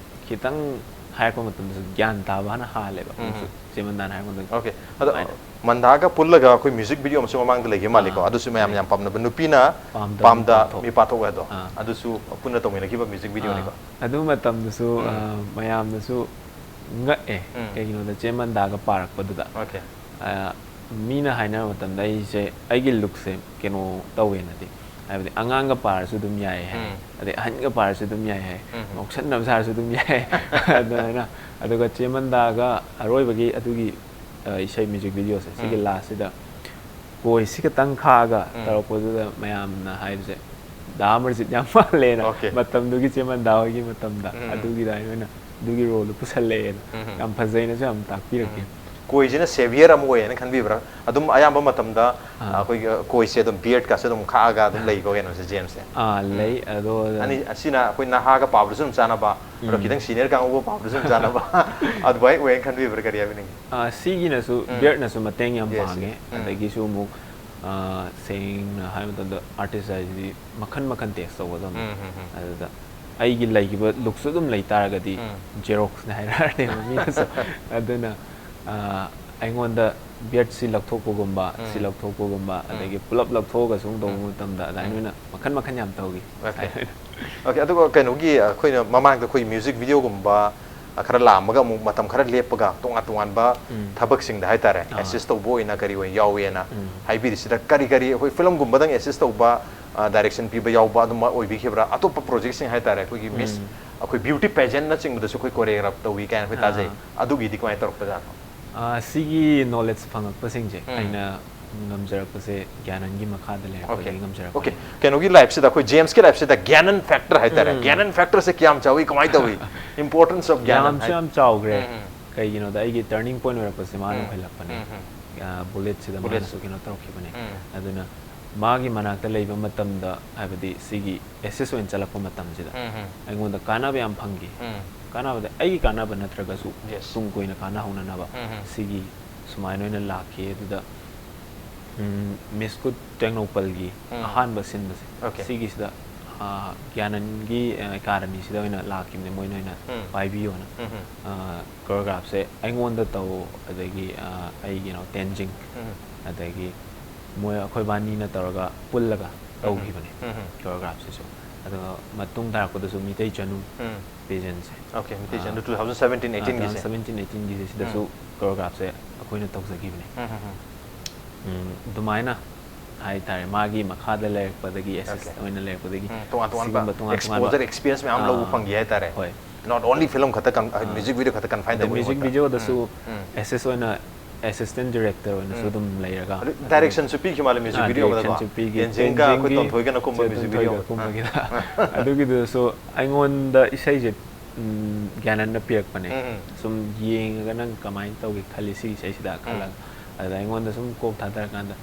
ꯈꯤꯇꯪ ꯍꯥꯏꯔꯛꯄ ꯃꯇꯝꯗꯁꯨ ꯒ꯭ꯌꯥꯟ ꯇꯥꯕ ꯍꯥꯟꯅ ꯍꯥꯜꯂꯦꯕ꯫ ꯎꯝ. ꯑꯃꯨꯛꯁꯨ ꯆꯦ ꯃꯟꯗꯥꯅ ꯍꯥꯏꯔꯛꯄ ꯃꯇꯝꯗ ꯑꯣꯀꯦ. ꯑꯗꯣ ꯑꯗꯨꯃꯥꯏꯅ. ꯃꯟꯗꯥꯒ ꯄꯨꯜꯂꯒ ꯑꯩꯈꯣꯏ ꯃ꯭ꯌꯨꯖꯤꯛ ꯚꯤꯗꯤꯑꯣ ꯑꯃꯁꯨ ꯃꯃꯥꯡꯗ ꯂꯩꯈꯤꯕ ꯃꯥꯜꯂꯤꯀꯣ? ꯑꯥ, ꯑꯗꯨꯁꯨ ꯃꯌꯥꯝ ꯂꯩ. ꯌꯥꯝ ꯄꯥꯝꯅꯕ, ꯅꯨꯄꯤꯅ ꯄꯥꯝꯗ ꯄꯥꯝꯗ ꯃꯤ ꯄꯥꯡꯊꯣꯛ. ꯃꯤ ꯄꯥꯡꯊꯣꯛ ꯍꯥꯏꯗꯣ. ꯑꯥ. ꯑꯗꯨꯁꯨ ꯄꯨꯟꯅ ꯇꯧꯃꯤꯟꯅꯈꯤꯕ ꯃ꯭ꯌꯨꯖꯤꯛ ꯚꯤꯗꯤꯑꯣꯅꯤꯀꯣ? ꯑꯥ, ꯑꯗꯨ ꯃꯇꯝꯗꯨꯁꯨ ꯎꯝ. ꯑꯥ, ꯃꯌꯥꯝꯅꯁꯨ ꯉꯛꯑꯦ꯫ ꯎꯝ. ꯀꯩꯒꯤꯅꯣꯗ ꯆꯦ ꯃꯟꯗꯥꯒ ꯄꯥꯔꯛꯄꯗꯨꯗ ꯑꯣꯀꯦ. ꯑꯥ, ꯃꯤꯅ ꯍꯥꯏꯅꯕ ꯃꯇꯝꯗ ꯑꯩꯁꯦ, ꯑꯩꯒꯤ ꯂꯨꯛꯁꯦ ꯀꯩꯅꯣ ꯇꯧꯋꯦꯅꯗꯤ, ꯍꯥꯏꯕꯗꯤ ꯑꯉꯥꯡꯒ ꯄꯥꯔꯁꯨ ꯑꯗꯨꯝ ꯌꯥꯏ ꯍꯥꯏ, ꯎꯝ. ꯑꯗꯩ ꯑꯍꯟꯒ ꯄꯥꯔꯁꯨ ꯑꯗꯨꯝ ꯌꯥꯏ ꯍꯥꯏ, ꯎꯝ. ꯉꯥꯎꯁꯟꯅꯕ ꯁꯥꯔꯁꯨ ꯑꯗꯨꯝ ꯌꯥꯏ ꯍꯥꯏ꯫ ꯑꯗꯨꯃꯥꯏꯅ. ꯑꯗꯨꯒ ꯆꯦ ꯃꯟꯗꯥꯒ ꯑꯔꯣꯏꯕꯒꯤ ꯑꯗꯨꯒꯤ ꯑ, ꯏꯁꯩ ꯃ꯭ꯌꯨꯖꯤꯛ ꯚꯤꯗꯤꯑꯣꯁꯦ ꯁꯤꯒꯤ ꯎꯝ. ꯂꯥꯁꯁꯤꯗ ꯀꯣꯏꯁꯤ ꯈꯛꯇꯪ ꯈꯥꯛꯑꯒ ꯎꯝ. ꯇꯧꯔꯛꯄꯗꯨꯗ ꯃꯌꯥꯝꯅ ꯍꯥꯏꯕꯁꯦ, "ꯗꯥ ꯑꯃꯔꯖꯤꯠ ꯌꯥꯝ ꯃꯥꯜꯂꯦꯅ", ꯑꯣꯀꯦ. ꯃꯇꯝꯗꯨꯒꯤ ꯆꯦ ꯃꯟꯗꯥ ꯍꯣꯏꯒꯤ ꯃꯇꯝꯗ ꯎꯝ. ꯑꯗꯨꯒꯤ ꯑꯗꯨꯃꯥꯏꯅ ꯑꯣꯏꯅ ꯑꯗꯨꯒꯤ ꯔꯣꯜꯗꯣ ꯄꯨꯁꯜꯂꯛꯑꯦꯅ ꯎꯝ. ꯌꯥꯝ ꯐꯖꯩꯅꯁꯨ ꯌꯥꯝ ꯇꯥꯛꯄꯤꯔꯛꯀꯦ꯫ ꯎꯝ. ꯀꯣꯏꯁꯤꯅ ꯁꯦꯚꯤꯌꯔ ꯑꯃ ꯑꯣꯏꯌꯦꯅ ꯈꯟꯕꯤꯕ꯭ꯔꯥ? ꯑꯗꯨꯝ ꯑꯌꯥꯝꯕ ꯃꯇꯝꯗ ꯑꯥ. ꯑꯩꯈꯣꯏꯒꯤ ꯀꯣꯏꯁꯦ ꯑꯗꯨꯝ ꯕꯤꯌꯔꯗꯀꯁꯦ ꯑꯗꯨꯝ ꯈꯥꯛꯑꯒ ꯑꯗꯨꯝ ꯂꯩꯀꯣ, ꯀꯩꯅꯣꯁꯦ, ꯖꯦꯝꯁꯁꯦ? ꯑꯥ, ꯎꯝ. ꯂꯩ꯫ ꯑꯗꯣ ꯑꯅꯤ, ꯑꯁꯤꯅ ꯑꯩꯈꯣꯏ ꯅꯍꯥꯒ ꯄꯥꯕꯗꯁꯨ ꯑꯗꯨꯝ ꯆꯥꯟꯅꯕ, ꯑꯗꯣ ꯎꯝ. ꯈꯤꯇꯪ ꯁꯤꯅꯤꯌꯔ ꯀꯥꯡꯕꯨꯒ ꯄꯥꯕꯗꯁꯨ ꯑꯗꯨꯝ ꯆꯥꯟꯅꯕ ꯑꯗꯨꯃꯥꯏꯅ ꯑꯣꯏꯌꯦꯅ ꯈꯟꯕꯤꯕ꯭ꯔꯥ? ꯀꯔꯤ ꯍꯥꯏꯕꯤꯅꯤꯡꯉꯤ? ꯑꯥ, ꯁꯤꯒꯤꯅꯁꯨ ꯎꯝ. ꯕꯤꯌꯔꯗꯅꯁꯨ ꯃꯇꯦꯡ ꯌꯥꯝ Yes, ꯄꯥꯡꯉꯦ꯫ yes. ꯎꯝ. ꯑꯗꯒꯤꯁꯨ ꯑꯃꯨꯛ, ꯑꯥ, ꯁꯦꯡꯅ ꯍꯥꯏꯕ ꯃꯇꯝꯗ ꯑꯥꯔꯇꯤꯁ ꯍꯥꯏꯁꯤꯗꯤ ꯃꯈꯟ ꯃꯈꯟ ꯇꯦꯁ ꯇꯧꯒꯗꯕꯅꯤ꯫ ꯎꯝ, ꯎꯝ, ꯎꯝ. ꯑꯗꯨꯗ ꯑꯩꯒꯤ ꯂꯩꯈꯤꯕ ꯂꯨꯛꯁꯨ ꯑꯗꯨꯝ ꯂꯩ ꯇꯥꯔꯒꯗꯤ ꯎꯝ. ꯖꯦꯔꯣꯛꯁꯅꯦ ꯍꯥꯏꯔꯛꯑꯅꯦꯕ ꯃꯤꯅꯁꯨ꯫ ꯑꯗꯨꯅ, ꯑꯥ, ꯑꯩꯉꯣꯟꯗ ꯕꯤꯌꯔꯗ ꯁꯤ ꯂꯧꯊꯣꯛꯄꯒꯨꯝꯕ, ꯁꯤ ꯎꯝ. ꯂꯧꯊꯣꯛꯄꯒꯨꯝꯕ, ꯎꯝ. ꯑꯗꯒꯤ ꯄꯨꯂꯞ ꯂꯧꯊꯣꯛꯑꯒ ꯁꯨꯝ ꯇꯧꯕ ꯎꯝ. ꯃꯇꯝꯗ ꯑꯗꯨꯃꯥꯏꯅ ꯎꯝ. ꯑꯣꯏꯅ ꯃꯈꯟ ꯃꯈꯟ ꯌꯥꯝ ꯇꯧꯈꯤ꯫ ꯑꯣꯀꯦ. ꯑꯣꯀꯦ, ꯑꯗꯨꯒ ꯀꯩꯅꯣꯒꯤ ꯑꯩꯈꯣꯏꯅ ꯃꯃꯥꯡꯗ ꯑꯩꯈꯣꯏ ꯃ꯭ꯌꯨꯖꯤꯛ ꯚꯤꯗꯤꯑꯣꯒꯨꯝꯕ, ꯑ, ꯈꯔ ꯂꯥꯛꯑꯝꯃꯒ ꯑꯃꯨꯛ ꯃꯇꯝ ꯈꯔ ꯂꯦꯞꯄꯒ ꯇꯣꯉꯥꯟ ꯇꯣꯉꯥꯟꯕ ꯎꯝ. ꯊꯕꯛꯁꯤꯡꯗ ꯍꯥꯏꯇꯥꯔꯦ, ꯑꯥ. ꯑꯦꯁꯤꯁ ꯇꯧꯕ ꯑꯣꯏꯅ ꯀꯔꯤ ꯑꯣꯏꯅ ꯌꯥꯎꯋꯦꯅ ꯎꯝ. ꯍꯥꯏꯕꯤꯔꯤꯁꯤꯗ ꯀꯔꯤ ꯀꯔꯤ ꯑꯩꯈꯣꯏ ꯐꯤꯂꯝꯒꯨꯝꯕꯗꯪ ꯑꯦꯁꯤꯁ ꯇꯧꯕ, ꯑ, ꯗꯥꯏꯔꯦꯛꯁꯟ ꯄꯤꯕ ꯌꯥꯎꯕ ꯑꯗꯨꯝ ꯑꯣꯏꯕꯤꯈꯤꯕ꯭ꯔꯥ? ꯑꯇꯣꯞꯄ ꯄ꯭ꯔꯣꯖꯦꯛꯁꯤꯡ ꯍꯥꯏꯇꯥꯔꯦ, ꯑꯩꯈꯣꯏꯒꯤ ꯃꯤꯁ, ꯎꯝ. ꯑꯩꯈꯣꯏ ꯕ꯭ꯌꯨꯇꯤ ꯄꯦꯖꯦꯟꯅꯆꯤꯡꯕꯗꯁꯨ ꯑꯩꯈꯣꯏ ꯀꯣꯔꯤꯌꯣꯒ꯭ꯔꯥꯐ ꯇꯧꯏ ꯀꯥꯏꯅ ꯑꯩꯈꯣꯏ ꯇꯥꯖꯩ꯫ ꯑꯥ. ꯑꯗꯨꯒꯤꯗꯤ ꯀꯃꯥꯏꯅ ꯇꯧꯔꯛꯄꯖꯥꯠꯅꯣ? ꯑꯥ, ꯁꯤꯒꯤ ꯅꯣꯂꯦꯖ ꯐꯪꯉꯛꯄꯁꯤꯡꯁꯦ ꯎꯝ. ꯑꯩꯅ ꯉꯝꯖꯔꯛꯄꯁꯦ ꯒ꯭ꯌꯥꯅꯟꯒꯤ ꯃꯈꯥꯗ ꯑꯣꯀꯦ. ꯂꯩꯔꯛꯄꯗꯒꯤ ꯉꯝꯖꯔꯛꯄꯅꯦ꯫ ꯑꯣꯀꯦ. ꯀꯩꯅꯣꯒꯤ ꯂꯥꯏꯐꯁꯤꯗ, ꯑꯩꯈꯣꯏ ꯖꯦꯝꯁꯀꯤ ꯂꯥꯏꯐꯁꯤꯗ ꯒ꯭ꯌꯥꯅꯟ ꯐꯦꯛꯇꯔ ꯍꯥꯏꯇꯥꯔꯦ, ꯎꯝ. ꯒ꯭ꯌꯥꯅꯟ ꯐꯦꯛꯇꯔꯁꯦ ꯀꯌꯥꯝ ꯆꯥꯎꯏ, ꯀꯃꯥꯏꯅ ꯇꯧꯏ? Importance of ꯒ꯭ꯌꯥꯅꯟ ꯌꯥꯝꯁꯨ ꯍꯥꯏ- ꯌꯥꯝ ꯆꯥꯎꯈ꯭ꯔꯦ꯫ ꯎꯝ, ꯎꯝ. ꯀꯩꯒꯤꯅꯣꯗ ꯑꯩꯒꯤ ꯇꯔꯅꯤꯡ ꯄꯣꯏꯟ ꯑꯣꯏꯔꯛꯄꯁꯦ ꯃꯥꯅ ꯎꯝ. ꯑꯣꯏꯍꯜꯂꯛꯄꯅꯦ꯫ ꯎꯝ, ꯎꯝ. ꯕꯨꯂꯦꯠꯁꯤꯗ Bullets. ꯃꯥꯅꯁꯨ ꯀꯩꯅꯣ ꯇꯧꯔꯛꯈꯤꯕꯅꯦ꯫ ꯎꯝ. ꯑꯗꯨꯅ ꯃꯥꯒꯤ ꯃꯅꯥꯛꯇ ꯂꯩꯕ ꯃꯇꯝꯗ, ꯍꯥꯏꯕꯗꯤ ꯁꯤꯒꯤ ꯑꯦꯁꯤꯁ ꯑꯣꯏꯅ ꯆꯠꯂꯛꯄ ꯃꯇꯝꯁꯤꯗ ꯎꯝ, ꯎꯝ. ꯑꯩꯉꯣꯟꯗ ꯀꯥꯟꯅꯕ ꯌꯥꯝ ꯐꯪꯈꯤ꯫ ꯎꯝ. ꯀꯥꯟꯅꯕꯗ ꯑꯩꯒꯤ ꯀꯥꯟꯅꯕ ꯅꯠꯇ꯭ꯔꯒꯁꯨ Yes. ꯇꯨꯡ ꯀꯣꯏꯅ ꯀꯥꯟꯅꯍꯧꯅꯅꯕ ꯎꯝ, ꯎꯝ. ꯁꯤꯒꯤ ꯁꯨꯃꯥꯏꯅ ꯑꯣꯏꯅ ꯂꯥꯛꯈꯤ꯫ ꯑꯗꯨꯗ ꯎꯝ, ꯃꯤꯁꯀꯨꯠ ꯇꯦꯡꯅꯧꯄꯜꯒꯤ ꯎꯝ. ꯑꯍꯥꯟꯕ ꯁꯤꯟꯕꯁꯦ Okay. ꯁꯤꯒꯤꯁꯤꯗ, ꯑ, ꯒ꯭ꯌꯥꯅꯟꯒꯤ, ꯑ, ꯑꯦꯀꯥꯗꯃꯤꯁꯤꯗ ꯑꯣꯏꯅ ꯂꯥꯛꯈꯤꯕꯅꯦ, ꯃꯣꯏꯅ ꯑꯣꯏꯅ ꯎꯝ. ꯄꯥꯏꯕꯤꯌꯣꯅ꯫ ꯎꯝ, ꯎꯝ. ꯑ, ꯀꯣꯔꯤꯌꯣꯒ꯭ꯔꯥꯐꯁꯦ ꯑꯩꯉꯣꯟꯗ ꯇꯧ, ꯑꯗꯒꯤ, ꯑ, ꯑꯩꯒꯤ ꯀꯩꯅꯣ ꯇꯦꯟꯖꯤꯡ, ꯎꯝ. ꯑꯗꯒꯤ ꯃꯣꯏ ꯑꯩꯈꯣꯏꯕꯥꯅꯤꯅ ꯇꯧꯔꯒ ꯄꯨꯜꯂꯒ ꯇꯧꯈꯤꯕꯅꯦ ꯎꯝ, ꯎꯝ. ꯀꯣꯔꯤꯌꯣꯒ꯭ꯔꯥꯐꯁꯤꯁꯨ꯫ ꯑꯗꯨꯒ ꯃꯇꯨꯡ ꯇꯥꯔꯛꯄꯗꯁꯨ ꯃꯤꯇꯩ ꯆꯅꯨ ꯎꯝ. ꯄꯦꯖꯦꯟꯁꯦ꯫ Okay, ꯃꯤꯇꯩ ꯑ, ꯆꯅꯨ two thousand seventeen eighteenꯒꯤꯁꯦ꯫ seventeen eighteenꯒꯤꯁꯦ ꯁꯤꯗꯁꯨ ꯀꯣꯔꯤꯌꯣꯒ꯭ꯔꯥꯐꯁꯦ ꯑꯩꯈꯣꯏꯅ ꯇꯧꯖꯈꯤꯕꯅꯦ꯫ ꯎꯝ, ꯎꯝ, ꯎꯝ. ꯎꯝ, ꯑꯗꯨꯃꯥꯏꯅ ꯍꯥꯏꯇꯥꯔꯦ, ꯃꯥꯒꯤ ꯃꯈꯥꯗ ꯂꯩꯔꯛꯄꯗꯒꯤ, ꯑꯦꯁꯤꯁ Okay. ꯑꯣꯏꯅ ꯂꯩꯔꯛꯄꯗꯒꯤ ꯎꯝ, ꯇꯣꯉꯥꯟ ꯇꯣꯉꯥꯟꯕ ꯁꯤꯒꯨꯝꯕ ꯇꯣꯉꯥꯟ ꯇꯣꯉꯥꯟꯕ, exposure, experience ꯃꯌꯥꯝ ꯂꯧꯕ ꯑꯥ, ꯐꯪꯈꯤ ꯍꯥꯏꯇꯥꯔꯦ꯫ ꯍꯣꯏ꯫ Not only film ꯈꯛꯇ ꯀꯟ-, ꯑꯥ, music video ꯈꯛꯇ confine ꯑꯗꯩ ꯇꯧꯕ ꯃ꯭ꯌꯨꯖꯤꯛ ꯅꯠꯇꯕ꯫ ꯚꯤꯗꯤꯑꯣꯗꯁꯨ ꯎꯝ, ꯎꯝ. ꯑꯦꯁꯤꯁ ꯑꯣꯏꯅ, ꯑꯦꯁꯤꯁꯇꯦꯟ ꯗꯤꯔꯦꯛꯇꯔ ꯑꯣꯏꯅꯁꯨ ꯎꯝ. ꯑꯗꯨꯝ ꯂꯩꯔꯒ ꯑꯗꯨ directionꯁꯨ ꯄꯤꯈꯤ ꯃꯥꯜꯂꯦ, music ꯑꯥ, video ꯑꯃꯗꯀꯣ꯫ directionꯁꯨ ꯄꯤꯈꯤ꯫ ꯇꯦꯟꯖꯤꯡꯒ ꯑꯩꯈꯣꯏ ꯇꯦꯟꯖꯤꯡꯒꯤ ꯇꯣꯟꯊꯣꯏꯒꯅ ꯀꯨꯝꯕ ꯆꯦ music ꯇꯣꯟꯊꯣꯏꯒ video ꯑꯃ꯫ ꯀꯨꯝꯕꯒꯤꯗ꯫ ꯑꯥ. ꯑꯗꯨꯒꯤꯗꯨꯁꯨ ꯑꯩꯉꯣꯟꯗ ꯏꯁꯩꯁꯦ, ꯎꯝ, ꯒ꯭ꯌꯥꯅꯟꯅ ꯄꯤꯔꯛꯄꯅꯦ꯫ ꯎꯝ, ꯎꯝ. ꯁꯨꯝ ꯌꯦꯡꯉꯒ ꯅꯪ ꯀꯃꯥꯏꯅ ꯇꯧꯒꯦ ꯈꯜꯂꯤ ꯁꯤꯒꯤ ꯏꯁꯩꯁꯤꯗ ꯎꯝ. ꯈꯜꯂꯒ꯫ ꯑꯗꯨꯗ ꯑꯩꯉꯣꯟꯗ ꯁꯨꯝ ꯀꯣꯛ ꯊꯥꯗꯔꯀꯥꯟꯗ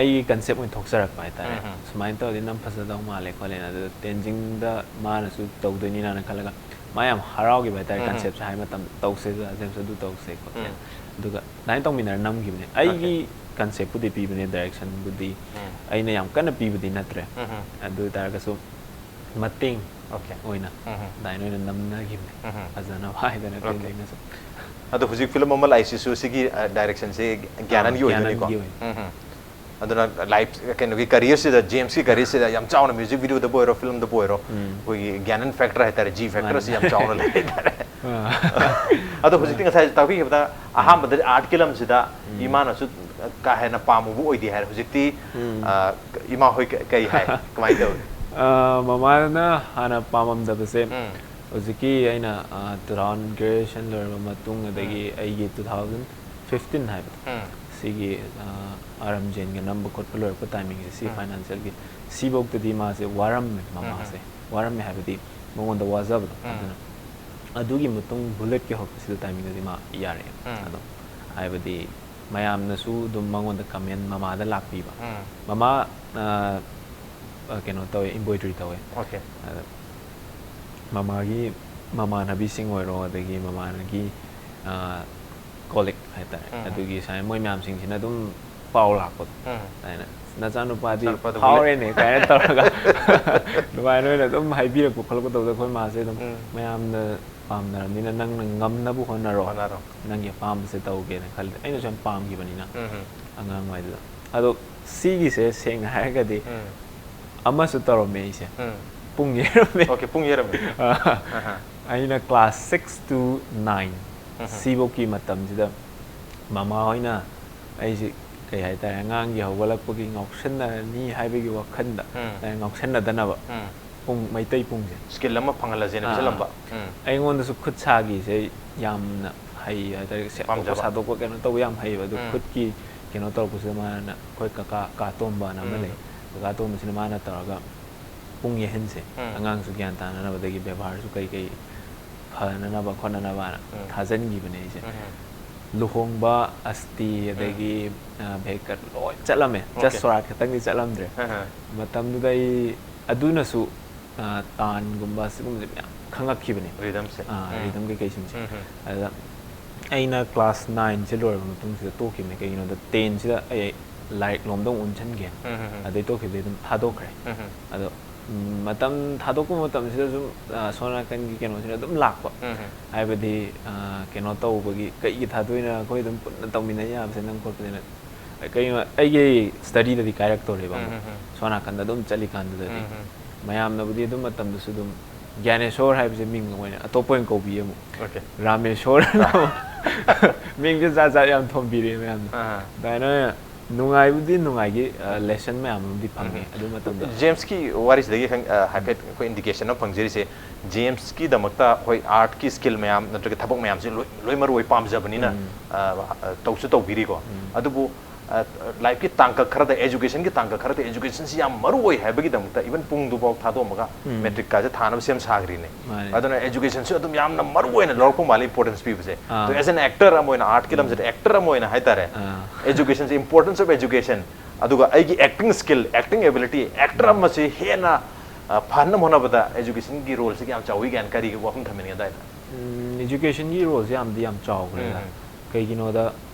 ꯑꯩꯒꯤ ꯀꯟꯁꯦꯞ ꯑꯣꯏꯅ ꯊꯣꯛꯆꯔꯛꯄ ꯍꯥꯏꯇꯥꯔꯦ꯫ ꯎꯝ, ꯎꯝ. ꯁꯨꯃꯥꯏꯅ ꯇꯧꯔꯗꯤ ꯅꯝ ꯐꯖꯗꯧ ꯃꯥꯜꯂꯦ ꯈꯣꯠꯂꯦꯅ꯫ ꯑꯗꯨꯗ ꯇꯦꯟꯖꯤꯡꯗ ꯃꯥꯅꯁꯨ ꯇꯧꯗꯣꯏꯅꯤꯅ ꯈꯜꯂꯒ ꯃꯥ ꯌꯥꯝ ꯍꯔꯥꯎꯈꯤꯕ ꯍꯥꯏꯇꯥꯔꯦ꯫ ꯎꯝ, ꯎꯝ. ꯀꯟꯁꯦꯞꯁꯦ ꯍꯥꯏ ꯃꯇꯝꯗ "ꯇꯧꯁꯦ, ꯖꯦꯝꯁ, ꯑꯗꯨ ꯇꯧꯁꯦ" ꯈꯣꯠꯁꯦ꯫ ꯎꯝ. ꯑꯗꯨꯒ ꯑꯗꯨꯃꯥꯏꯅ ꯇꯧꯃꯤꯟꯅꯔ ꯅꯝꯈꯤꯕꯅꯦ꯫ ꯑꯩꯒꯤ ꯀꯟꯁꯦꯞꯄꯨꯗꯤ ꯄꯤꯕꯅꯦ, ꯗꯥꯏꯔꯦꯛꯁꯟꯕꯨꯗꯤ ꯎꯝ. ꯑꯩꯅ ꯌꯥꯝ ꯀꯟꯅ ꯄꯤꯕꯗꯤ ꯅꯠꯇ꯭ꯔꯦ꯫ ꯎꯝ, ꯎꯝ. ꯑꯗꯨ ꯑꯣꯏ ꯇꯥꯔꯒꯁꯨ ꯃꯇꯦꯡ Okay. ꯑꯣꯏꯅ ꯎꯝ, ꯎꯝ. ꯑꯗꯨꯃꯥꯏꯅ ꯑꯣꯏꯅ ꯅꯝꯅꯈꯤꯕꯅꯦ꯫ ꯎꯝ, ꯎꯝ. ꯐꯖꯅꯕ ꯍꯥꯏꯗꯅ Okay. ꯇꯦꯟꯖꯤꯡꯅꯁꯨ꯫ ꯑꯗꯣ ꯍꯧꯖꯤꯛ film ꯑꯃ ꯂꯥꯛꯏꯁꯤꯁꯨ ꯁꯤꯒꯤ, ꯑ, directionꯁꯦ ꯒ꯭ꯌꯥꯅꯟꯒꯤ ꯑꯥ, ꯑꯣꯏꯗꯣꯏꯅꯤꯀꯣ? ꯒ꯭ꯌꯥꯅꯟꯒꯤ ꯑꯣꯏꯅ꯫ ꯎꯝ, ꯎꯝ. ꯑꯗꯨꯅ life, ꯀꯩꯅꯣꯒꯤ careerꯁꯤꯗ, ꯖꯦꯝꯁꯀꯤ careerꯁꯤꯗ ꯌꯥꯝ ꯆꯥꯎꯅ music videoꯗꯕꯨ ꯑꯣꯏꯔꯣ, filmꯗꯕꯨ ꯑꯣꯏꯔꯣ, ꯎꯝ. ꯑꯩꯈꯣꯏꯒꯤ ꯒ꯭ꯌꯥꯅꯟ factor ꯍꯥꯏꯇꯥꯔꯦ, G factorꯁꯤ ꯃꯥꯅꯦ꯫ ꯌꯥꯝ ꯆꯥꯎꯅ ꯂꯩ ꯍꯥꯏꯇꯥꯔꯦ꯫ ꯑꯥ. ꯑꯗꯣ ꯍꯧꯖꯤꯛꯇꯤ ꯉꯁꯥꯏ ꯇꯥꯛꯄꯤꯈꯤꯕꯗ ꯑꯍꯥꯟꯕꯗ artꯀꯤ ꯂꯝꯁꯤꯗ ꯎꯝ. ꯏꯃꯥꯅꯁꯨ ꯀꯥ ꯍꯦꯟꯅ ꯄꯥꯝꯃꯨꯕ ꯑꯣꯏꯗꯦ ꯍꯥꯏꯔꯦ꯫ ꯍꯧꯖꯤꯛꯇꯤ, ꯎꯝ. ꯑ, ꯏꯃꯥ ꯍꯣꯏ ꯀ-, ꯀꯩ ꯍꯥꯏ? ꯀꯃꯥꯏꯅ ꯇꯧꯏ? ꯑ, ꯃꯃꯥꯅ ꯍꯥꯟꯅ ꯄꯥꯝꯃꯝꯗꯕꯁꯦ, ꯎꯝ. ꯍꯧꯖꯤꯛꯀꯤ ꯑꯩꯅ, ꯑ, two thousand graduation ꯂꯣꯏꯔꯕ ꯃꯇꯨꯡ, ꯑꯗꯒꯤ ꯎꯝ. ꯑꯩꯒꯤ two thousand fifteen ꯍꯥꯏꯕꯗꯣ, ꯎꯝ. ꯁꯤꯒꯤ, ꯑ, ꯑꯥꯔꯝꯖꯦꯟꯒ ꯅꯝꯕ ꯈꯣꯠꯄ ꯂꯣꯏꯔꯛꯄ timingꯁꯦ, ꯁꯤ ꯎꯝ. financialꯒꯤ, ꯁꯤꯐꯧꯇꯗꯤ ꯃꯥꯁꯦ ꯋꯥꯔꯝꯃꯦ, ꯎꯝ, ꯎꯝ. ꯃꯃꯥꯁꯦ ꯋꯥꯔꯝꯃꯦ ꯍꯥꯏꯕꯗꯤ ꯃꯉꯣꯟꯗ ꯋꯥꯖꯕꯗꯣ꯫ ꯎꯝ. ꯑꯗꯨꯅ ꯑꯗꯨꯒꯤ ꯃꯇꯨꯡ ꯕꯨꯂꯦꯠꯀꯤ ꯍꯧꯔꯛꯄꯁꯤꯗ timingꯗꯗꯤ ꯃꯥ ꯌꯥꯔꯛꯑꯦ꯫ ꯎꯝ. ꯑꯗꯣ ꯍꯥꯏꯕꯗꯤ ꯃꯌꯥꯝꯅꯁꯨ ꯑꯗꯨꯝ ꯃꯉꯣꯟꯗ ꯀꯃꯦꯟ ꯃꯃꯥꯗ ꯂꯥꯛꯄꯤꯕ꯫ ꯎꯝ. ꯃꯃꯥ ꯑ, ꯑ, ꯀꯩꯅꯣ ꯇꯧꯋꯦ, ꯏꯝꯕ꯭ꯔꯣꯏꯗ꯭ꯔꯤ ꯇꯧꯋꯦ꯫ Okay. ꯑꯗ ꯃꯃꯥꯒꯤ ꯃꯃꯥꯟꯅꯕꯤꯁꯤꯡ ꯑꯣꯏꯔꯣ, ꯑꯗꯒꯤ ꯃꯃꯥꯒꯤ ꯀꯣꯂꯤꯛ ꯍꯥꯏꯇꯥꯔꯦ, ꯎꯝ. ꯑꯗꯨꯒꯤ ꯁꯨꯃꯥꯏꯅ ꯃꯣꯏ ꯃꯌꯥꯝꯁꯤꯡꯁꯤꯅ ꯑꯗꯨꯝ ꯄꯥꯎ ꯂꯥꯛꯄꯗꯣ꯫ ꯎꯝ. ꯑꯗꯨꯃꯥꯏꯅ, "ꯅꯆꯥꯅꯨꯄꯥꯗꯤ "ꯅꯆꯥꯅꯨꯄꯥꯗꯨ ꯐꯥꯎꯔꯦꯅꯦ" ꯀꯥꯏꯅ ꯇꯧꯔꯒ ꯑꯗꯨꯃꯥꯏꯅ ꯑꯣꯏꯅ ꯑꯗꯨꯝ ꯍꯥꯏꯕꯤꯔꯛꯄ ꯈꯣꯠꯂꯛꯄ ꯇꯧꯕꯗ, ꯑꯩꯈꯣꯏ ꯃꯥꯁꯦ ꯑꯗꯨꯝ ꯎꯝ. ꯃꯌꯥꯝꯅ ꯄꯥꯝꯅꯔꯕꯅꯤꯅ ꯅꯪꯅ ꯉꯝꯅꯕ ꯍꯣꯠꯅꯔꯣ, ꯍꯣꯠꯅꯔꯣ꯫ ꯅꯪꯒꯤ ꯑꯄꯥꯝꯕꯁꯦ ꯇꯧꯒꯦꯅ ꯈꯜꯂꯦ꯫ ꯑꯩꯅꯁꯨ ꯌꯥꯝ ꯄꯥꯝꯈꯤꯕꯅꯤꯅ ꯎꯝ. ꯑꯉꯥꯡꯋꯥꯏꯗꯨꯗ꯫ ꯑꯗꯣ ꯁꯤꯒꯤꯁꯦ ꯁꯦꯡꯅ ꯍꯥꯏꯔꯒꯗꯤ ꯎꯝ. ꯑꯃꯁꯨ ꯇꯧꯔꯝꯃꯦ ꯑꯩꯁꯦ꯫ ꯎꯝ. ꯄꯨꯡ ꯌꯩꯔꯝꯃꯦ꯫ Okay, ꯄꯨꯡ ꯌꯩꯔꯝꯃꯦ꯫ ꯑꯥ꯫ ꯑꯍꯥ. ꯑꯩꯅ class six to nine ꯎꯝ. ꯁꯤꯐꯧꯀꯤ ꯃꯇꯝꯁꯤꯗ ꯃꯃꯥ ꯍꯣꯏꯅ ꯑꯩꯁꯦ, ꯀꯩ ꯍꯥꯏꯇꯥꯔꯦ, ꯑꯉꯥꯡꯒꯤ ꯍꯧꯒꯠꯂꯛꯄꯒꯤ ꯉꯥꯎꯁꯟꯅꯔꯅꯤ ꯍꯥꯏꯕꯒꯤ ꯋꯥꯈꯜꯗ ꯎꯝ. ꯉꯥꯎꯁꯟꯅꯗꯅꯕ ꯎꯝ. ꯄꯨꯡ, ꯃꯩꯇꯩ ꯄꯨꯡꯁꯦ꯫ Skill ꯑꯃ ꯐꯪꯍꯜꯂꯁꯦꯅ ꯑꯥ. ꯄꯤꯁꯜꯂꯝꯕ꯫ ꯎꯝ. ꯑꯩꯉꯣꯟꯗꯁꯨ ꯈꯨꯠ ꯁꯥꯒꯤꯁꯦ ꯌꯥꯝꯅ ꯍꯩ ꯍꯥꯏꯇꯥꯔꯦ, ꯁꯦꯝꯗꯣꯛꯄ ꯄꯥꯝꯖꯕ꯫ ꯁꯥꯗꯣꯛꯄ ꯀꯩꯅꯣ ꯇꯧꯕ ꯌꯥꯝ ꯍꯩꯌꯦꯕ꯫ ꯑꯗꯨ ꯎꯝ. ꯈꯨꯠꯀꯤ ꯀꯩꯅꯣ ꯇꯧꯔꯛꯄꯁꯤꯗ ꯃꯥꯅ, ꯑꯩꯈꯣꯏ ꯀꯀꯥ, ꯀꯥ ꯇꯣꯝꯕꯅ ꯑꯃ ꯎꯝ. ꯂꯩ, ꯀꯀꯥ ꯇꯣꯝꯕꯁꯤꯅ ꯃꯥꯅ ꯇꯧꯔꯒ ꯄꯨꯡ ꯌꯩꯍꯟꯁꯦ, ꯎꯝ. ꯑꯉꯥꯡꯁꯨ ꯒ꯭ꯌꯥꯟ ꯇꯥꯅꯅꯕ, ꯑꯗꯒꯤ ꯕꯦꯕꯥꯔꯁꯨ ꯀꯩ ꯀꯩ ꯐꯅꯅꯕ ꯈꯣꯠꯅꯅꯕꯅ ꯎꯝ. ꯊꯥꯖꯤꯟꯈꯤꯕꯅꯦ ꯑꯩꯁꯦ꯫ ꯎꯝ. ꯂꯨꯍꯣꯡꯕ, ꯑꯁꯇꯤ, ꯑꯗꯒꯤ ꯚꯦꯀꯠ ꯂꯣꯏ ꯆꯠꯂꯝꯃꯦ꯫ Just Okay. ꯁꯣꯔꯥꯠ ꯈꯛꯇꯪꯗꯤ ꯆꯠꯂꯝꯗ꯭ꯔꯦ꯫ ꯑꯍꯥ. ꯃꯇꯝꯗꯨꯗ ꯑꯩ ꯑꯗꯨꯅꯁꯨ, ꯑ, ꯇꯥꯟꯒꯨꯝꯕ ꯁꯤꯒꯨꯝꯕꯁꯦ ꯃꯌꯥꯝ ꯈꯪꯉꯛꯈꯤꯕꯅꯦ꯫ Rhythmꯁꯦ꯫ ꯑꯥ, ꯎꯝ. rhythm ꯀꯩꯀꯩꯁꯤꯡꯁꯦ꯫ ꯎꯝ, ꯎꯝ. ꯑꯗꯨꯗ ꯑꯩꯅ class nineꯁꯦ ꯂꯣꯏꯔꯕ ꯃꯇꯨꯡꯁꯤꯗ ꯇꯣꯛꯈꯤꯕꯅꯦ꯫ ꯀꯩꯒꯤꯅꯣꯗ tenꯁꯤꯗ ꯑꯩ ꯂꯥꯏꯔꯤꯛ ꯂꯣꯝꯗ ꯑꯃꯨꯛ ꯑꯣꯟꯁꯤꯟꯒꯦ꯫ ꯎꯝ, ꯎꯝ, ꯎꯝ. ꯑꯗꯩ ꯇꯣꯛꯈꯤꯕꯗꯩ ꯑꯗꯨꯝ ꯊꯥꯗꯣꯛꯈ꯭ꯔꯦ꯫ ꯎꯝ, ꯎꯝ. ꯑꯗꯣ, ꯎꯝ, ꯃꯇꯝ ꯊꯥꯗꯣꯛꯄ ꯃꯇꯝꯁꯤꯗ ꯁꯨꯝ, ꯑ, ꯁꯣꯝ ꯅꯥꯀꯟꯒꯤ ꯀꯩꯅꯣꯁꯤꯅ ꯑꯗꯨꯝ ꯂꯥꯛꯄ꯫ ꯎꯝ, ꯎꯝ. ꯍꯥꯏꯕꯗꯤ, ꯑ, ꯀꯩꯅꯣ ꯇꯧꯕꯒꯤ, "ꯀꯩꯒꯤ ꯊꯥꯗꯣꯛꯏꯅꯣ? ꯑꯩꯈꯣꯏ ꯑꯗꯨꯝ ꯄꯨꯟꯅ ꯇꯧꯃꯤꯟꯅ ꯌꯥꯕꯁꯦ ꯅꯪ ꯈꯣꯠꯄꯁꯤꯅ"꯫ ꯀꯩꯅꯣ, ꯑꯩꯒꯤ studyꯗꯗꯤ ꯀꯥꯏꯔꯛꯇꯧꯔꯦꯕ ꯑꯃꯨꯛ꯫ ꯎꯝ, ꯎꯝ, ꯎꯝ. ꯁꯣꯝ ꯅꯥꯀꯟꯗ ꯑꯗꯨꯝ ꯆꯠꯂꯤꯀꯥꯟꯗꯨꯗꯗꯤ꯫ ꯎꯝ, ꯎꯝ. ꯃꯌꯥꯝꯅꯕꯨꯗꯤ ꯑꯗꯨꯝ ꯃꯇꯝꯗꯨꯁꯨ ꯑꯗꯨꯝ ꯒ꯭ꯌꯥꯅꯦꯁꯣꯔ ꯍꯥꯏꯕꯁꯦ ꯃꯤꯡ ꯑꯣꯏꯅ ꯑꯇꯣꯞꯄ ꯑꯣꯏꯅ ꯀꯧꯕꯤ ꯑꯃꯨꯛ꯫ Okay. ꯔꯥꯃꯦꯁꯣꯔ꯫ ꯃꯤꯡꯁꯦ ꯖꯥꯠ ꯖꯥꯠ ꯌꯥꯝ ꯊꯣꯟꯕꯤꯔꯛꯑꯦ ꯃꯌꯥꯝꯅ꯫ ꯑꯥ. ꯑꯗꯨꯃꯥꯏꯅ ꯑꯣꯏꯅ ꯅꯨꯡꯉꯥꯏꯕꯨꯗꯤ ꯅꯨꯡꯉꯥꯏꯈꯤ, ꯑ, lesson ꯃꯌꯥꯝ ꯑꯃꯗꯤ ꯐꯪꯉꯦ ꯎꯝ. ꯑꯗꯨ ꯃꯇꯝꯗ꯫ Jamesꯀꯤ ꯋꯥꯔꯤꯁꯤꯗꯒꯤ ꯈꯪ-, ꯑ, ꯍꯥꯏꯐꯦꯠ ꯑꯩꯈꯣꯏ indication ꯑꯃ ꯐꯪꯖꯔꯤꯁꯦ, Jamesꯀꯤꯗꯃꯛꯇ ꯍꯣꯏ artꯀꯤ skill ꯃꯌꯥꯝ ꯅꯠꯇ꯭ꯔꯒ ꯊꯕꯛ ꯃꯌꯥꯝꯁꯦ ꯂꯣꯏ, ꯂꯣꯏ ꯃꯔꯨ ꯑꯣꯏ ꯄꯥꯝꯖꯕꯅꯤꯅ, ꯎꯝ. ꯑ, ꯑ, ꯇꯧꯁꯨ ꯇꯧꯕꯤꯔꯤꯀꯣ꯫ ꯎꯝ. ꯑꯗꯨꯕꯨ ꯂꯥꯏꯐꯀꯤ ꯇꯥꯡꯀꯛ ꯈꯔꯗ, ꯑꯦꯖꯨꯀꯦꯁꯟꯒꯤ ꯇꯥꯡꯀꯛ ꯈꯔꯗ ꯑꯦꯖꯨꯀꯦꯁꯟꯁꯤ ꯌꯥꯝ ꯃꯔꯨ ꯑꯣꯏ ꯍꯥꯏꯕꯒꯤꯗꯃꯛꯇ ꯏꯚꯟ ꯄꯨꯡꯗꯨꯐꯥꯎ ꯊꯥꯗꯣꯛꯑꯝꯃꯒ ꯎꯝ꯫ ꯃꯦꯇ꯭ꯔꯤꯛꯀꯥꯁꯦ ꯊꯥꯅꯕ ꯁꯦꯝ ꯁꯥꯈ꯭ꯔꯤꯅꯦ꯫ ꯃꯥꯅꯦ꯫ ꯑꯗꯨꯅ ꯑꯦꯖꯨꯀꯦꯁꯟꯁꯨ ꯑꯗꯨꯝ ꯌꯥꯝꯅ ꯃꯔꯨ ꯑꯣꯏꯅ ꯂꯧꯔꯛꯄ ꯃꯥꯜꯂꯤ ꯏꯝꯄꯣꯔꯇꯦꯟꯁ ꯄꯤꯕꯁꯦ꯫ ꯑꯥ꯫ ꯑꯗꯣ as an actor ꯑꯃ ꯑꯣꯏꯅ, ꯑꯥꯔꯠꯀꯤ ꯂꯝꯁꯤꯗ ꯑꯦꯛꯇꯔ ꯑꯃ ꯑꯣꯏꯅ ꯍꯥꯏꯇꯥꯔꯦ, ꯑꯥ꯫ ꯑꯦꯖꯨꯀꯦꯁꯟꯁꯦ, importance of education, ꯑꯗꯨꯒ ꯑꯩꯒꯤ acting skill, acting ability, actor ꯑꯃꯁꯤ ꯍꯦꯟꯅ ꯑ, ꯐꯍꯟꯅꯕ ꯍꯣꯠꯅꯕꯗ ꯑꯦꯖꯨꯀꯦꯁꯟꯒꯤ ꯔꯣꯜꯁꯤꯒꯤ ꯌꯥꯝ ꯆꯥꯎꯏ ꯀꯥꯏꯅ ꯀꯔꯤꯒꯤ ꯋꯥꯐꯝ ꯊꯝꯕꯤꯅꯤꯡꯉꯦ ꯑꯗꯥꯏꯗ? ꯎꯝ, ꯑꯦꯖꯨꯀꯦꯁꯟꯒꯤ ꯔꯣꯜꯁꯦ ꯌꯥꯝꯗꯤ ꯌꯥꯝ ꯆꯥꯎꯈ꯭ꯔꯦꯗ꯫ ꯎꯝ꯫ ꯀꯩꯒꯤꯅꯣꯗ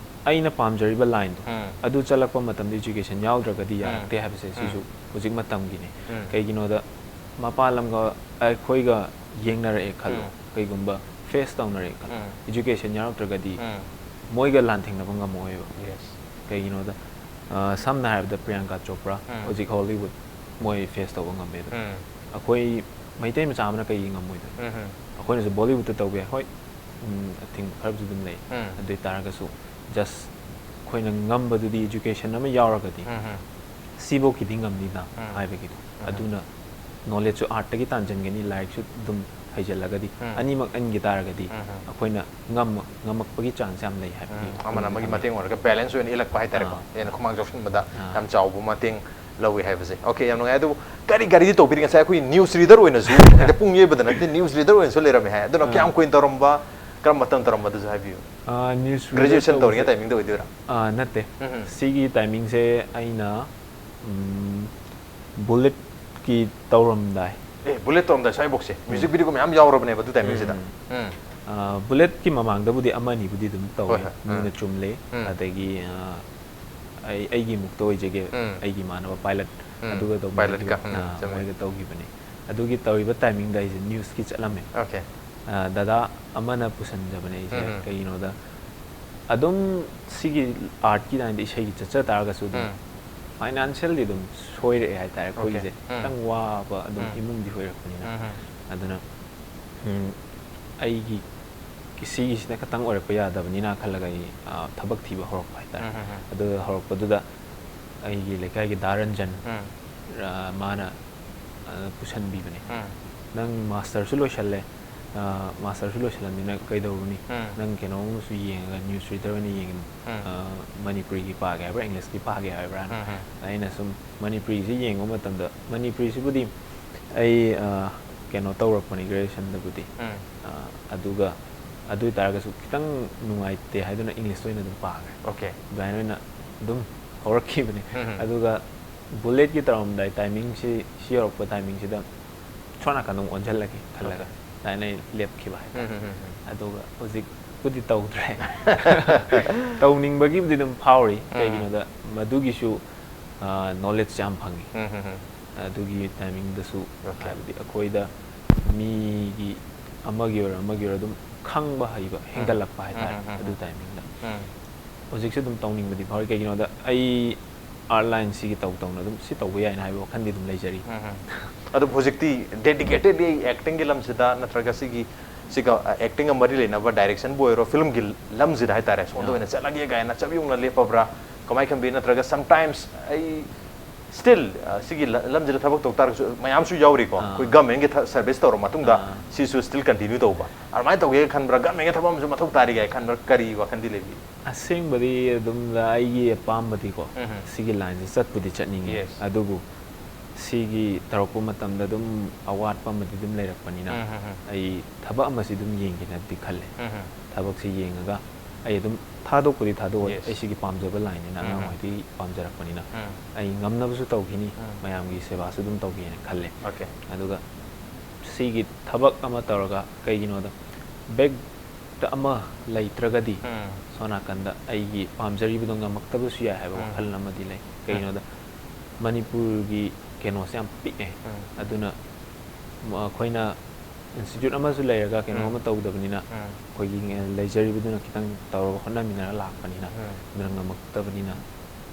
ꯑꯩꯅ ꯄꯥꯝꯖꯔꯤꯕ ꯂꯥꯏꯟꯗꯣ ꯎꯝ꯫ ꯑꯗꯨ ꯆꯠꯂꯛꯄ ꯃꯇꯝꯗ ꯑꯦꯖꯨꯀꯦꯁꯟ ꯌꯥꯎꯗ꯭ꯔꯒꯗꯤ ꯎꯝ꯫ ꯌꯥꯔꯛꯇꯦ ꯍꯥꯏꯕꯁꯦ ꯎꯝ꯫ ꯁꯤꯁꯨ ꯍꯧꯖꯤꯛ ꯃꯇꯝꯒꯤꯅꯤ꯫ ꯎꯝ꯫ ꯀꯩꯒꯤꯅꯣꯗ ꯃꯄꯥꯟ ꯂꯝꯒ ꯑꯩꯈꯣꯏꯒ ꯌꯦꯡꯅꯔꯛꯑꯦ ꯈꯜꯂꯣ, ꯎꯝ꯫ ꯀꯩꯒꯨꯝꯕ ꯐꯦꯁ ꯇꯧꯅꯔꯛꯑꯦ ꯈꯜꯂꯣ, ꯎꯝ꯫ ꯑꯦꯖꯨꯀꯦꯁꯟ ꯌꯥꯎꯔꯛꯇ꯭ꯔꯒꯗꯤ ꯎꯝ꯫ ꯃꯣꯏꯒ ꯂꯥꯟꯊꯦꯡꯅꯕ ꯉꯝꯃꯣꯏꯕ꯫ ꯌꯦꯁ꯫ ꯀꯩꯒꯤꯅꯣꯗ ꯑ, ꯁꯝꯅ ꯍꯥꯏꯔꯕꯗ ꯄ꯭ꯔꯤꯌꯥꯡꯀꯥ ꯆꯣꯄ꯭ꯔꯥ ꯎꯝ꯫ ꯍꯧꯖꯤꯛ ꯍꯣꯂꯤꯋꯨꯗ ꯃꯣꯏ ꯐꯦꯁ ꯇꯧꯕ ꯉꯝꯃꯦ ꯑꯗꯣ ꯎꯝ꯫ ꯑꯩꯈꯣꯏ ꯃꯩꯇꯩ ꯃꯆꯥ ꯑꯃꯅ ꯀꯩꯒꯤ ꯉꯝꯃꯣꯏꯗꯣꯏꯅꯣ? ꯎꯝ꯫ ꯑꯩꯈꯣꯏꯅꯁꯨ ꯕꯣꯂꯤꯋꯨꯗꯇ ꯇꯧꯕ ꯌꯥꯏ, ꯍꯣꯏ, ꯎꯝ, ꯑꯊꯤꯡꯕ ꯈꯔꯕꯨꯗꯤ ꯑꯗꯨꯝ ꯂꯩ꯫ ꯎꯝ꯫ ꯑꯗꯨ ꯑꯣꯏ ꯇꯥꯔꯒꯁꯨ ꯖꯁ ꯑꯩꯈꯣꯏꯅ ꯉꯝꯕꯗꯨꯗꯤ ꯑꯦꯖꯨꯀꯦꯁꯟ ꯑꯃ ꯌꯥꯎꯔꯒꯗꯤ ꯎꯝ꯫ ꯁꯤꯐꯧꯀꯤꯗꯤ ꯉꯝꯅꯤꯗ ꯎꯝ꯫ ꯍꯥꯏꯕꯒꯤꯗꯣ꯫ ꯎꯝ꯫ ꯑꯗꯨꯅ ꯅꯣꯂꯦꯖꯁꯨ ꯑꯥꯔꯠꯇꯒꯤ ꯇꯥꯟꯁꯤꯟꯒꯅꯤ, ꯂꯥꯏꯔꯤꯛꯁꯨ ꯑꯗꯨꯝ ꯍꯩꯖꯜꯂꯒꯗꯤ, ꯎꯝ꯫ ꯑꯅꯤꯃꯛ ꯑꯟꯈꯤ ꯇꯥꯔꯒꯗꯤ ꯎꯝ꯫ ꯑꯩꯈꯣꯏꯅ ꯉꯝꯃ-, ꯉꯝꯃꯛꯄꯒꯤ ꯆꯥꯟꯁ ꯌꯥꯝ ꯂꯩ ꯍꯥꯏꯕꯒꯤ ꯎꯝ, ꯋꯥꯈꯜꯂꯣꯟꯗ ꯑꯃꯅ ꯑꯃꯒꯤ ꯊꯝꯃꯦ꯫ ꯃꯇꯦꯡ ꯑꯣꯏꯔꯒ ꯕꯦꯂꯦꯟꯁ ꯑꯣꯏꯅ ꯏꯜꯂꯛꯄ ꯍꯥꯏꯇꯥꯔꯦꯀꯣ꯫ ꯑꯥ꯫ ꯍꯦꯟꯅ ꯈꯨꯃꯥꯡ ꯆꯥꯎꯁꯤꯟꯕꯗ ꯑꯥ꯫ ꯌꯥꯝ ꯆꯥꯎꯕ ꯃꯇꯦꯡ ꯂꯧꯋꯤ ꯍꯥꯏꯕꯁꯦ꯫ ꯑꯣꯀꯦ, ꯌꯥꯝ ꯅꯨꯡꯉꯥꯏ꯫ ꯑꯗꯨꯕꯨ ꯀꯔꯤ ꯒꯥꯔꯤꯗꯤ ꯇꯧꯕꯤꯔꯤ? ꯉꯁꯥꯏ ꯑꯩꯈꯣꯏ ꯅ꯭ꯌꯨꯁ ꯔꯤꯗꯔ ꯑꯣꯏꯅꯁꯨ, ꯍꯥꯏꯗꯤ ꯄꯨꯡ ꯌꯩꯕꯗ ꯅꯠꯇꯦ, ꯅ꯭ꯌꯨꯁ ꯔꯤꯗꯔ ꯑꯣꯏꯅꯁꯨ ꯂꯩꯔꯝꯃꯦ ꯍꯥꯏ꯫ ꯑꯗꯨꯅ ꯑꯥ꯫ ꯀꯌꯥꯝ ꯀꯨꯏꯅ ꯇꯧꯔꯝꯕ, ꯀꯔꯝꯕ ꯃꯇꯝ ꯇꯧꯔꯝꯕ, ꯑꯗꯨꯁꯨ ꯍꯥꯏꯕꯤꯌꯨ꯫ ꯑꯥ, ꯅ꯭ꯌꯨꯁ ꯔꯤꯗꯔ ꯒ꯭ꯔꯦꯖꯨꯑꯦꯁꯟ ꯇꯧꯔꯤꯉꯩ ꯇꯧꯕꯁꯦ ꯇꯥꯏꯃꯤꯡꯗ ꯑꯣꯏꯗꯣꯏꯔꯥ? ꯑꯥ, ꯅꯠꯇꯦ꯫ ꯎꯝ꯫ ꯁꯤꯒꯤ ꯇꯥꯏꯃꯤꯡꯁꯦ ꯑꯩꯅ, ꯎꯝ, ꯕꯨꯂꯦꯠꯀꯤ ꯇꯧꯔꯝꯗꯥꯏ꯫ ꯑꯦ, ꯕꯨꯂꯦꯠ ꯇꯧꯔꯝꯗꯥꯏ ꯁ꯭ꯋꯥꯏꯐꯥꯎꯁꯦ ꯃ꯭ꯌꯨꯖꯤꯛ ꯚꯤꯗꯤꯑꯣꯒ ꯃꯌꯥꯝ ꯌꯥꯎꯔꯕꯅꯦꯕ ꯑꯗꯨ ꯇꯥꯏꯃꯤꯡꯁꯤꯗ꯫ ꯎꯝ꯫ ꯎꯝ꯫ ꯑꯥ, ꯕꯨꯂꯦꯠꯀꯤ ꯃꯃꯥꯡꯗꯕꯨꯗꯤ ꯑꯃ ꯑꯅꯤꯕꯨꯗꯤ ꯑꯗꯨꯝ ꯇꯧꯋꯦ꯫ ꯍꯣꯏ, ꯍꯣꯏ꯫ ꯃꯨꯅ ꯎꯝ꯫ ꯆꯨꯝꯂꯦ꯫ ꯎꯝ꯫ ꯎꯝ꯫ ꯑꯩꯒꯤ ꯏꯃꯥꯟꯅꯕ ꯄꯥꯏꯂꯠ, ꯎꯝ꯫ ꯑꯗꯨꯒ ꯇꯧꯃꯤꯟꯅꯈꯤꯕ, ꯄꯥꯏꯂꯠꯀ, ꯎꯝ, ꯑꯥ, ꯆꯨꯝꯃꯦ꯫ ꯃꯣꯏꯒ ꯇꯧꯈꯤꯕꯅꯤ꯫ ꯑꯗꯨꯒꯤ ꯇꯧꯔꯤꯕ ꯇꯥꯏꯃꯤꯡꯗ ꯑꯩꯁꯦ ꯅ꯭ꯌꯨꯁꯀꯤ ꯆꯠꯂꯝꯃꯦ꯫ ꯑꯣꯀꯦ꯫ ꯑꯥ, ꯗꯗꯥ ꯑꯃꯅ ꯄꯨꯁꯟꯖꯕꯅꯦ ꯑꯩꯁꯦ꯫ ꯎꯝ, ꯎꯝ꯫ ꯀꯩꯒꯤꯅꯣꯗ ꯑꯗꯨꯝ ꯁꯤꯒꯤ ꯑꯥꯔꯠꯀꯤ ꯂꯥꯏꯟꯗ ꯏꯁꯩꯒꯤ ꯆꯠꯆ ꯇꯥꯔꯒꯁꯨ ꯑꯗꯨꯝ ꯎꯝ꯫ ꯐꯥꯏꯅꯥꯟꯁꯤꯌꯦꯜꯗꯤ ꯑꯗꯨꯝ ꯁꯣꯏꯔꯛꯑꯦ ꯍꯥꯏꯇꯥꯔꯦ ꯑꯩꯈꯣꯏꯒꯤꯁꯦ꯫ ꯑꯣꯀꯦ꯫ ꯎꯝ꯫ ꯈꯤꯇꯪ ꯋꯥꯕ ꯑꯗꯨꯝ ꯎꯝ꯫ ꯏꯃꯨꯡꯗꯤ ꯑꯣꯏꯔꯛꯄꯅꯤꯅ꯫ ꯎꯝ, ꯎꯝ꯫ ꯑꯗꯨꯅ, ꯎꯝ, ꯑꯩꯒꯤ ꯁꯤꯒꯤꯁꯤꯅ ꯈꯤꯇꯪ ꯑꯣꯏꯔꯛꯄ ꯌꯥꯗꯕꯅꯤꯅ ꯈꯜꯂꯒ ꯑꯩ, ꯑꯥ, ꯊꯕꯛ ꯊꯤꯕ ꯍꯧꯔꯛꯄ ꯍꯥꯏꯇꯥꯔꯦ꯫ ꯎꯝ, ꯎꯝ, ꯎꯝ꯫ ꯑꯗꯨ ꯍꯧꯔꯛꯄꯗꯨꯗ ꯑꯩꯒꯤ ꯂꯩꯀꯥꯏꯒꯤ ꯗꯥ ꯔꯟꯖꯟ, ꯎꯝ꯫ ꯑꯥ, ꯃꯥꯅ, ꯑꯥ, ꯄꯨꯁꯟꯕꯤꯕꯅꯦ꯫ ꯎꯝ꯫ "ꯅꯪ ꯃꯥꯁꯇꯔꯁꯨ ꯂꯣꯏꯁꯜꯂꯦ, ꯃꯥꯁꯇꯔꯁꯨ ꯂꯣꯏꯁꯤꯜꯂꯝꯅꯤꯅ ꯀꯩꯗꯧꯔꯨꯅꯤ? ꯎꯝ. ꯅꯪ ꯀꯩꯅꯣꯝꯁꯨ ꯌꯦꯡꯉꯒ, ꯅ꯭ꯌꯨꯁ ꯔꯤꯗꯔ ꯑꯣꯏꯅ ꯌꯦꯡꯉꯤ꯫ ꯎꯝ. ꯃꯅꯤꯄꯨꯔꯤꯒꯤ ꯄꯥꯒꯦ ꯍꯥꯏꯕ꯭ꯔꯥ, ꯏꯪꯂꯤꯁꯀꯤ ꯄꯥꯒꯦ ꯍꯥꯏꯕ꯭ꯔꯥꯅ꯫ ꯎꯝ, ꯎꯝ. ꯑꯩꯅ ꯁꯨꯝ ꯃꯅꯤꯄꯨꯔꯤꯁꯤ ꯌꯦꯡꯕ ꯃꯇꯝꯗ, ꯃꯅꯤꯄꯨꯔꯤꯁꯤꯕꯨꯗꯤ ꯑꯩ ꯀꯩꯅꯣ ꯇꯧꯔꯛꯄꯅꯤ, ꯒ꯭ꯔꯦꯖꯨꯑꯦꯁꯟꯗꯕꯨꯗꯤ꯫ ꯎꯝ. ꯑꯗꯨꯒ ꯑꯗꯨ ꯑꯣꯏꯇꯥꯔꯒꯁꯨ ꯈꯤꯇꯪ ꯅꯨꯡꯉꯥꯏꯇꯦ ꯍꯥꯏꯗꯨꯅ ꯏꯪꯂꯤꯁꯇ ꯑꯣꯏꯅ ꯑꯗꯨꯝ ꯄꯥꯈ꯭ꯔꯦ꯫ Okay. ꯑꯗꯨꯃꯥꯏꯅ ꯑꯣꯏꯅ ꯑꯗꯨꯝ ꯍꯧꯔꯛꯈꯤꯕꯅꯤ꯫ ꯎꯝ, ꯎꯝ. ꯑꯗꯨꯒ ꯕꯨꯂꯦꯠꯀꯤ ꯇꯧꯔꯝꯗꯥꯏ ꯇꯥꯏꯃꯤꯡꯁꯤ, ꯁꯤ ꯌꯧꯔꯛꯄ ꯇꯥꯏꯃꯤꯡꯁꯤꯗ ꯁꯣꯝ ꯅꯥꯀꯟꯗ ꯑꯃꯨꯛ ꯑꯣꯟꯁꯤꯜꯂꯒꯦ ꯈꯜꯂꯒ Okay. ꯑꯗꯨꯃꯥꯏꯅ ꯑꯩ ꯂꯦꯞꯈꯤꯕ ꯍꯥꯏꯇꯥꯔꯦ꯫ ꯎꯝ, ꯎꯝ, ꯎꯝ, ꯎꯝ. ꯑꯗꯨꯒ ꯍꯧꯖꯤꯛꯄꯨꯗꯤ ꯇꯧꯗ꯭ꯔꯦ꯫ ꯇꯧꯅꯤꯡꯕꯒꯤꯕꯨꯗꯤ ꯑꯗꯨꯝ ꯐꯥꯎꯔꯤ꯫ ꯎꯝ. ꯀꯩꯒꯤꯅꯣꯗ ꯃꯗꯨꯒꯤꯁꯨ ꯅꯣꯂꯦꯖ ꯌꯥꯝ ꯐꯪꯉꯤ꯫ ꯎꯝ, ꯎꯝ, ꯎꯝ. ꯑꯗꯨꯒꯤ ꯇꯥꯏꯃꯤꯡꯗꯁꯨ Okay. ꯍꯥꯏꯕꯗꯤ ꯑꯩꯈꯣꯏꯗ ꯃꯤꯒꯤ ꯑꯃꯒꯤ ꯑꯣꯏꯔꯣ ꯑꯃꯒꯤ ꯑꯣꯏꯔꯣ ꯑꯗꯨꯝ ꯈꯪꯕ ꯍꯩꯕ ꯍꯦꯟꯒꯠꯂꯛꯄ ꯍꯥꯏꯇꯥꯔꯦ꯫ ꯎꯝ, ꯎꯝ, ꯎꯝ, ꯑꯗꯨ ꯎꯝ. ꯇꯥꯏꯃꯤꯡꯗ ꯎꯝ. ꯍꯧꯖꯤꯛꯁꯨ ꯑꯗꯨꯝ ꯇꯧꯅꯤꯡꯕꯗꯤ ꯐꯥꯎꯔꯤ꯫ ꯀꯩꯒꯤꯅꯣꯗ ꯑꯩ ꯑꯥꯔꯠ ꯂꯥꯏꯟꯁꯤꯒꯤ ꯇꯧ ꯇꯧꯅ ꯑꯗꯨꯝ ꯁꯤ ꯇꯧꯕ ꯌꯥꯏꯅ ꯍꯥꯏꯕ ꯋꯥꯈꯜꯗꯤ ꯑꯗꯨꯝ ꯂꯩꯖꯔꯤ꯫ ꯎꯝ, ꯎꯝ. ꯑꯗꯨꯝ ꯍꯧꯖꯤꯛꯇꯤ ꯗꯦꯗꯤꯀꯦꯇꯦꯗꯂꯤ ꯑꯦꯛꯇꯤꯡꯒꯤ ꯂꯝꯁꯤꯗ ꯅꯠꯇ꯭ꯔꯒ ꯁꯤꯒꯤ ꯁꯤꯒ ꯑꯦꯛꯇꯤꯡꯒ ꯃꯔꯤ ꯂꯩꯅꯕ ꯗꯥꯏꯔꯦꯛꯁꯟꯕꯨ ꯑꯣꯏꯔꯣ, ꯐꯤꯂꯝꯒꯤ ꯂꯝꯁꯤꯗ ꯍꯥꯏꯇꯥꯔꯦ, ꯁꯣꯝꯗ ꯑꯥ. ꯑꯣꯏꯅ ꯆꯠꯂꯒꯦ ꯀꯥꯏꯅ ꯆꯞ ꯌꯨꯡꯅ ꯂꯦꯞꯄꯕ꯭ꯔꯥ? ꯀꯃꯥꯏꯅ ꯈꯟꯕꯤ? ꯅꯠꯇ꯭ꯔꯒ ꯁꯝꯇꯥꯏꯝꯁ ꯑꯩ ꯁ꯭ꯇꯤꯜ ꯁꯤꯒꯤ ꯂ- ꯂꯝꯁꯤꯗ ꯊꯕꯛ ꯇꯧ ꯇꯥꯔꯒꯁꯨ ꯃꯌꯥꯝꯁꯨ ꯌꯥꯎꯔꯤꯀꯣ, ꯑꯥ. ꯑꯩꯈꯣꯏ ꯒꯃꯦꯟꯒꯤ ꯁꯔꯚꯤꯁ ꯇꯧꯔ ꯃꯇꯨꯡꯗ ꯑꯥ. ꯁꯤꯁꯨ ꯁ꯭ꯇꯤꯜ ꯀꯟꯇꯤꯅ꯭ꯌꯨ ꯇꯧꯕ, ꯑꯗꯨꯃꯥꯏꯅ ꯇꯧꯒꯦ ꯈꯟꯕ꯭ꯔꯥ? ꯒꯃꯦꯟꯒꯤ ꯊꯕꯛ ꯑꯃꯁꯨ ꯃꯊꯧ ꯇꯥꯔꯤ ꯀꯥꯏ ꯈꯟꯕ꯭ꯔꯥ? ꯀꯔꯤ ꯋꯥꯈꯜꯗꯤ ꯂꯩꯕꯤ? ꯑꯁꯦꯡꯕꯗꯤ ꯑꯗꯨꯝ ꯑꯩꯒꯤ ꯑꯄꯥꯝꯕꯗꯤꯀꯣ, ꯎꯝ. ꯁꯤꯒꯤ ꯂꯥꯏꯟꯁꯦ ꯆꯠꯄꯨꯗꯤ ꯆꯠꯅꯤꯡꯉꯤ꯫ Yes. ꯑꯗꯨꯕꯨ ꯁꯤꯒꯤ ꯇꯧꯔꯛꯄ ꯃꯇꯝꯗ ꯑꯗꯨꯝ ꯑꯋꯥꯠꯄ ꯑꯃꯗꯤ ꯑꯗꯨꯝ ꯂꯩꯔꯛꯄꯅꯤꯅ, ꯎꯝ, ꯎꯝ, ꯎꯝ. ꯑꯩ ꯊꯕꯛ ꯑꯃꯁꯤ ꯑꯗꯨꯝ ꯌꯦꯡꯒꯦꯅꯗꯤ ꯈꯜꯂꯦ꯫ ꯎꯝ, ꯎꯝ. ꯊꯕꯛꯁꯤ ꯌꯦꯡꯉꯒ ꯑꯩ ꯑꯗꯨꯝ ꯊꯥꯗꯣꯛꯄꯨꯗꯤ ꯊꯥꯗꯣꯛꯑꯣꯏ꯫ Yes. ꯑꯩ ꯁꯤꯒꯤ ꯄꯥꯝꯖꯕ ꯂꯥꯏꯟꯅꯤꯅ, ꯑꯉꯥꯡ ꯎꯝ. ꯑꯣꯏꯔꯤꯉꯩꯗꯒꯤ ꯄꯥꯝꯖꯔꯛꯄꯅꯤꯅ ꯎꯝ. ꯑꯩ ꯉꯝꯅꯕꯁꯨ ꯇꯧꯈꯤꯅꯤ꯫ ꯎꯝ. ꯃꯌꯥꯝꯒꯤ ꯁꯦꯕꯥꯁꯨ ꯑꯗꯨꯝ ꯇꯧꯒꯦꯅ ꯈꯜꯂꯦ꯫ Okay. ꯑꯗꯨꯒ ꯁꯤꯒꯤ ꯊꯕꯛ ꯑꯃ ꯇꯧꯔꯒ, ꯀꯩꯒꯤꯅꯣꯗ ꯕꯦꯛꯇ ꯑꯃ ꯂꯩꯇ꯭ꯔꯒꯗꯤ ꯎꯝ. ꯁꯣꯝ ꯅꯥꯀꯟꯗ ꯑꯩꯒꯤ ꯄꯥꯝꯖꯔꯤꯕꯗꯣ ꯉꯝꯃꯛꯇꯕꯁꯨ ꯌꯥꯏ ꯍꯥꯏꯕ ꯎꯝ. ꯋꯥꯈꯜ ꯑꯃꯗꯤ ꯂꯩ꯫ ꯀꯩꯒꯤꯅꯣꯗ ꯃꯅꯤꯄꯨꯔꯒꯤ ꯀꯩꯅꯣꯁꯦ ꯌꯥꯝ ꯄꯤꯛꯑꯦ꯫ ꯎꯝ. ꯑꯗꯨꯅ ꯃ-, ꯑꯩꯈꯣꯏꯅ ꯏꯟꯁꯇꯤꯇ꯭ꯌꯨꯠ ꯑꯃꯁꯨ ꯂꯩꯔꯒ ꯀꯩꯅꯣ ꯎꯝ. ꯑꯃ ꯇꯧꯗꯕꯅꯤꯅ, ꯎꯝ. ꯑꯩꯈꯣꯏꯒꯤ ꯂꯩꯖꯔꯤꯕꯗꯨꯅ ꯈꯤꯇꯪ ꯇꯧꯔꯒ ꯍꯣꯠꯅꯃꯤꯟꯅꯔ ꯂꯥꯛꯄꯅꯤꯅ, ꯎꯝ. ꯑꯗꯨꯅ ꯉꯝꯃꯛꯇꯕꯅꯤꯅ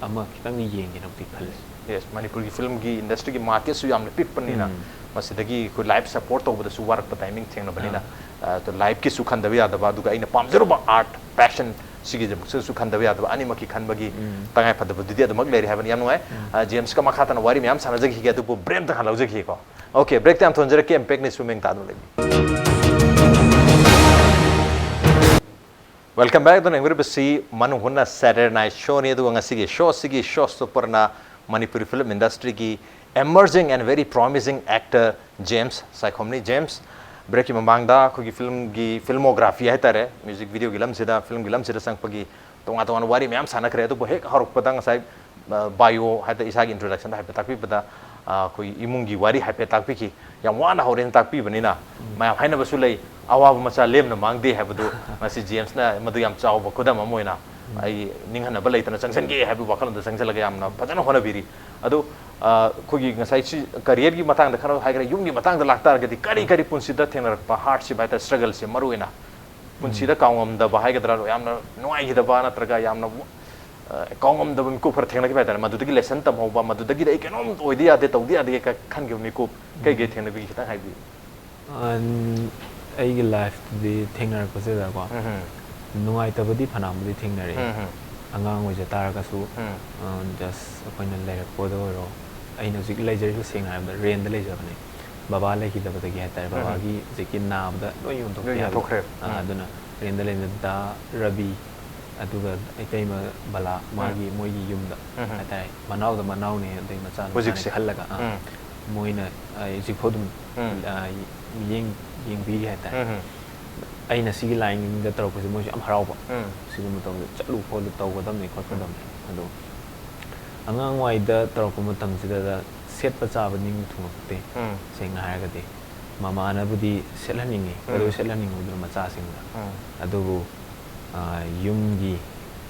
ꯑꯃ ꯈꯤꯇꯪꯗꯤ ꯌꯦꯡꯒꯦꯅꯕꯨꯗꯤ ꯈꯜꯂꯦ꯫ Yes, ꯃꯅꯤꯄꯨꯔꯒꯤ ꯐꯤꯂꯝꯒꯤ ꯏꯟꯗꯁꯇ꯭ꯔꯤꯒꯤ ꯃꯥꯔꯀꯦꯠꯁꯨ ꯌꯥꯝꯅ ꯄꯤꯛꯄꯅꯤꯅ, ꯎꯝ. ꯃꯁꯤꯗꯒꯤ ꯑꯩꯈꯣꯏ ꯂꯥꯏꯐ ꯁꯄꯣꯔꯠ ꯇꯧꯕꯗꯁꯨ ꯋꯥꯔꯛꯄ ꯇꯥꯏꯃꯤꯡ ꯊꯦꯡꯅꯕꯅꯤꯅ, ꯑꯥ. ꯑ, ꯂꯥꯏꯐꯀꯤꯁꯨ ꯈꯟꯗꯕ ꯌꯥꯗꯕ, ꯑꯗꯨꯒ ꯑꯩꯅ ꯄꯥꯝꯖꯔꯨꯕ ꯑꯥꯔꯠ ꯄꯦꯁꯟ ꯁꯤꯒꯤꯗꯃꯛꯇꯁꯨ ꯈꯟꯗꯕ ꯌꯥꯗꯕ, ꯑꯅꯤꯃꯛꯀꯤ ꯈꯟꯕꯒꯤ ꯎꯝ. ꯇꯉꯥꯏ ꯐꯗꯕꯗꯨꯗꯤ ꯑꯗꯨꯃꯛ ꯂꯩꯔꯦ ꯍꯥꯏꯕꯅꯤ꯫ ꯌꯥꯝ ꯅꯨꯡꯉꯥꯏ꯫ ꯎꯝ. ꯑ, ꯖꯦꯝꯁꯀ ꯃꯈꯥ ꯇꯥꯅ ꯋꯥꯔꯤ ꯃꯌꯥꯝ ꯁꯥꯟꯅꯖꯈꯤꯒꯦ, ꯑꯗꯨꯕꯨ ꯕ꯭ꯔꯦꯛ ꯑꯝꯇꯪ ꯂꯧꯖꯈꯤꯒꯦꯀꯣ꯫ Okay, ꯕ꯭ꯔꯦꯛꯇ ꯌꯥꯝ ꯊꯣꯟꯖꯔꯛꯀꯦ, ꯏꯝꯄꯦꯛ ꯅ꯭ꯌꯨꯁ ꯃꯦꯡ ꯇꯥꯗꯨꯅ ꯂꯩꯕꯤꯌꯨ꯫ Welcome back. ꯑꯗꯨꯅ ꯌꯦꯡꯕꯤꯔꯤꯕꯁꯤ ꯃꯅꯨꯡ ꯍꯨꯠꯅ Saturday Night Show ꯅꯤ꯫ ꯑꯗꯨꯒ ꯉꯁꯤꯒꯤ show ꯑꯁꯤꯒꯤ show stopperꯅ Manipuri film industryꯒꯤ emerging and very promising actor James ꯁꯥꯏꯈꯣꯝꯅꯤ꯫ James, breakꯀꯤ ꯃꯃꯥꯡꯗ ꯑꯩꯈꯣꯏꯒꯤ filmꯒꯤ filmography ꯍꯥꯏꯇꯥꯔꯦ, music videoꯒꯤ ꯂꯝꯁꯤꯗ, filmꯒꯤ ꯂꯝꯁꯤꯗ ꯆꯪꯉꯛꯄꯒꯤ ꯇꯣꯉꯥꯟ ꯇꯣꯉꯥꯟꯕ ꯋꯥꯔꯤ ꯃꯌꯥꯝ ꯁꯥꯟꯅꯈ꯭ꯔꯦ꯫ ꯑꯗꯨꯕꯨ ꯍꯦꯛ ꯍꯧꯔꯛꯄꯗ ꯉꯁꯥꯏ bio ꯍꯥꯏꯗꯤ ꯏꯁꯥꯒꯤ introductionꯗ ꯍꯥꯏꯐꯦꯠ ꯇꯥꯛꯄꯤꯕꯗ, ꯑ, ꯑꯩꯈꯣꯏ ꯏꯃꯨꯡꯒꯤ ꯋꯥꯔꯤ ꯍꯥꯏꯐꯦꯠ ꯇꯥꯛꯄꯤꯈꯤ꯫ ꯌꯥꯝ ꯋꯥꯅ ꯍꯧꯔꯦꯅ ꯇꯥꯛꯄꯤꯕꯅꯤꯅ, ꯃꯌꯥꯝ ꯍꯥꯏꯅꯕꯁꯨ ꯂꯩ, "ꯑꯋꯥꯕ ꯃꯆꯥ ꯂꯦꯝꯅ ꯃꯥꯡꯗꯦ" ꯍꯥꯏꯕꯗꯨ ꯉꯁꯤ Jamesꯅ ꯃꯗꯨ ꯌꯥꯝ ꯆꯥꯎꯕ ꯈꯨꯗꯝ ꯑꯃ ꯑꯣꯏꯅ ꯑꯩ ꯅꯤꯡꯍꯟꯅꯕ ꯂꯩꯇꯅ ꯆꯪꯁꯤꯟꯒꯦ ꯍꯥꯏꯕꯒꯤ ꯋꯥꯈꯜꯂꯣꯟꯗ ꯆꯪꯁꯤꯜꯂꯒ ꯌꯥꯝꯅ ꯐꯖꯅ ꯍꯣꯠꯅꯕꯤꯔꯤ꯫ ꯑꯗꯣ, ꯑ, ꯑꯩꯈꯣꯏꯒꯤ ꯉꯁꯥꯏ ꯁꯤ careerꯒꯤ ꯃꯇꯥꯡꯗ ꯈꯔ ꯍꯥꯏꯈ꯭ꯔꯦ, ꯌꯨꯝꯒꯤ ꯃꯇꯥꯡꯗ ꯂꯥꯛꯇꯥꯔꯒꯗꯤ ꯀꯔꯤ ꯀꯔꯤ ꯄꯨꯟꯁꯤꯗ ꯊꯦꯡꯅꯔꯛꯄ hardship ꯍꯥꯏꯇꯥꯔꯦ, struggleꯁꯦ ꯃꯔꯨ ꯑꯣꯏꯅ ꯄꯨꯟꯁꯤꯗ ꯀꯥꯎꯉꯝꯗꯕ ꯍꯥꯏꯒꯗ꯭ꯔꯥ, ꯌꯥꯝꯅ ꯅꯨꯡꯉꯥꯏꯈꯤꯗꯕ ꯅꯠꯇ꯭ꯔꯒ ꯌꯥꯝꯅ, ꯑ, ꯀꯥꯎꯉꯝꯗꯕ ꯃꯤꯀꯨꯞ ꯈꯔ ꯊꯦꯡꯅꯈꯤꯕ ꯍꯥꯏꯇꯥꯔꯦ, ꯃꯗꯨꯗꯒꯤ lesson ꯇꯝꯍꯧꯕ, ꯃꯗꯨꯗꯒꯤꯗꯤ ꯑꯩ ꯀꯩꯅꯣꯝ ꯑꯣꯏꯗ ꯌꯥꯗꯦ, ꯇꯧꯗ ꯌꯥꯗꯦ ꯀ-, ꯈꯟꯈꯤꯕ ꯃꯤꯀꯨꯞ ꯀꯩ ꯀꯩ ꯊꯦꯡꯅꯕꯤꯒꯦ ꯈꯤꯇꯪ ꯍꯥꯏꯕꯤꯌꯨ꯫ ꯑꯟ-, ꯑꯩꯒꯤ lifeꯇꯗꯤ ꯊꯦꯡꯅꯔꯛꯄꯁꯤꯗꯀꯣ, ꯎꯝ꯫ ꯅꯨꯡꯉꯥꯏꯇꯕꯗꯤ ꯐꯅꯌꯥꯝꯕꯨꯗꯤ ꯊꯦꯡꯅꯔꯛꯏ꯫ ꯎꯝ꯫ ꯑꯉꯥꯡ ꯑꯣꯏꯖ ꯇꯥꯔꯒꯁꯨ, ꯎꯝ꯫ ꯑ, just ꯑꯩꯈꯣꯏꯅ ꯂꯩꯔꯛꯄꯗ ꯑꯣꯏꯔꯣ, ꯑꯩꯅ ꯍꯧꯖꯤꯛ ꯂꯩꯖꯔꯤꯁꯦ ꯁꯦꯡꯅ ꯍꯥꯏꯔꯕꯗ rentꯇ ꯂꯩꯖꯕꯅꯦ꯫ ꯕꯕꯥ ꯂꯩꯈꯤꯗꯕꯗꯒꯤ ꯍꯥꯏꯇꯥꯔꯦ, ꯎꯝ꯫ ꯕꯕꯥꯒꯤ ꯍꯧꯖꯤꯛꯀꯤ ꯅꯥꯕꯗ ꯂꯣꯏ ꯌꯣꯟꯊꯣꯛꯈꯤ ꯂꯣꯏ ꯍꯥꯏꯕꯗꯣ꯫ ꯌꯣꯟꯊꯣꯛꯈ꯭ꯔꯦ꯫ ꯑ, ꯎꯝ꯫ ꯑꯗꯨꯅ rentꯇ ꯂꯩꯕꯗ ꯗꯥ ꯔꯕꯤ, ꯑꯗꯨꯒ ꯏꯇꯩꯃ ꯕꯂꯥ, ꯎꯝ꯫ ꯃꯥꯒꯤ, ꯃꯣꯏꯒꯤ ꯌꯨꯝꯗ ꯎꯝ꯫ ꯍꯥꯏꯇꯥꯔꯦ, ꯃꯅꯥꯎꯗ ꯃꯅꯥꯎꯅꯦ, ꯑꯗꯩ ꯃꯆꯥꯅꯨꯄꯥꯅꯦ ꯍꯧꯖꯤꯛꯁꯦ꯫ ꯈꯜꯂꯒ, ꯑ, ꯎꯝ꯫ ꯃꯣꯏꯅ, ꯑ, ꯍꯧꯖꯤꯛꯐꯥꯎ ꯑꯗꯨꯝ, ꯎꯝ꯫ ꯑ, ꯌꯦꯡ-, ꯌꯦꯡꯕꯤꯔꯤ ꯍꯥꯏꯇꯥꯔꯦ꯫ ꯎꯝ꯫ ꯑꯩꯅ ꯁꯤꯒꯤ lineꯗ ꯇꯧꯔꯛꯄꯁꯦ ꯃꯣꯏꯁꯨ ꯌꯥꯝ ꯍꯔꯥꯎꯕ꯫ ꯎꯝ꯫ ꯁꯤꯒꯨꯝꯕ ꯇꯧꯕꯗ ꯆꯠꯂꯨ ꯈꯣꯠꯂꯨ ꯇꯧꯒꯗꯕꯅꯤ ꯈꯣꯠꯀꯗꯕꯅꯤ꯫ ꯎꯝ꯫ ꯑꯗꯣ ꯑꯉꯥꯡꯋꯥꯏꯗ ꯇꯧꯔꯛꯄ ꯃꯇꯝꯁꯤꯗ ꯁꯦꯠꯄ ꯆꯥꯕ ꯅꯤꯡꯕ ꯊꯨꯡꯉꯛꯇꯦ꯫ ꯎꯝ꯫ ꯁꯦꯡꯅ ꯍꯥꯏꯔꯒꯗꯤ ꯃꯃꯥꯅꯕꯨꯗꯤ ꯁꯦꯠꯍꯟꯅꯤꯡꯉꯤ, ꯎꯝ꯫ ꯀꯩꯗꯧ ꯁꯦꯠꯍꯟꯅꯤꯡꯉꯣꯏꯗꯣꯏꯅꯣ ꯃꯆꯥꯁꯤꯡꯗ? ꯎꯝ꯫ ꯑꯗꯨꯕꯨ, ꯑ, ꯌꯨꯝꯒꯤ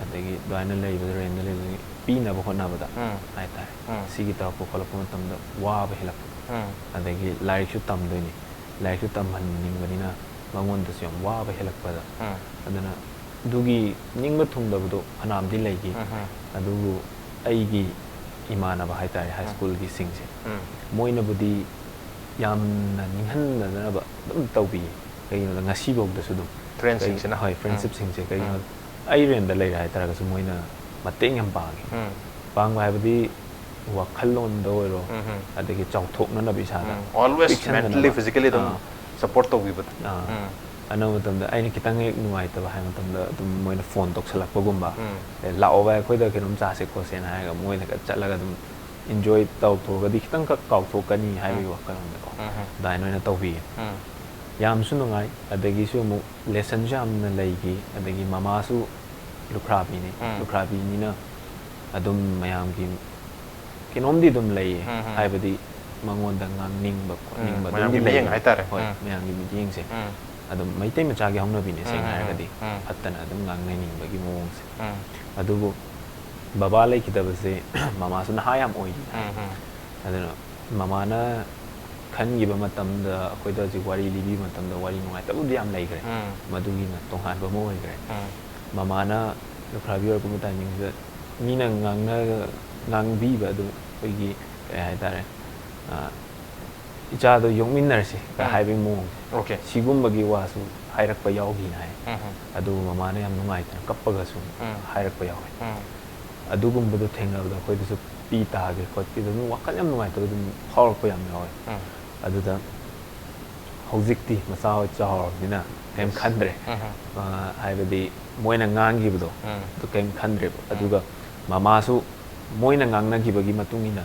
ꯑꯗꯒꯤ ꯑꯗꯨꯃꯥꯏꯅ ꯂꯩꯕꯗ, rentꯇ ꯂꯩꯕꯗ ꯄꯤꯅꯕ ꯍꯣꯠꯅꯕꯗ ꯎꯝ꯫ ꯍꯥꯏꯇꯥꯔꯦ, ꯎꯝ꯫ ꯁꯤꯒꯤ ꯇꯧꯔꯛꯄ ꯈꯣꯠꯂꯛꯄ ꯃꯇꯝꯗ ꯋꯥꯕ ꯍꯦꯜꯂꯛꯄ꯫ ꯎꯝ꯫ ꯑꯗꯒꯤ ꯂꯥꯏꯔꯤꯛꯁꯨ ꯇꯝꯗꯣꯏꯅꯤ, ꯂꯥꯏꯔꯤꯛꯁꯨ ꯇꯝꯍꯟꯅꯤꯡꯕꯅꯤꯅ ꯃꯉꯣꯟꯗꯁꯨ ꯌꯥꯝ ꯋꯥꯕ ꯍꯦꯜꯂꯛꯄꯗ꯫ ꯎꯝ꯫ ꯑꯗꯨꯅ ꯑꯗꯨꯒꯤ ꯅꯤꯡꯕ ꯊꯨꯡꯗꯕꯗꯣ ꯐꯅꯌꯥꯝꯗꯤ ꯂꯩꯈꯤ꯫ ꯎꯝ꯫ ꯑꯗꯨꯕꯨ ꯑꯩꯒꯤ ꯏꯃꯥꯟꯅꯕ ꯍꯥꯏꯇꯥꯔꯦ, high ꯎꯝ꯫ Schoolꯒꯤꯁꯤꯡꯁꯦ, ꯎꯝ꯫ ꯃꯣꯏꯅꯕꯨꯗꯤ ꯌꯥꯝꯅ ꯅꯤꯡꯍꯟꯅꯗꯅꯕ ꯑꯗꯨꯝ ꯇꯧꯕꯤꯌꯦ꯫ ꯀꯩꯒꯤꯅꯣꯗ ꯉꯁꯤꯐꯥꯎꯗꯁꯨ ꯑꯗꯨꯝ꯫ Friendꯁꯤꯡꯁꯤꯅ? ꯀꯩ-, ꯍꯣꯏ, ꯎꯝ꯫ Friendshipꯁꯤꯡꯁꯦ꯫ ꯀꯩꯒꯤꯅꯣꯗ ꯎꯝ꯫ ꯑꯩ rentꯇ ꯂꯩꯔꯦ ꯍꯥꯏꯇꯥꯔꯒꯁꯨ ꯃꯣꯏꯅ ꯃꯇꯦꯡ ꯌꯥꯝ ꯄꯥꯡꯉꯦ꯫ ꯎꯝ꯫ ꯄꯥꯡꯕ ꯍꯥꯏꯕꯗꯤ ꯋꯥꯈꯜꯂꯣꯟꯗ ꯑꯣꯏꯔꯣ, ꯎꯝ ꯍꯝ꯫ ꯑꯗꯒꯤ ꯆꯥꯎꯊꯣꯛꯅꯅꯕ ꯏꯁꯥꯗ ꯎꯝ꯫ Always ꯄꯤꯛꯁꯟꯗꯅꯕ꯫ Mentally, physically ꯑꯗꯨꯝ ꯑꯥ꯫ Support ꯇꯧꯕꯤꯕꯗꯣ꯫ ꯑꯥ꯫ ꯎꯝ꯫ ꯑꯅꯧꯕ ꯃꯇꯝꯗ ꯑꯩꯅ ꯈꯤꯇꯪ ꯍꯦꯛ ꯅꯨꯡꯉꯥꯏꯇꯕ ꯍꯥꯏꯕ ꯃꯇꯝꯗ ꯑꯗꯨꯝ ꯃꯣꯏꯅ ꯐꯣꯟ ꯇꯧꯁꯜꯂꯛꯄꯒꯨꯝꯕ, ꯎꯝ. "ꯑꯦ, ꯂꯥꯛꯑꯣ ꯚꯥꯏ, ꯑꯩꯈꯣꯏꯗ ꯀꯩꯅꯣꯝ ꯆꯥꯁꯦ ꯈꯣꯠꯁꯦꯅ" ꯍꯥꯏꯔꯒ ꯃꯣꯏꯗꯒ ꯆꯠꯂꯒ ꯑꯗꯨꯝ ꯏꯟꯖꯣꯏ ꯇꯧꯊꯣꯛꯑꯒꯗꯤ ꯈꯤꯇꯪꯈꯛ ꯀꯥꯎꯊꯣꯛꯀꯅꯤ ꯍꯥꯏꯕꯒꯤ ꯋꯥꯈꯜꯂꯣꯟꯗꯀꯣ, ꯎꯝ. ꯑꯗꯨꯃꯥꯏꯅ ꯑꯣꯏꯅ ꯇꯧꯕꯤꯌꯦ꯫ ꯎꯝ. ꯌꯥꯝꯁꯨ ꯅꯨꯡꯉꯥꯏ, ꯑꯗꯒꯤꯁꯨ ꯑꯃꯨꯛ ꯂꯦꯁꯟꯁꯨ ꯌꯥꯝꯅ ꯂꯩꯈꯤ꯫ ꯑꯗꯒꯤ ꯃꯃꯥꯁꯨ ꯂꯨꯈ꯭ꯔꯥꯕꯤꯅꯤ꯫ ꯎꯝ. ꯂꯨꯈ꯭ꯔꯥꯕꯤꯅꯤꯅ ꯑꯗꯨꯝ ꯃꯌꯥꯝꯒꯤ ꯀꯩꯅꯣꯝꯗꯤ ꯑꯗꯨꯝ ꯂꯩꯌꯦ, ꯎꯝ, ꯎꯝ. ꯍꯥꯏꯕꯗꯤ ꯃꯉꯣꯟꯗ ꯉꯥꯡꯅꯤꯡꯕ ꯈꯣꯠꯅꯤꯡꯕ ꯎꯝ, ꯑꯗꯨꯝꯗꯤ ꯃꯌꯥꯝꯒꯤ ꯃꯤꯠꯌꯦꯡ ꯂꯩꯌꯦ꯫ ꯍꯥꯏꯇꯥꯔꯦ꯫ ꯍꯣꯏ, ꯎꯝ. ꯃꯌꯥꯝꯒꯤ ꯃꯤꯠꯌꯦꯡꯁꯦ ꯎꯝ. ꯑꯗꯨꯝ ꯃꯩꯇꯩ ꯃꯆꯥꯒꯤ ꯍꯧꯅꯕꯤꯅꯦ, ꯁꯦꯡꯅ ꯎꯝ, ꯎꯝ, ꯍꯥꯏꯔꯒꯗꯤ ꯎꯝ. ꯐꯠꯇꯅ ꯑꯗꯨꯝ ꯉꯥꯡꯅꯅꯤꯡꯕꯒꯤ ꯃꯑꯣꯡꯁꯦ꯫ ꯎꯝ. ꯑꯗꯨꯕꯨ ꯕꯕꯥ ꯂꯩꯈꯤꯗꯕꯁꯦ ꯃꯃꯥꯁꯨ ꯅꯍꯥ ꯌꯥꯝ ꯑꯣꯏꯔꯤ ꯍꯥꯏ꯫ ꯎꯝ, ꯎꯝ. ꯑꯗꯨꯅ ꯃꯃꯥꯅ ꯈꯟꯈꯤꯕ ꯃꯇꯝꯗ, ꯑꯩꯈꯣꯏꯗ ꯍꯧꯖꯤꯛ ꯋꯥꯔꯤ ꯂꯤꯕꯤꯕ ꯃꯇꯝꯗ ꯋꯥꯔꯤ ꯅꯨꯡꯉꯥꯏꯇꯕꯕꯨꯗꯤ ꯌꯥꯝ ꯂꯩꯈ꯭ꯔꯦ, ꯎꯝ. ꯃꯗꯨꯒꯤꯅ ꯇꯣꯉꯥꯟꯕ ꯑꯃ ꯑꯣꯏꯈ꯭ꯔꯦ꯫ ꯎꯝ. ꯃꯃꯥꯅ ꯂꯨꯈ꯭ꯔꯥꯕꯤ ꯑꯣꯏꯔꯛꯄ ꯇꯥꯏꯃꯤꯡꯁꯤꯗ ꯃꯤꯅ ꯉꯥꯡꯅ ꯉꯥꯡꯕꯤꯕ ꯑꯗꯨ, ꯑꯩꯈꯣꯏꯒꯤ ꯀꯩ ꯍꯥꯏꯇꯥꯔꯦ, ꯑ, "ꯏꯆꯥꯗꯣ ꯌꯣꯛꯃꯤꯟꯅꯔꯁꯤ" ꯀ ꯎꯝ. ꯍꯥꯏꯕꯒꯤ ꯃꯑꯣꯡꯁꯦ, ꯑꯣꯀꯦ. ꯁꯤꯒꯨꯝꯕꯒꯤ ꯋꯥꯁꯨ ꯍꯥꯏꯔꯛꯄ ꯌꯥꯎꯈꯤꯅ ꯍꯥꯏ꯫ ꯎꯝ, ꯎꯝ. ꯑꯗꯨ ꯃꯃꯥꯅ ꯌꯥꯝ ꯅꯨꯡꯉꯥꯏꯇꯅ ꯀꯞꯄꯒꯁꯨ ꯎꯝ. ꯍꯥꯏꯔꯛꯄ ꯌꯥꯎꯋꯦ꯫ ꯎꯝ. ꯑꯗꯨꯒꯨꯝꯕꯗꯣ ꯊꯦꯡꯅꯕꯗ ꯑꯩꯈꯣꯏꯗꯁꯨ ꯄꯤ ꯇꯥꯒꯦ ꯈꯣꯠꯀꯦ ꯑꯗꯨꯝ ꯋꯥꯈꯜ ꯌꯥꯝ ꯅꯨꯡꯉꯥꯏꯇꯕ ꯑꯗꯨꯝ ꯐꯥꯎꯔꯛꯄ ꯌꯥꯝ ꯌꯥꯎꯋꯦ꯫ ꯎꯝ. ꯑꯗꯨꯗ ꯍꯧꯖꯤꯛꯇꯤ ꯃꯆꯥ ꯍꯣꯏ ꯆꯥꯎꯔꯕꯅꯤꯅ ꯀꯩꯝ Yes. ꯈꯟꯗ꯭ꯔꯦ꯫ ꯎꯝ, ꯎꯝ. ꯑ, ꯍꯥꯏꯕꯗꯤ ꯃꯣꯏꯅ ꯉꯥꯡꯈꯤꯕꯗꯣ ꯎꯝ. ꯑꯗꯨ ꯀꯩꯝ ꯈꯟꯗ꯭ꯔꯦꯕ꯫ ꯎꯝ. ꯑꯗꯨꯒ ꯃꯃꯥꯁꯨ ꯃꯣꯏꯅ ꯉꯥꯡꯅꯈꯤꯕꯒꯤ ꯃꯇꯨꯡ ꯏꯟꯅ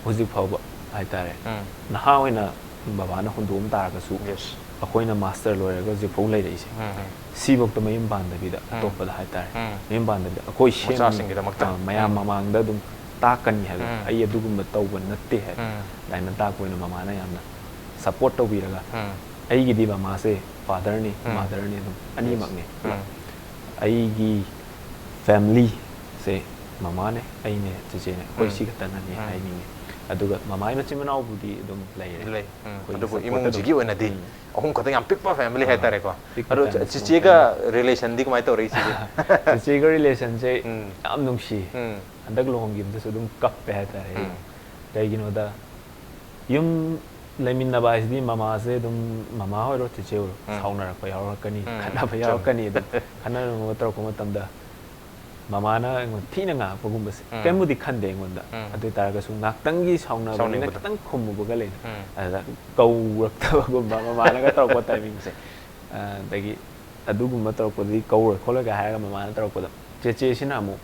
ꯍꯧꯖꯤꯛ ꯐꯥꯎꯕ ꯍꯥꯏꯇꯥꯔꯦ, ꯎꯝ. ꯅꯍꯥ ꯑꯣꯏꯅ ꯕꯕꯥꯅ ꯍꯨꯟꯗꯣꯛꯑꯝ ꯇꯥꯔꯒꯁꯨ, Yes. ꯑꯩꯈꯣꯏꯅ ꯃꯥꯁꯇꯔ ꯂꯣꯏꯔꯒ ꯍꯧꯖꯤꯛꯐꯥꯎ ꯂꯩꯔꯛꯏꯁꯦ, ꯎꯝ, ꯎꯝ. ꯁꯤꯐꯧꯗ ꯃꯌꯨꯝ ꯄꯥꯟꯗꯕꯤꯗ ꯎꯝ. ꯑꯇꯣꯞꯄꯗ ꯍꯥꯏꯇꯥꯔꯦ, ꯎꯝ. ꯃꯌꯨꯝ ꯄꯥꯟꯗꯕꯤꯗ ꯑꯩꯈꯣꯏ ꯁꯦꯝꯃꯤ, ꯃꯆꯥꯁꯤꯡꯒꯤꯗꯃꯛꯇ꯫ ꯑ, ꯃꯌꯥꯝ ꯎꯝ. ꯃꯃꯥꯡꯗ ꯑꯗꯨꯝ ꯇꯥꯛꯀꯅꯤ ꯍꯥꯏꯕ, ꯎꯝ. "ꯑꯩ ꯑꯗꯨꯒꯨꯝꯕ ꯇꯧꯕ ꯅꯠꯇꯦ" ꯍꯥꯏꯕ, ꯎꯝ. ꯑꯗꯨꯃꯥꯏꯅ ꯇꯥꯛꯄ ꯑꯣꯏꯅ ꯃꯃꯥꯅ ꯌꯥꯝꯅ ꯁꯞꯄꯣꯔꯠ ꯇꯧꯕꯤꯔꯒ, ꯎꯝ. ꯑꯩꯒꯤꯗꯤ ꯃꯃꯥꯁꯦ ꯐꯥꯗꯔꯅꯤ, ꯎꯝ. ꯃꯥꯗꯔꯅꯤ, ꯑꯗꯨꯝ ꯑꯅꯤꯃꯛꯅꯦ ꯄꯨꯂꯞ꯫ ꯎꯝ. ꯑꯩꯒꯤ ꯐꯦꯃꯤꯂꯤꯁꯦ ꯃꯃꯥꯅꯦ, ꯑꯩꯅꯦ, ꯆꯦꯆꯦꯅꯦ, ꯑꯩꯈꯣꯏ ꯎꯝ. ꯁꯤ ꯈꯛꯇꯅꯅꯤ ꯎꯝ. ꯍꯥꯏꯅꯤꯡꯉꯦ꯫ ꯑꯗꯨꯒ ꯃꯃꯥꯏ ꯃꯆꯤꯟ ꯃꯅꯥꯎꯕꯨꯗꯤ ꯑꯗꯨꯝ ꯂꯩꯔꯦ꯫ ꯂꯩ꯫ ꯎꯝ. ꯑꯩꯈꯣꯏꯒꯤ ꯑꯗꯨꯕꯨ support ꯏꯃꯨꯡꯁꯤꯒꯤ ꯑꯗꯨꯝ꯫ ꯑꯣꯏꯅꯗꯤ ꯎꯝ. ꯑꯍꯨꯝ ꯈꯛꯇꯪ ꯌꯥꯝ ꯄꯤꯛꯄ ꯐꯦꯃꯤꯂꯤ ꯑꯥ, ꯍꯥꯏꯇꯥꯔꯦꯀꯣ꯫ ꯄꯤꯛꯄ ꯑꯗꯣ family, small ꯆꯤꯆꯦꯒ family. ꯔꯤꯂꯦꯁꯟꯗꯤ ꯀꯃꯥꯏꯅ ꯇꯧꯔꯦ ꯏꯆꯦꯒꯤ? ꯆꯤꯆꯦꯒ ꯔꯤꯂꯦꯁꯟꯁꯦ ꯎꯝ. ꯌꯥꯝ ꯅꯨꯡꯁꯤ꯫ ꯎꯝ. ꯍꯟꯗꯛ ꯂꯨꯍꯣꯡꯈꯤꯕꯗꯁꯨ ꯑꯗꯨꯝ ꯀꯞꯄꯦ ꯍꯥꯏꯇꯥꯔꯦ ꯑꯩ꯫ ꯎꯝ. ꯀꯩꯒꯤꯅꯣꯗ ꯌꯨꯝ ꯂꯩꯃꯤꯟꯅꯕ ꯍꯥꯏꯁꯤꯗꯤ ꯃꯃꯥꯁꯦ ꯑꯗꯨꯝ, ꯃꯃꯥ ꯑꯣꯏꯔꯣ ꯆꯤꯆꯦ ꯑꯣꯏꯔꯣ, ꯎꯝ. ꯁꯥꯎꯅꯔꯛꯄ ꯌꯥꯎꯔꯛꯀꯅꯤ, ꯎꯝ. ꯈꯠꯅꯕ ꯆꯨꯝꯃꯤ. ꯌꯥꯎꯔꯛꯀꯅꯤ꯫ ꯑꯗꯨꯝ ꯈꯠꯅꯅꯕ ꯇꯧꯔꯛꯄ ꯃꯇꯝꯗ ꯃꯃꯥꯅ ꯑꯩꯉꯣꯟꯗ ꯊꯤꯅ ꯉꯥꯡꯉꯛꯄꯒꯨꯝꯕꯁꯦ ꯎꯝ. ꯀꯩꯝꯕꯨꯗꯤ ꯈꯟꯗꯦ ꯑꯩꯉꯣꯟꯗ꯫ ꯎꯝ. ꯑꯗꯨ ꯑꯣꯏ ꯇꯥꯔꯒꯁꯨ ꯉꯥꯛꯇꯪꯒꯤ ꯁꯥꯎꯅꯕꯅꯤꯅ ꯁꯥꯎꯅꯤꯡꯕꯗꯣ. ꯈꯤꯇꯪ ꯈꯨꯝꯃꯨꯕꯒ ꯂꯩꯅ꯫ ꯎꯝ. ꯑꯗꯨꯗ ꯀꯧꯔꯛꯇꯕꯒꯨꯝꯕ, ꯃꯃꯥꯅꯒ ꯇꯧꯔꯛꯄ ꯇꯥꯏꯃꯤꯡꯁꯦ ꯑꯗꯒꯤ ꯑꯗꯨꯒꯨꯝꯕ ꯇꯧꯔꯛꯄꯗꯨꯗꯤ ꯀꯧꯔꯣꯏ ꯈꯣꯠꯂꯣꯏꯒ ꯍꯥꯏꯔꯒ ꯃꯃꯥꯅ ꯇꯧꯔꯛꯄꯗ, ꯆꯦꯆꯦꯁꯤꯅ ꯑꯃꯨꯛ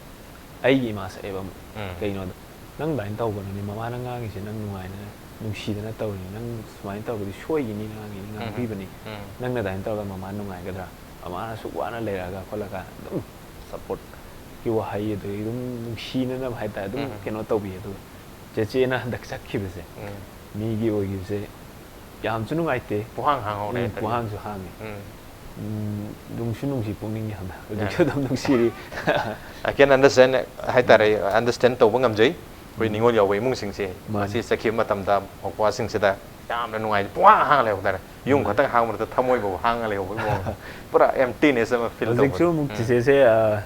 ꯑꯩꯒꯤ ꯏꯃꯥ ꯁꯛꯑꯦꯕ ꯑꯃꯨꯛ꯫ ꯎꯝ. ꯀꯩꯅꯣꯗ, "ꯅꯪ ꯑꯗꯨꯃꯥꯏꯅ ꯇꯧꯒꯅꯨꯅꯦ, ꯃꯃꯥꯅ ꯉꯥꯡꯉꯤꯁꯦ ꯅꯪ ꯅꯨꯡꯉꯥꯏꯅ ꯅꯨꯡꯁꯤꯗꯅ ꯇꯧꯔꯤꯅꯤ, ꯅꯪ ꯁꯨꯃꯥꯏꯅ ꯇꯧꯔꯒꯗꯤ ꯁꯣꯏꯈꯤꯅꯤꯅ ꯉꯥꯡꯉꯤꯅꯤ, ꯉꯥꯡꯕꯤꯕꯅꯤ, ꯎꯝ. ꯅꯪꯅ ꯑꯗꯨꯃꯥꯏꯅ ꯇꯧꯔꯒ ꯃꯃꯥ ꯅꯨꯡꯉꯥꯏꯒꯗ꯭ꯔꯥ?" ꯃꯃꯥꯅ ꯑꯁꯨꯛ ꯋꯥꯅ ꯂꯩꯔꯛꯑꯒ ꯈꯣꯠꯂꯒ ꯑꯗꯨꯝ ꯁꯞꯄꯣꯔꯠꯀꯤ ꯋꯥꯍꯩ, ꯑꯗꯒꯤ ꯑꯗꯨꯝ ꯅꯨꯡꯁꯤꯅꯅꯕ ꯍꯥꯏꯇꯥꯔꯦ, ꯑꯗꯨꯝ ꯎꯝ. ꯀꯩꯅꯣ ꯇꯧꯕꯤ꯫ ꯑꯗꯨꯒ ꯆꯦꯆꯦꯅ ꯍꯟꯗꯛ ꯆꯠꯈꯤꯕꯁꯦ, ꯎꯝ. ꯃꯤꯒꯤ ꯑꯣꯏꯈꯤꯕꯁꯦ ꯌꯥꯝꯁꯨ ꯅꯨꯡꯉꯥꯏꯇꯦ, ꯄꯨꯍꯥꯡ ꯍꯥꯡꯍꯧꯔꯦ ꯎꯝ, ꯍꯥꯏꯇꯥꯔꯦ. ꯄꯨꯍꯥꯡꯁꯨ ꯍꯥꯡꯉꯤ꯫ ꯎꯝ. ꯎꯝ, ꯅꯨꯡꯁꯨ ꯅꯨꯡꯁꯤ ꯄꯨꯛꯅꯤꯡ ꯌꯥꯝꯅ, ꯍꯧꯖꯤꯛꯁꯨ ꯌꯥꯝ. ꯑꯗꯨꯝ ꯅꯨꯡꯁꯤꯔꯤ꯫ I can understand, ꯍꯥꯏꯇꯥꯔꯦ, understand ꯇꯧꯕ ꯉꯝꯖꯩ꯫ ꯑꯩꯈꯣꯏ ꯎꯝ. ꯅꯤꯉꯣꯜ ꯌꯥꯎꯕ ꯏꯃꯨꯡꯁꯤꯡꯁꯦ ꯃꯥꯅꯤ. ꯃꯁꯤ ꯆꯠꯈꯤꯕ ꯃꯇꯝꯗ ꯃꯧꯄ꯭ꯋꯥꯁꯤꯡꯁꯤꯗ ꯌꯥꯝꯅ ꯅꯨꯡꯉꯥꯏ, ꯄꯨꯡꯍꯥꯡ ꯍꯥꯡꯉ ꯂꯩꯍꯧꯕ ꯍꯥꯏꯇꯥꯔꯦ꯫ ꯌꯨꯝ ꯃꯥꯅꯤ. ꯈꯛꯇꯪ ꯍꯥꯡꯕ ꯅꯠꯇ ꯊꯃꯣꯏ ꯐꯥꯎꯕ ꯍꯥꯡꯉ ꯂꯩꯍꯧꯕꯒꯤ ꯃꯑꯣꯡꯗ꯫ ꯄꯨꯔꯥ emptiness ꯑꯃ feel ꯍꯧꯖꯤꯛꯁꯨ ꯇꯧꯕ. ꯑꯃꯨꯛ ꯎꯝ. ꯆꯤꯆꯦꯁꯦ, ꯑ,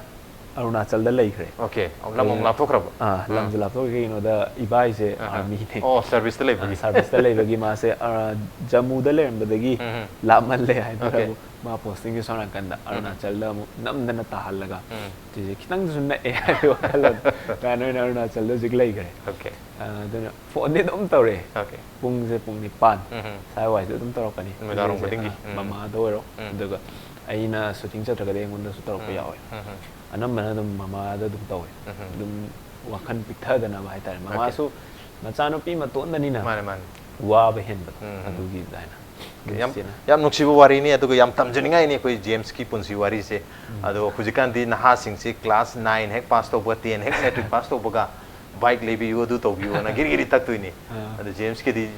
ꯑꯔꯨꯅꯥꯆꯜꯗ ꯂꯩꯈ꯭ꯔꯦ꯫ Okay, ꯂꯝ ꯑꯃꯨꯛ ꯑꯩ-, ꯂꯥꯞꯊꯣꯛꯈ꯭ꯔꯕ? ꯑꯥ, ꯂꯝꯁꯦ ꯑꯥ. ꯂꯥꯞꯊꯣꯛꯈ꯭ꯔꯦ, ꯀꯩꯒꯤꯅꯣꯗ ꯏꯕꯥꯏꯁꯦ ꯑꯥ. ꯑꯥꯔꯃꯤꯅꯦ꯫ ꯑꯣ, service ꯇ ꯂꯩꯕꯒꯤ? ꯑꯥ, service ꯇ ꯂꯩꯕꯒꯤ ꯃꯥꯁꯦ, ꯑꯥ, ꯖꯝꯃꯨꯗ ꯂꯩꯔꯝꯕꯗꯒꯤ ꯎꯝ. ꯂꯥꯞꯃꯜꯂꯦ ꯍꯥꯏꯗꯅ Okay. ꯑꯃꯨꯛ ꯃꯥ posting ꯁꯦ ꯁꯣꯝ ꯅꯥꯀꯟꯗ ꯎꯝ. ꯑꯔꯨꯅꯥꯆꯜꯗ ꯑꯃꯨꯛ ꯅꯝꯗꯅ ꯇꯥꯍꯜꯂꯒ ꯎꯝ. ꯆꯤꯆꯦ ꯈꯤꯇꯪꯗꯁꯨ ꯅꯛꯑꯦ ꯍꯥꯏꯕꯒꯤ ꯋꯥꯈꯜꯂꯣꯟ ꯀꯥꯏꯅ ꯑꯣꯏꯅ ꯑꯔꯨꯅꯥꯆꯜꯗ ꯍꯧꯖꯤꯛ ꯂꯩꯈ꯭ꯔꯦ꯫ Okay. ꯑꯥ, ꯑꯗꯨꯅ phoneꯗꯤ ꯑꯗꯨꯝ ꯇꯧꯔꯛꯑꯦ꯫ Okay. ꯄꯨꯡꯁꯦ ꯄꯨꯡ ꯅꯤꯄꯥꯟ ꯎꯝ. ꯁ꯭ꯋꯥꯏꯋꯥꯏꯁꯤꯗ ꯑꯗꯨꯝ ꯇꯧꯔꯛꯀꯅꯤ꯫ ꯅꯨꯃꯤꯗꯥꯡꯋꯥꯏꯔꯝ ꯆꯤꯆꯦꯁꯦ, ꯈꯨꯗꯤꯡꯒꯤ? ꯑꯥ, ꯎꯝ. ꯃꯃꯥꯗ ꯑꯣꯏꯔꯣ, ꯎꯝ. ꯑꯗꯨꯒ ꯑꯩꯅ shooting ꯆꯠꯇ꯭ꯔꯒꯗꯤ ꯑꯩꯉꯣꯟꯗꯁꯨ ꯇꯧꯔꯛꯄ ꯎꯝ. ꯌꯥꯎꯋꯦ꯫ ꯎꯝ. ꯑꯅꯝꯕꯅ ꯑꯗꯨꯝ ꯃꯃꯥꯗ ꯑꯗꯨꯝ ꯇꯧꯋꯦ꯫ ꯎꯝ. ꯑꯗꯨꯝ ꯋꯥꯈꯜ ꯄꯤꯛꯊꯗꯅꯕ ꯍꯥꯏꯇꯥꯔꯦ꯫ Okay. ꯃꯃꯥꯁꯨ ꯃꯆꯥꯅꯨꯄꯤ ꯃꯇꯣꯟꯗꯅꯤꯅ ꯃꯥꯅꯦ, ꯃꯥꯅꯦ. ꯋꯥꯕ ꯍꯦꯟꯕꯗꯣ, ꯎꯝ. ꯑꯗꯨꯒꯤ ꯑꯗꯨꯃꯥꯏꯅ꯫ ꯌꯥꯝ, ꯆꯦꯆꯦꯅ꯫ ꯌꯥꯝ ꯅꯨꯡꯁꯤꯕ ꯋꯥꯔꯤꯅꯤ, ꯑꯗꯨꯒ ꯌꯥꯝ ꯇꯝꯖꯅꯤꯡꯉꯥꯏꯅꯤ ꯑꯩꯈꯣꯏ ꯖꯦꯝꯁꯀꯤ ꯄꯨꯟꯁꯤ ꯋꯥꯔꯤꯁꯦ꯫ ꯎꯝ. ꯑꯗꯣ ꯍꯧꯖꯤꯛꯀꯥꯟꯗꯤ ꯅꯍꯥꯁꯤꯡꯁꯤ class nine ꯍꯦꯛ pass ꯇꯧꯕ, ten ꯍꯦꯛ matric pass ꯇꯧꯕꯒ bike ꯂꯩꯕꯤꯌꯨ, ꯑꯗꯨ ꯇꯧꯕꯤꯌꯨꯅ ꯒꯤꯔꯤ ꯒꯤꯔꯤ ꯇꯛꯇꯣꯏꯅꯤ꯫ ꯑꯥ. ꯑꯗꯣ ꯖꯦꯝꯁꯀꯤꯗꯤ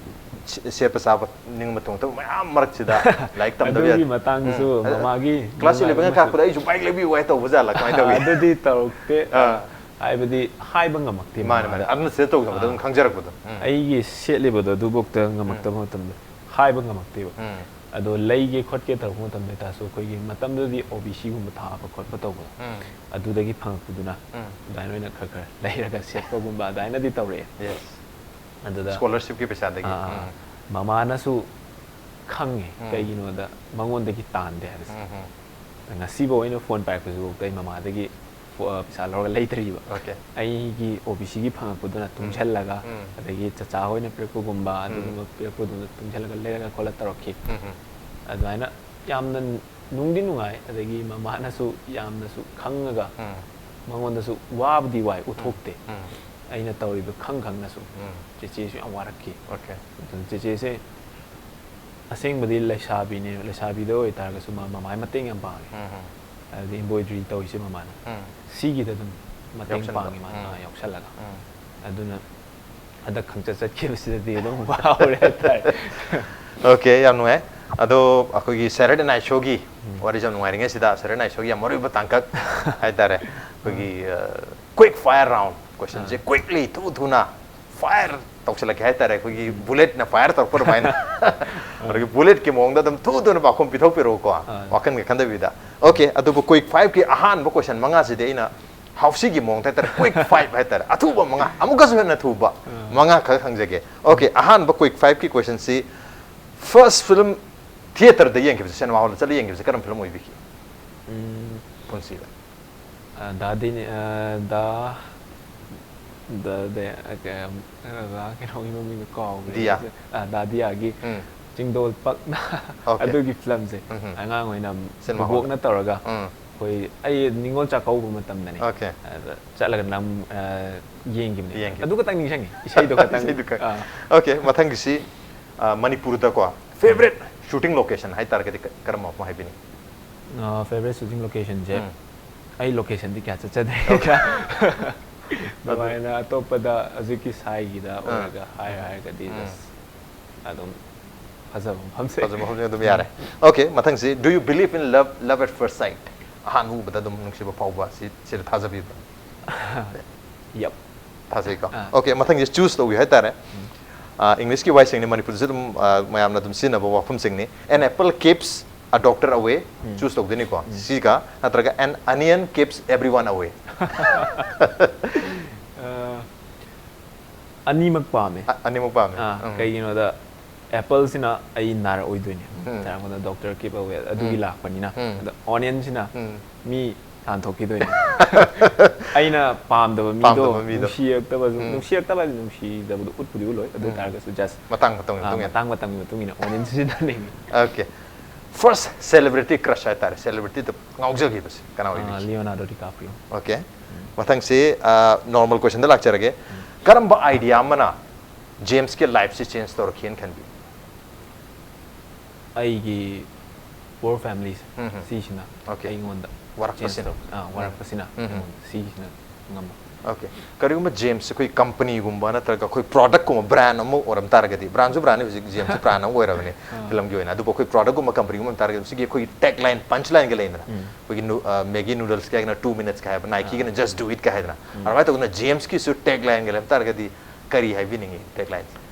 ꯁꯦ-, ꯁꯦꯠꯄ ꯆꯥꯕ ꯅꯤꯡꯕ ꯊꯨꯡꯉꯛꯇꯕ ꯃꯌꯥꯝ ꯃꯔꯛꯁꯤꯗ ꯂꯥꯏꯔꯤꯛ ꯇꯝꯗꯕ ꯑꯗꯨꯒꯤ ꯌꯥꯗꯦ꯫ ꯃꯇꯥꯡꯗꯁꯨ ꯎꯝ. ꯑꯗ ꯃꯃꯥꯒꯤ class ꯅꯨꯡꯉꯥꯏꯕ eleven ꯀꯥꯔꯛꯄꯗ ꯑꯩꯁꯨ bike ꯂꯩꯕꯤꯌꯨ ꯍꯥꯏ ꯇꯧꯕ ꯖꯥꯠꯂ, ꯀꯃꯥꯏꯅ ꯇꯧꯏ? ꯑꯗꯨꯗꯤ ꯇꯧꯔꯛꯇꯦ꯫ ꯑꯥ. ꯍꯥꯏꯕꯗꯤ ꯍꯥꯏꯕ ꯉꯝꯃꯛꯇꯦ ꯃꯥꯅꯦ, ꯃꯥꯅꯦ. ꯃꯃꯥꯗ꯫ ꯑꯗꯨꯅ ꯁꯤꯗ ꯇꯧꯗꯕꯗ ꯑꯗꯨꯝ ꯑꯥ. ꯈꯪꯖꯔꯛꯄꯗꯣ꯫ ꯎꯝ. ꯑꯩꯒꯤ ꯁꯦꯠꯂꯤꯕꯗꯣ ꯑꯗꯨꯐꯥꯎꯗ ꯉꯝꯃꯛꯇꯕ ꯃꯇꯝꯗ ꯍꯥꯏꯕ ꯉꯝꯃꯛꯇꯦꯕ꯫ ꯎꯝ. ꯑꯗꯣ ꯂꯩꯒꯦ ꯈꯣꯠꯀꯦ ꯇꯧꯔꯛꯄ ꯃꯇꯝꯗ ꯇꯥꯔꯁꯨ, ꯑꯩꯈꯣꯏꯒꯤ ꯃꯇꯝꯗꯨꯗꯗꯤ OBCꯒꯨꯝꯕ ꯊꯥꯕ ꯈꯣꯠꯄ ꯇꯧꯕꯗꯣ, ꯎꯝ. ꯑꯗꯨꯗꯒꯤ ꯐꯪꯉꯛꯄꯗꯨꯅ ꯎꯝ. ꯑꯗꯨꯃꯥꯏꯅ ꯑꯣꯏꯅ ꯈꯔ ꯈꯔ ꯂꯩꯔꯒ ꯁꯦꯠꯄꯒꯨꯝꯕ ꯑꯗꯨꯃꯥꯏꯅꯗꯤ ꯇꯧꯔꯛꯑꯦ꯫ Yes. ꯑꯗꯨꯗ Scholarshipꯀꯤ ꯄꯩꯁꯥꯗꯒꯤ꯫ ꯑꯥ, ꯑꯥ. ꯎꯝ. ꯃꯃꯥꯅꯁꯨ ꯈꯪꯉꯦ ꯎꯝ. ꯀꯩꯒꯤꯅꯣꯗ ꯃꯉꯣꯟꯗꯒꯤ ꯇꯥꯟꯗꯦ ꯍꯥꯏꯕꯁꯦ꯫ ꯎꯝ, ꯎꯝ. ꯉꯁꯤꯐꯥꯎ ꯑꯩꯅ phone ꯄꯥꯏꯔꯛꯄꯁꯤꯐꯥꯎꯗ ꯑꯩ ꯃꯃꯥꯗꯒꯤ ꯐꯣ-, ꯑ, ꯄꯩꯁꯥ ꯂꯧꯔꯒ ꯂꯩꯇ꯭ꯔꯤꯕ꯫ Okay. ꯑꯩꯒꯤ OBCꯒꯤ ꯐꯪꯉꯛꯄꯗꯨꯅ ꯇꯨꯡꯁꯤꯜꯂꯒ, ꯎꯝ. ꯑꯗꯒꯤ ꯆꯆꯥ ꯍꯣꯏꯅ ꯄꯤꯔꯛꯄꯒꯨꯝꯕ, ꯎꯝ. ꯑꯗꯨꯒꯨꯝꯕ ꯄꯤꯔꯛꯄꯗꯨꯅ ꯇꯨꯡꯁꯤꯜꯂꯒ ꯂꯩꯔꯒ ꯈꯣꯠꯂ ꯇꯧꯔꯛꯈꯤ꯫ ꯎꯝ, ꯎꯝ. ꯑꯗꯨꯃꯥꯏꯅ ꯌꯥꯝꯅ ꯅꯨꯡꯗꯤ ꯅꯨꯡꯉꯥꯏ, ꯑꯗꯒꯤ ꯃꯃꯥꯅꯁꯨ ꯌꯥꯝꯅꯁꯨ ꯈꯪꯉꯒ ꯎꯝ. ꯃꯉꯣꯟꯗꯁꯨ ꯋꯥꯕꯨꯗꯤ ꯋꯥꯏ, ꯎꯠꯊꯣꯛꯇꯦ꯫ ꯎꯝ. ꯑꯩꯅ ꯇꯧꯔꯤꯕ ꯈꯪ ꯈꯪꯅꯁꯨ ꯎꯝ. ꯆꯦꯆꯦꯁꯨ ꯌꯥꯝ ꯋꯥꯔꯛꯈꯤ꯫ Okay. ꯑꯗꯨꯅ ꯆꯦꯆꯦꯁꯦ ꯑꯁꯦꯡꯕꯗꯤ ꯂꯩꯁꯥꯕꯤꯅꯦ, ꯂꯩꯁꯥꯕꯤꯗ ꯑꯣꯏꯇꯥꯔꯒꯁꯨ ꯃꯥ ꯃꯃꯥꯏ ꯃꯇꯦꯡ ꯌꯥꯝ ꯄꯥꯡꯉꯦ꯫ ꯎꯝ. ꯍꯥꯏꯕꯗꯤ embroidery ꯇꯧꯔꯤꯁꯦ ꯃꯃꯥꯅ꯫ ꯎꯝ. ꯁꯤꯒꯤꯗ ꯑꯗꯨꯝ ꯃꯇꯦꯡ ꯌꯥꯎꯁꯟꯕ. ꯄꯥꯡꯉꯦ ꯃꯥꯅ, ꯎꯝ. ꯑꯥ, ꯌꯥꯎꯁꯜꯂꯒ꯫ ꯎꯝ. ꯑꯗꯨꯅ ꯍꯟꯗꯛ ꯈꯪꯆꯠ ꯆꯠꯈꯤꯕꯁꯤꯗꯗꯤ ꯑꯗꯨꯝ ꯋꯥꯍꯧꯔꯦ ꯍꯥꯏꯇꯥꯔꯦ꯫ Okay, ꯌꯥꯝ ꯅꯨꯡꯉꯥꯏ꯫ ꯑꯗꯣ ꯑꯩꯈꯣꯏꯒꯤ Saturday Night Showꯒꯤ ꯋꯥꯔꯤꯁꯨ ꯌꯥꯝ ꯅꯨꯡꯉꯥꯏꯔꯤꯉꯩꯁꯤꯗ, Saturday Night Showꯒꯤ ꯌꯥꯝ ꯃꯔꯨ ꯑꯣꯏꯕ ꯇꯥꯡꯀꯛ ꯍꯥꯏꯇꯥꯔꯦ, ꯑꯩꯈꯣꯏꯒꯤ, ꯑ, quick fire round questionꯁꯦ, ꯑꯥ. Quickly, ꯊꯨ ꯊꯨꯅ fire ꯇꯧꯁꯤꯜꯂꯛꯀꯦ ꯍꯥꯏꯇꯥꯔꯦ, ꯑꯩꯈꯣꯏꯒꯤ bulletꯅ fire ꯇꯧꯔꯛꯄ ꯑꯗꯨꯃꯥꯏꯅ꯫ ꯑꯗꯨꯒꯤ bulletꯀꯤ ꯃꯑꯣꯡꯗ ꯑꯗꯨꯝ ꯊꯨ ꯊꯨꯅ ꯄꯥꯎꯈꯨꯝ ꯄꯤꯊꯣꯛꯄꯤꯔꯛꯎꯀꯣ, ꯑꯥ. ꯋꯥꯈꯜꯒ ꯈꯟꯗꯕꯤꯗ꯫ Okay, ꯑꯗꯨꯕꯨ quick fiveꯀꯤ ꯑꯍꯥꯟꯕ question ꯃꯉꯥꯁꯤꯗꯤ ꯑꯩꯅ ꯍꯥꯎꯁꯤꯒꯤ ꯃꯑꯣꯡꯗ ꯍꯥꯏꯇꯥꯔꯦ, quick five ꯍꯥꯏꯇꯥꯔꯦ, ꯑꯊꯨꯕ ꯃꯉꯥ, ꯑꯃꯨꯛꯀꯁꯨ ꯍꯦꯟꯅ ꯊꯨꯕ ꯑꯥ. ꯃꯉꯥ ꯈꯛ ꯍꯪꯖꯒꯦ꯫ Okay, ꯑꯍꯥꯟꯕ quick fiveꯀꯤ questionꯁꯤ, first film theatreꯗ ꯌꯦꯡꯈꯤꯕꯁꯦ, cinema hallꯗ ꯆꯠꯂ ꯌꯦꯡꯈꯤꯕꯁꯦ ꯀꯔꯝꯕ film ꯑꯣꯏꯕꯤꯒꯦ ꯎꯝ, ꯄꯨꯟꯁꯤꯗ? ꯑ, ꯗꯥꯗꯤꯅꯤ, ꯑ, ꯗꯥ, ꯗꯥ, ꯗꯦ-, ꯑ, ꯀ-, ꯑ, ꯗꯥ ꯀꯩꯅꯣꯒꯤ ꯃꯃꯤꯡꯗꯣ ꯀꯥꯎꯈ꯭ꯔꯦ꯫ ꯗꯤꯌꯥ꯫ ꯑ, ꯗꯥ ꯗꯤꯌꯥꯒꯤ ꯎꯝ. ꯆꯤꯡꯗꯣꯜ ꯄꯛꯅ Okay. ꯑꯗꯨꯒꯤ filmꯁꯦ ꯎꯝ. ꯑꯉꯥꯡ ꯑꯣꯏꯅ Cinema ꯕꯣꯕꯣꯛꯅ hallꯗ. ꯇꯧꯔꯒ ꯎꯝ. ꯑꯩꯈꯣꯏ, ꯑꯩ ꯅꯤꯉꯣꯜ ꯆꯥꯛꯀꯧꯕ ꯃꯇꯝꯗꯅꯦ꯫ Okay. ꯑꯗ ꯆꯠꯂꯒ ꯅꯝ-, ꯑ, ꯌꯦꯡꯈꯤꯕꯅꯦ꯫ ꯌꯦꯡꯈꯤꯕ. ꯑꯗꯨ ꯈꯛꯇꯪ ꯅꯤꯡꯁꯤꯡꯉꯤ, ꯏꯁꯩꯗꯣ ꯈꯛꯇꯪ꯫ ꯏꯁꯩꯗꯨ ꯈꯛ꯫ ꯑꯥ. Okay, ꯃꯊꯪꯒꯤꯁꯤ, ꯑ, ꯃꯅꯤꯄꯨꯔꯗꯀꯣ favourite shooting location ꯍꯥꯏꯇꯥꯔꯒꯗꯤ ꯀ-, ꯀꯔꯝꯕ ꯃꯐꯝ ꯍꯥꯏꯕꯤꯅꯤ? ꯑ, favourite shooting locationꯁꯦ ꯎꯝ. ꯑꯩ locationꯗꯤ ꯀꯌꯥ ꯆꯠꯆꯗꯦ꯫ ꯑꯗꯨꯃꯥꯏꯅ ꯑꯇꯣꯞꯄꯗ ꯍꯧꯖꯤꯛꯀꯤ ꯁꯥꯏꯒꯤꯗ ꯑꯣꯏꯔꯒ ꯍꯥꯏꯔ ꯍꯥꯏꯔꯒꯗꯤ ꯎꯝ. just ꯑꯗꯨꯝ ꯐꯖꯕ ꯃꯐꯝꯁꯦ꯫ ꯐꯖꯕ ꯃꯐꯝꯁꯦ ꯑꯗꯨꯝ ꯌꯥꯔꯦ꯫ Okay, ꯃꯊꯪꯁꯤ, do you believe in love, love at first sight? ꯑꯍꯥꯟꯕ ꯎꯕꯗ ꯑꯗꯨꯝ ꯅꯨꯡꯁꯤꯕ ꯐꯥꯎꯕ, ꯁꯤ, ꯁꯤꯗ ꯊꯥꯖꯕꯤꯕ꯭ꯔꯥ? Yup. ꯊꯥꯖꯩꯀꯣ? ꯑꯥ. Okay, ꯃꯊꯪꯁꯤ choose ꯇꯧꯕꯤꯌꯨ ꯍꯥꯏꯇꯥꯔꯦ꯫ ꯑ, Englishꯀꯤ ꯋꯥꯍꯩꯁꯤꯡꯅꯤ, ꯃꯅꯤꯄꯨꯔꯗꯁꯨ ꯑꯗꯨꯝ, ꯑ, ꯃꯌꯥꯝꯅ ꯑꯗꯨꯝ ꯁꯤꯖꯤꯟꯅꯕ ꯋꯥꯐꯝꯁꯤꯡꯅꯤ꯫ An apple keeps a doctor away, choose ꯇꯧꯗꯣꯏꯅꯤꯀꯣ꯫ ꯁꯤꯒ ꯅꯠꯇ꯭ꯔꯒ an onion keeps everyone away? ꯑ, ꯑꯅꯤꯃꯛ ꯄꯥꯝꯃꯦ꯫ ꯑ-, ꯑꯅꯤꯃꯛ ꯄꯥꯝꯃꯦ꯫ ꯑꯥ, ꯎꯝ. ꯀꯩꯒꯤꯅꯣꯗ appleꯁꯤꯅ ꯑꯩ ꯅꯥꯔꯛꯑꯣꯏꯗꯣꯏꯅꯦ꯫ ꯎꯝ. ꯅꯥꯔꯛꯄꯗ doctor keep away ꯑꯗꯨꯒꯤ ꯎꯝ. ꯂꯥꯛꯄꯅꯤꯅ꯫ ꯎꯝ. ꯑꯗ onionꯁꯤꯅ ꯎꯝ. ꯃꯤ ꯇꯥꯟꯊꯣꯛꯈꯤꯗꯣꯏꯅꯦ꯫ ꯑꯩꯅ ꯄꯥꯝꯗꯕ ꯃꯤꯗꯣ ꯄꯥꯝꯗꯕ ꯃꯤꯗꯣ. ꯅꯨꯡꯁꯤꯔꯛꯇꯕꯁꯨ, ꯎꯝ. ꯅꯨꯡꯁꯤꯔꯛꯇꯕ ꯍꯥꯏꯗꯤ ꯅꯨꯡꯁꯤꯗꯕꯗꯣ ꯎꯠꯄꯨꯗꯤ ꯎꯠꯂꯣꯏ꯫ ꯑꯗꯨ ꯎꯝ. ꯑꯣꯏꯇꯥꯔꯒꯁꯨ just, ꯃꯇꯥꯡ ꯃꯇꯝꯒꯤ ꯑꯥ, ꯃꯇꯨꯡ ꯏꯟꯅ꯫ ꯃꯇꯥꯡ ꯃꯇꯝꯒꯤ ꯃꯇꯨꯡ ꯏꯟꯅ onionꯁꯤ ꯁꯤꯖꯤꯟꯅꯅꯤꯡꯉꯤ꯫ Okay. First celebrity crush ꯍꯥꯏꯇꯥꯔꯦ, celebrityꯗ ꯉꯥꯎꯖꯈꯤꯕꯁꯦ ꯀꯅꯥ ꯑꯣꯏꯕꯤꯒꯦ? ꯂꯤꯑꯣꯅꯥꯔꯗꯣ ꯗꯤꯀꯥꯄ꯭ꯔꯤꯌꯣ꯫ Okay, ꯃꯊꯪꯁꯤ ꯅꯣꯔꯃꯦꯜ ꯀꯣꯏꯁꯟꯗ ꯂꯥꯛꯆꯔꯒꯦ꯫ ꯀꯔꯝꯕ ꯑꯥꯏꯗꯤꯌꯥ ꯑꯃꯅ ꯖꯦꯝꯁꯀꯤ ꯂꯥꯏꯐꯁꯤ ꯆꯦꯟꯖ ꯇꯧꯔꯛꯈꯤꯅ ꯈꯟꯕꯤ? ꯑꯩꯒꯤ ꯄꯣꯔ ꯐꯦꯃꯤꯂꯤꯁꯦ ꯎꯝ, ꯎꯝ꯫ ꯁꯤꯁꯤꯅ Okay. ꯑꯩꯉꯣꯟꯗ ꯋꯥꯔꯛꯄꯁꯤꯅ꯫ change ꯇꯧꯔꯛ- ꯑꯥ, ꯋꯥꯔꯛꯄꯁꯤꯅ ꯎꯝ, ꯎꯝ꯫ ꯑꯩꯉꯣꯟꯗ ꯁꯤꯁꯤꯅ ꯉꯝꯕ꯫ Okay, ꯀꯔꯤꯒꯨꯝꯕ ꯖꯦꯝꯁ ꯑꯩꯈꯣꯏ ꯀꯝꯄꯅꯤꯒꯨꯝꯕ ꯅꯠꯇ꯭ꯔꯒ ꯑꯩꯈꯣꯏ ꯄ꯭ꯔꯣꯗꯛꯀꯨꯝꯕ ꯕ꯭ꯔꯥꯟ ꯑꯃ ꯑꯣꯏꯔꯝ ꯇꯥꯔꯒꯗꯤ, ꯕ꯭ꯔꯥꯟꯁꯨ ꯕ꯭ꯔꯥꯟꯅꯤ ꯍꯧꯖꯤꯛ, ꯖꯦꯝꯁꯁꯨ ꯕ꯭ꯔꯥꯟ ꯑꯃ ꯑꯣꯏꯔꯕꯅꯤ ꯐꯤꯂꯝꯒꯤ ꯑꯣꯏꯅ, ꯑꯗꯨꯕꯨ ꯑꯩꯈꯣꯏ ꯄ꯭ꯔꯣꯗꯛꯀꯨꯝꯕ ꯀꯝꯄꯅꯤꯒꯨꯝꯕ ꯑꯣꯏꯔꯝ ꯇꯥꯔꯒꯗꯤ ꯁꯤꯒꯤ ꯑꯩꯈꯣꯏꯒꯤ ꯇꯦꯛ ꯂꯥꯏꯟ, ꯄꯟꯆ ꯂꯥꯏꯟꯒ ꯂꯩꯗꯅ, ꯎꯝ꯫ ꯑꯩꯈꯣꯏꯒꯤ ꯅꯨ- ꯑ, ꯃꯦꯒꯤ ꯅꯨꯗꯜꯁꯀꯤ ꯍꯥꯏꯗꯅ "Two minutes" ꯀ ꯍꯥꯏꯕ, ꯅꯥꯏꯀꯤꯒꯤꯅ "Just do it" ꯀ ꯍꯥꯏꯗꯅ, ꯑꯗꯨꯃꯥꯏꯅ ꯇꯧꯗꯅ ꯖꯦꯝꯁꯀꯤꯁꯨ ꯇꯦꯛ ꯂꯥꯏꯟꯒ ꯂꯩꯔꯝ ꯇꯥꯔꯒꯗꯤ ꯀꯔꯤ ꯍꯥꯏꯕꯤꯅꯤꯡꯉꯤ ꯇꯦꯛ ꯂꯥꯏꯟ?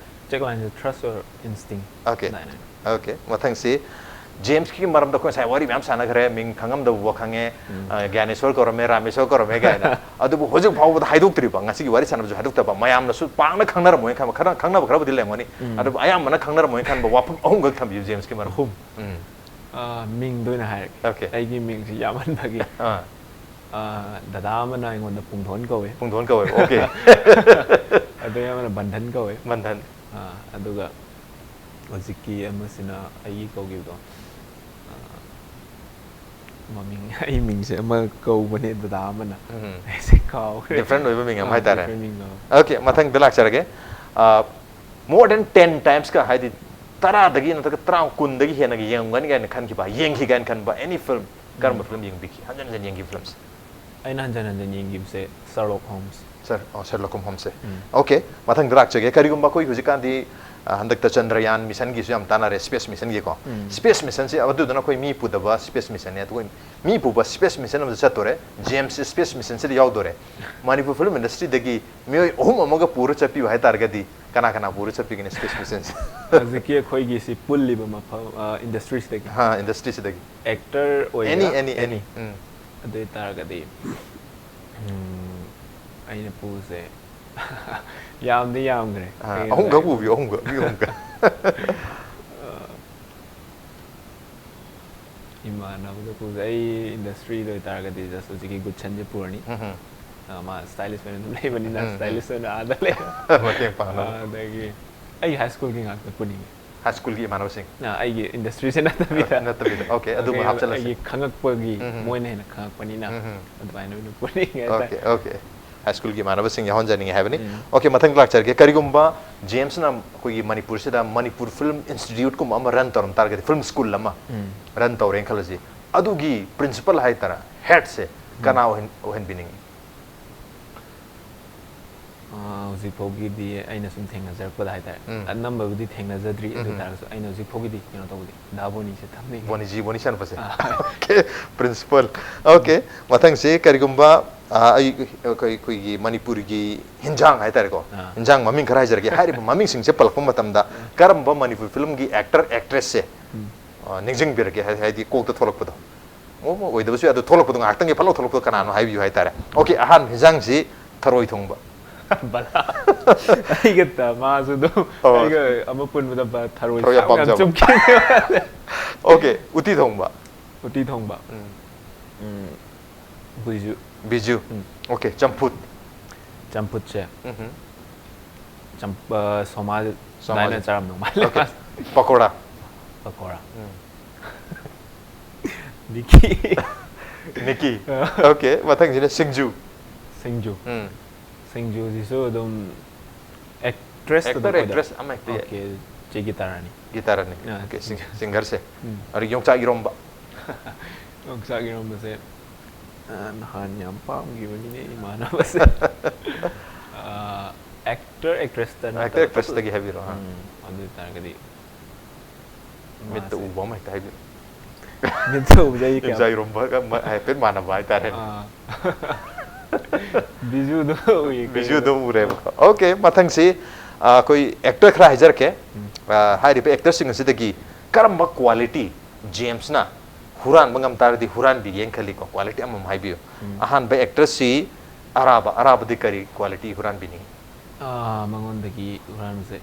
ꯇꯦꯛ ꯂꯥꯏꯟꯁꯦ "Trust your instinct" Okay. ꯍꯥꯏꯅ꯫ Okay, ꯃꯊꯪꯁꯤ ꯖꯦꯝꯁꯀꯤ ꯃꯔꯝꯗ ꯑꯩꯈꯣꯏ ꯉꯁꯥꯏ ꯋꯥꯔꯤ ꯃꯌꯥꯝ ꯁꯥꯟꯅꯈ꯭ꯔꯦ, ꯃꯤꯡ ꯈꯪꯉꯝꯗꯕꯐꯥꯎ ꯈꯪꯉꯦ꯫ ꯑ, ꯒ꯭ꯌꯥꯅꯦꯁꯣꯔ ꯀꯧꯔꯝꯃꯦ, ꯔꯥꯃꯦꯁꯣꯔ ꯀꯧꯔꯝꯃꯦ ꯀꯥꯏꯅ꯫ ꯑꯗꯨꯕꯨ ꯍꯧꯖꯤꯛ ꯐꯥꯎꯕꯗ ꯍꯥꯏꯗꯣꯛꯇ꯭ꯔꯤꯕ, ꯉꯁꯤꯒꯤ ꯋꯥꯔꯤ ꯁꯥꯟꯅꯕꯁꯨ ꯍꯥꯏꯗꯣꯛꯇꯕ, ꯃꯌꯥꯝꯅꯁꯨ ꯄꯥꯛꯅ ꯈꯪꯅꯔꯝꯃꯣꯏꯅ ꯈꯟꯕ, ꯈꯔ ꯈꯪꯅꯕ ꯈꯔꯕꯨꯗꯤ ꯂꯩꯔꯝꯒꯅꯤ꯫ ꯑꯗꯨꯕꯨ ꯑꯌꯥꯝꯕꯅ ꯈꯪꯅꯔꯝꯃꯣꯏꯅ ꯈꯟꯕ ꯋꯥꯐꯝ ꯑꯍꯨꯝꯈꯛ ꯊꯝꯕꯤꯌꯨ ꯖꯦꯝꯁꯀꯤ ꯃꯔꯝ꯫ ꯑꯍꯨꯝ꯫ ꯎꯝ꯫ ꯑ, ꯃꯤꯡꯗ ꯑꯣꯏꯅ ꯍꯥꯏꯔꯒꯦ꯫ Okay. ꯑꯩꯒꯤ ꯃꯤꯡꯁꯤ ꯌꯥꯝꯃꯟꯕꯒꯤ꯫ ꯑꯥ꯫ ꯑ, ꯗꯗꯥ ꯑꯃꯅ ꯑꯩꯉꯣꯟꯗ ꯄꯨꯡꯊꯣꯟ ꯀꯧꯋꯦ꯫ ꯄꯨꯡꯊꯣꯟ ꯀꯧꯋꯦꯕ꯫ Okay. ꯑꯗꯩ ꯑꯃꯅ ꯕꯟꯙꯟ ꯀꯧꯋꯦ꯫ ꯃꯟꯊꯟ꯫ ꯑ, ꯑꯗꯨꯒ ꯍꯧꯖꯤꯛꯀꯤ ꯑꯃꯁꯤꯅ ꯑꯩꯒꯤ ꯀꯧꯈꯤꯕꯗꯣ, ꯑ, ꯃꯃꯤꯡ, ꯑꯩ ꯃꯤꯡꯁꯦ ꯑꯃ ꯀꯧꯕꯅꯦ ꯗꯗꯥ ꯑꯃꯅ꯫ ꯎꯝ꯫ ꯑꯩꯁꯦ ꯀꯥꯎꯈ꯭ꯔꯦ꯫ Different ꯑꯣꯏꯕ ꯃꯤꯡ ꯑꯃ ꯑ, ꯍꯥꯏꯇꯥꯔꯦ꯫ Different ꯃꯤꯡ ꯑꯃ꯫ Okay, ꯃꯊꯪꯗ ꯂꯥꯛꯆꯔꯒꯦ꯫ ꯑ, more than ten timesꯀ, ꯍꯥꯏꯗꯤ ꯇꯔꯥꯗꯒꯤ ꯅꯠꯇ꯭ꯔꯒ ꯇꯔꯥ, ꯀꯨꯟꯗꯒꯤ ꯍꯦꯟꯅꯒ ꯌꯦꯡꯉꯝꯒꯅꯤ ꯀꯥꯏꯅ ꯈꯟꯈꯤꯕ, ꯌꯦꯡꯈꯤ ꯀꯥꯏꯅ ꯈꯟꯕ any film, ꯀꯔꯝꯕ film ꯌꯦꯡꯕꯤꯈꯤ? ꯍꯟꯖꯟ ꯍꯟꯖꯟ ꯌꯦꯡꯈꯤ filmꯁꯦ? ꯑꯩꯅ ꯍꯟꯖꯟ ꯍꯟꯖꯟ ꯌꯦꯡꯈꯤꯕꯁꯦ ꯁꯔꯂꯣꯛ ꯍꯣꯝꯁ꯫ Sir, ꯑꯣ, ꯁꯔꯂꯣꯛ ꯍꯣꯝꯁꯦ꯫ ꯎꯝ꯫ Okay, ꯃꯊꯪꯗ ꯂꯥꯛꯆꯒꯦ꯫ ꯀꯔꯤꯒꯨꯝꯕ ꯑꯩꯈꯣꯏ ꯍꯧꯖꯤꯛꯀꯥꯟꯗꯤ, ꯑ, ꯍꯟꯗꯛꯇ ꯆꯟꯗ꯭ꯔꯌꯥꯟ ꯃꯤꯁꯟꯒꯤꯁꯨ ꯌꯥꯝ ꯇꯥꯟꯅꯔꯦ, space missionꯒꯤꯀꯣ꯫ ꯎꯝ꯫ Space missionꯁꯦ ꯑꯗꯨꯗꯨꯅ ꯑꯩꯈꯣꯏ ꯃꯤ ꯄꯨꯗꯕ space missionꯅꯦ, ꯑꯗꯨꯒ ꯃꯤ ꯄꯨꯕ space mission ꯑꯃꯗ ꯆꯠꯇꯣꯔꯦ꯫ ꯖꯦꯝꯁ space missionꯁꯤꯗ ꯌꯥꯎꯗꯣꯔꯦ꯫ ꯃꯅꯤꯄꯨꯔ film industryꯗꯒꯤ ꯃꯤꯑꯣꯏ ꯑꯍꯨꯝ ꯑꯃꯒ ꯄꯨꯔ ꯆꯠꯄꯤꯌꯨ ꯍꯥꯏꯇꯥꯔꯒꯗꯤ ꯀꯅꯥ ꯀꯅꯥ ꯄꯨꯔ ꯆꯠꯄꯤꯒꯅꯤ space missionꯁꯦ? ꯍꯧꯖꯤꯛꯀꯤ ꯑꯩꯈꯣꯏꯒꯤ ꯁꯤ ꯄꯨꯜꯂꯤꯕ ꯃꯐꯝ, ꯑ, industryꯁꯤꯗꯒꯤ꯫ ꯍꯥ, industryꯁꯤꯗꯒꯤ꯫ Actor ꯑꯣꯏꯒꯦꯔꯥ, Any, any, any꯫ any. ꯎꯝ꯫ ꯑꯗꯨ ꯑꯣꯏꯇꯥꯔꯒꯗꯤ, ꯎꯝ, ꯑꯩꯅ ꯄꯨꯁꯦ ꯌꯥꯝꯗꯤ ꯌꯥꯝꯈ꯭ꯔꯦ꯫ ꯑꯥ, ꯀꯩꯒꯤꯅꯣ ꯑꯍꯨꯝꯈꯛ ꯍꯥꯏꯔꯗꯤ ꯄꯨꯕꯤꯌꯨ, ꯑꯍꯨꯝꯈꯛ, ꯃꯤ ꯑꯍꯨꯝꯈꯛ꯫ ꯏꯃꯥꯟꯅꯕꯗ ꯄꯨꯁꯦ꯫ ꯑꯩ industryꯗ ꯑꯣꯏꯇꯥꯔꯒꯗꯤ just ꯍꯧꯖꯤꯛꯀꯤ ꯒꯨꯠꯁꯟꯁꯦ ꯄꯨꯔꯅꯤ꯫ ꯎꯝ, ꯎꯝ꯫ ꯑ, ꯃꯥ stylist ꯑꯣꯏꯅ ꯑꯗꯨꯝ ꯂꯩꯕꯅꯤꯅ, ꯎꯝ, ꯎꯝ꯫ Stylist ꯑꯣꯏꯅ ꯑꯥꯗ ꯂꯩ꯫ ꯃꯇꯦꯡ ꯄꯥꯡꯅꯕ꯫ ꯑꯗꯒꯤ ꯑꯩ high schoolꯒꯤ ꯉꯥꯛꯇ ꯄꯨꯅꯤꯡꯉꯤ꯫ ꯍꯥꯏ ꯁ꯭ꯀꯨꯜꯒꯤ ꯏꯃꯥꯟꯅꯕꯁꯤꯡ? ꯑ, ꯑꯩꯒꯤ ꯏꯟꯗꯁꯇ꯭ꯔꯤꯁꯦ ꯅꯠꯇꯕꯤꯗ ꯅꯠꯇꯕꯤꯗ, okay, ꯑꯗꯨꯃ ꯑꯩ- ꯍꯥꯞꯆꯜꯂꯁꯤ. ꯑꯩꯒꯤ ꯈꯪꯉꯛꯄꯒꯤ ꯎꯝ, ꯎꯝ. ꯃꯣꯏꯅ ꯍꯦꯟꯅ ꯈꯪꯉꯛꯄꯅꯤꯅ ꯎꯝ, ꯎꯝ. ꯑꯗꯨꯃꯥꯏꯅ ꯑꯣꯏꯅ ꯄꯨꯅꯤꯡꯉꯦ ꯍꯥꯏꯇꯥꯔꯦ. Okay, okay. ꯍꯥꯏ ꯁ꯭ꯀꯨꯜꯒꯤ ꯏꯃꯥꯟꯅꯕꯁꯤꯡ ꯌꯥꯎꯍꯟꯖꯅꯤꯡꯉꯦ ꯍꯥꯏꯕꯅꯤ. ꯎꯝ. Okay, ꯃꯊꯪ ꯂꯥꯛꯆꯔꯒꯦ. ꯀꯔꯤꯒꯨꯝꯕ ꯖꯦꯝꯁꯅ ꯑꯩꯈꯣꯏꯒꯤ ꯃꯅꯤꯄꯨꯔꯁꯤꯗ ꯃꯅꯤꯄꯨꯔ ꯐꯤꯂꯝ ꯏꯟꯁꯇꯤꯇ꯭ꯌꯨꯠꯀꯨꯝꯕ ꯑꯃ ꯔꯟ ꯇꯧꯔꯝ ꯇꯥꯔꯒꯗꯤ, ꯐꯤꯂꯝ ꯁ꯭ꯀꯨꯜ ꯑꯃ ꯎꯝ. ꯔꯟ ꯇꯧꯔꯦꯅ ꯈꯜꯂꯁꯤ, ꯑꯗꯨꯒꯤ ꯄ꯭ꯔꯤꯟꯁꯤꯄꯜ ꯍꯥꯏꯇꯥꯔꯦ, ꯍꯦꯗꯁꯦ ꯀꯅꯥ ꯑꯣꯏꯍꯟ- ꯑꯣꯏꯍꯟꯕꯤꯅꯤꯡꯉꯤ? ꯑ, ꯍꯧꯖꯤꯛ ꯐꯥꯎꯒꯤꯗꯤ ꯑꯩꯅ ꯁꯨꯝ ꯊꯦꯡꯅꯖꯔꯛꯄꯗ ꯍꯥꯏꯇꯥꯔꯦ, ꯎꯝ. ꯑꯅꯝꯕꯕꯨꯗꯤ ꯊꯦꯡꯅꯖꯗ꯭ꯔꯤ, ꯑꯗꯨ ꯎꯝ. ꯇꯥꯔꯒꯁꯨ ꯑꯩꯅ ꯍꯧꯖꯤꯛ ꯐꯥꯎꯒꯤꯗꯤ ꯀꯩꯅꯣ ꯇꯧꯕꯗꯤ ꯗꯥ ꯕꯣꯅꯤꯁꯦ ꯊꯝꯅꯤꯡꯉꯤ. ꯕꯣꯅꯤꯖꯤ, ꯕꯣꯅꯤ ꯁꯥꯟꯅꯄꯁꯦ. ꯑꯥ. Okay, principal. Okay, ꯃꯊꯪꯁꯤ ꯀꯔꯤꯒꯨꯝꯕ, ꯑ, ꯑꯩ ꯑꯩꯈꯣꯏ ꯑꯩꯈꯣꯏꯒꯤ ꯃꯅꯤꯄꯨꯔꯒꯤ ꯍꯤꯟꯖꯥꯡ ꯍꯥꯏꯇꯥꯔꯦꯀꯣ, ꯑꯥ. ꯍꯤꯟꯖꯥꯡ ꯃꯃꯤꯡ ꯈꯔ ꯍꯥꯏꯖꯔꯛꯀꯦ. ꯍꯥꯏꯔꯤꯕ ꯃꯃꯤꯡꯁꯤꯡꯁꯦ ꯄꯜꯂꯛꯄ ꯃꯇꯝꯗ ꯀꯔꯝꯕ ꯃꯅꯤꯄꯨꯔ ꯐꯤꯂꯝꯒꯤ ꯑꯦꯛꯇꯔ ꯑꯦꯛꯇ꯭ꯔꯦꯁꯁꯦ ꯎꯝ. ꯑ, ꯅꯤꯡꯁꯤꯡꯕꯤꯔꯛꯀꯦ? ꯍꯥꯏ- ꯍꯥꯏꯗꯤ ꯀꯣꯛꯇ ꯊꯣꯛꯂꯛꯄꯗꯣ, ꯑꯣ, ꯑꯣꯏꯗꯕꯁꯨ ꯌꯥꯏ, ꯑꯗꯣ ꯊꯣꯛꯂꯛꯄꯗꯣ, ꯉꯥꯏꯍꯥꯛꯇꯪꯒꯤ ꯐꯠꯂꯥꯎ ꯊꯣꯛꯂꯛꯄꯗꯣ ꯀꯅꯥꯅꯣ ꯍꯥꯏꯕꯤꯌꯨ ꯍꯥꯏꯇꯥꯔꯦ. Okay, ꯑꯍꯥꯟꯕ ꯍꯤꯟꯖꯥꯡꯁꯤ ꯊꯔꯣꯏ ꯊꯣꯡꯕ. ꯕꯂꯥ, ꯑꯩꯒ ꯇ- ꯃꯥꯁꯨ ꯑꯗꯨꯝ ꯑꯣ. ꯑꯩꯒ ꯑꯃ ꯄꯨꯟꯕꯗ ꯕ- ꯊꯔꯣꯏ ꯊꯔꯣꯏ ꯌꯥꯝ ꯆꯥꯕ ꯌꯥꯝ ꯄꯥꯝꯖꯕ. ꯆꯨꯞꯈꯤꯅꯦ. Okay, ꯎꯇꯤ ꯊꯣꯡꯕ. ꯎꯇꯤ ꯊꯣꯡꯕ. ꯎꯝ. ꯎꯝ, ꯕꯤꯖꯨ. ꯕꯤꯖꯨ. ꯎꯝ. Okay, ꯆꯝꯐꯨꯠ. ꯆꯝꯐꯨꯠꯁꯦ. ꯎꯝ. ꯆꯝ- ꯑ, ꯁꯣꯃꯥ ꯁꯣꯃꯥ ꯗꯥꯏꯅ ꯖꯤ. ꯆꯥꯔꯝꯗꯧ ꯃꯥꯜꯂꯦ. Okay, ꯄꯀꯣꯔꯥ. ꯄꯀꯣꯔꯥ. ꯎꯝ. ꯅꯤꯀꯤ. ꯅꯤꯀꯤ. Okay, ꯃꯊꯪꯁꯤꯅ ꯁꯤꯡꯖꯨ. ꯁꯤꯡꯖꯨ. ꯎꯝ. ꯁꯤꯡꯖꯨꯁꯤꯁꯨ ꯑꯗꯨꯝ ꯑꯦꯛꯇ꯭ꯔꯦꯁ Actor, actress ꯑꯃ ꯍꯦꯛꯇ ꯌꯥꯏ. Okay, ꯆꯦ ꯒꯤꯇꯥꯔꯥꯅꯤ. ꯒꯤꯇꯥꯔꯥꯅꯤ. ꯑꯥ, Okay, ꯁꯤꯡꯖꯨ. ꯁꯤꯡꯒꯔꯁꯦ. ꯎꯝ. ꯑꯗꯒꯤ ꯌꯣꯡꯆꯥꯛ ꯏꯔꯣꯝꯕ. ꯌꯣꯡꯆꯥꯛ ꯏꯔꯣꯝꯕꯁꯦ, ꯑ, ꯅꯍꯥꯟ ꯌꯥꯝ ꯄꯥꯝꯈꯤꯕꯅꯤꯅꯦ ꯏꯃꯥꯟꯅꯕꯁꯦ. ꯑ, ꯑꯦꯛꯇꯔ ꯑꯦꯛꯇ꯭ꯔꯦꯁꯇ ꯑꯦꯛꯇꯔ ꯑꯦꯛꯇ꯭ꯔꯦꯁꯇꯒꯤ ꯍꯥꯏꯕꯤꯔꯣ, ꯑꯥ. ꯎꯝ, ꯑꯗꯨ ꯑꯣꯏꯇꯥꯔꯒꯗꯤ ꯃꯤꯠꯇ ꯃꯥꯁꯦ ꯎꯕ ꯑꯃ ꯍꯦꯛꯇ ꯍꯥꯏꯕꯤꯔꯣ. ꯃꯤꯠꯇ ꯎꯕꯗ ꯑꯩ ꯀꯌꯥ ꯌꯣꯡꯆꯥꯛ ꯏꯔꯣꯝꯕꯒ ꯃ- ꯍꯥꯏꯐꯦꯠ ꯃꯥꯟꯅꯕ ꯍꯥꯏꯇꯥꯔꯦ. ꯑꯥ. ꯕꯤꯖꯨꯗꯣ ꯎꯏ. ꯕꯤꯖꯨꯗꯣ ꯎꯔꯦꯕꯀꯣ. Okay, ꯃꯊꯪꯁꯤ, ꯑ, ꯑꯩꯈꯣꯏ ꯑꯦꯛꯇꯔ ꯈꯔ ꯍꯥꯏꯖꯔꯛꯀꯦ. ꯎꯝ. ꯑ, ꯍꯥꯏꯔꯤꯕ ꯑꯦꯛꯇꯔꯁꯤꯡ ꯑꯁꯤꯗꯒꯤ ꯀꯔꯝꯕ ꯀ꯭ꯋꯥꯂꯤꯇꯤ ꯖꯦꯝꯁꯅ ꯍꯨꯔꯥꯟꯕ ꯉꯝ ꯇꯥꯔꯗꯤ ꯍꯨꯔꯥꯟꯕꯤꯒꯦꯅ ꯈꯜꯂꯤꯀꯣ? ꯀ꯭ꯋꯥꯂꯤꯇꯤ ꯑꯃꯃꯝ ꯍꯥꯏꯕꯤꯌꯨ. ꯎꯝ. ꯑꯍꯥꯟꯕ ꯑꯦꯛꯇꯔꯁꯤ ꯑꯔꯥꯕ, ꯑꯔꯥꯕꯗꯤ ꯀꯔꯤ ꯀ꯭ꯋꯥꯂꯤꯇꯤ ꯍꯨꯔꯥꯟꯕꯤꯅꯤꯡꯉꯤ? ꯑꯥ, ꯃꯉꯣꯟꯗꯒꯤ ꯍꯨꯔꯥꯟꯕꯁꯦ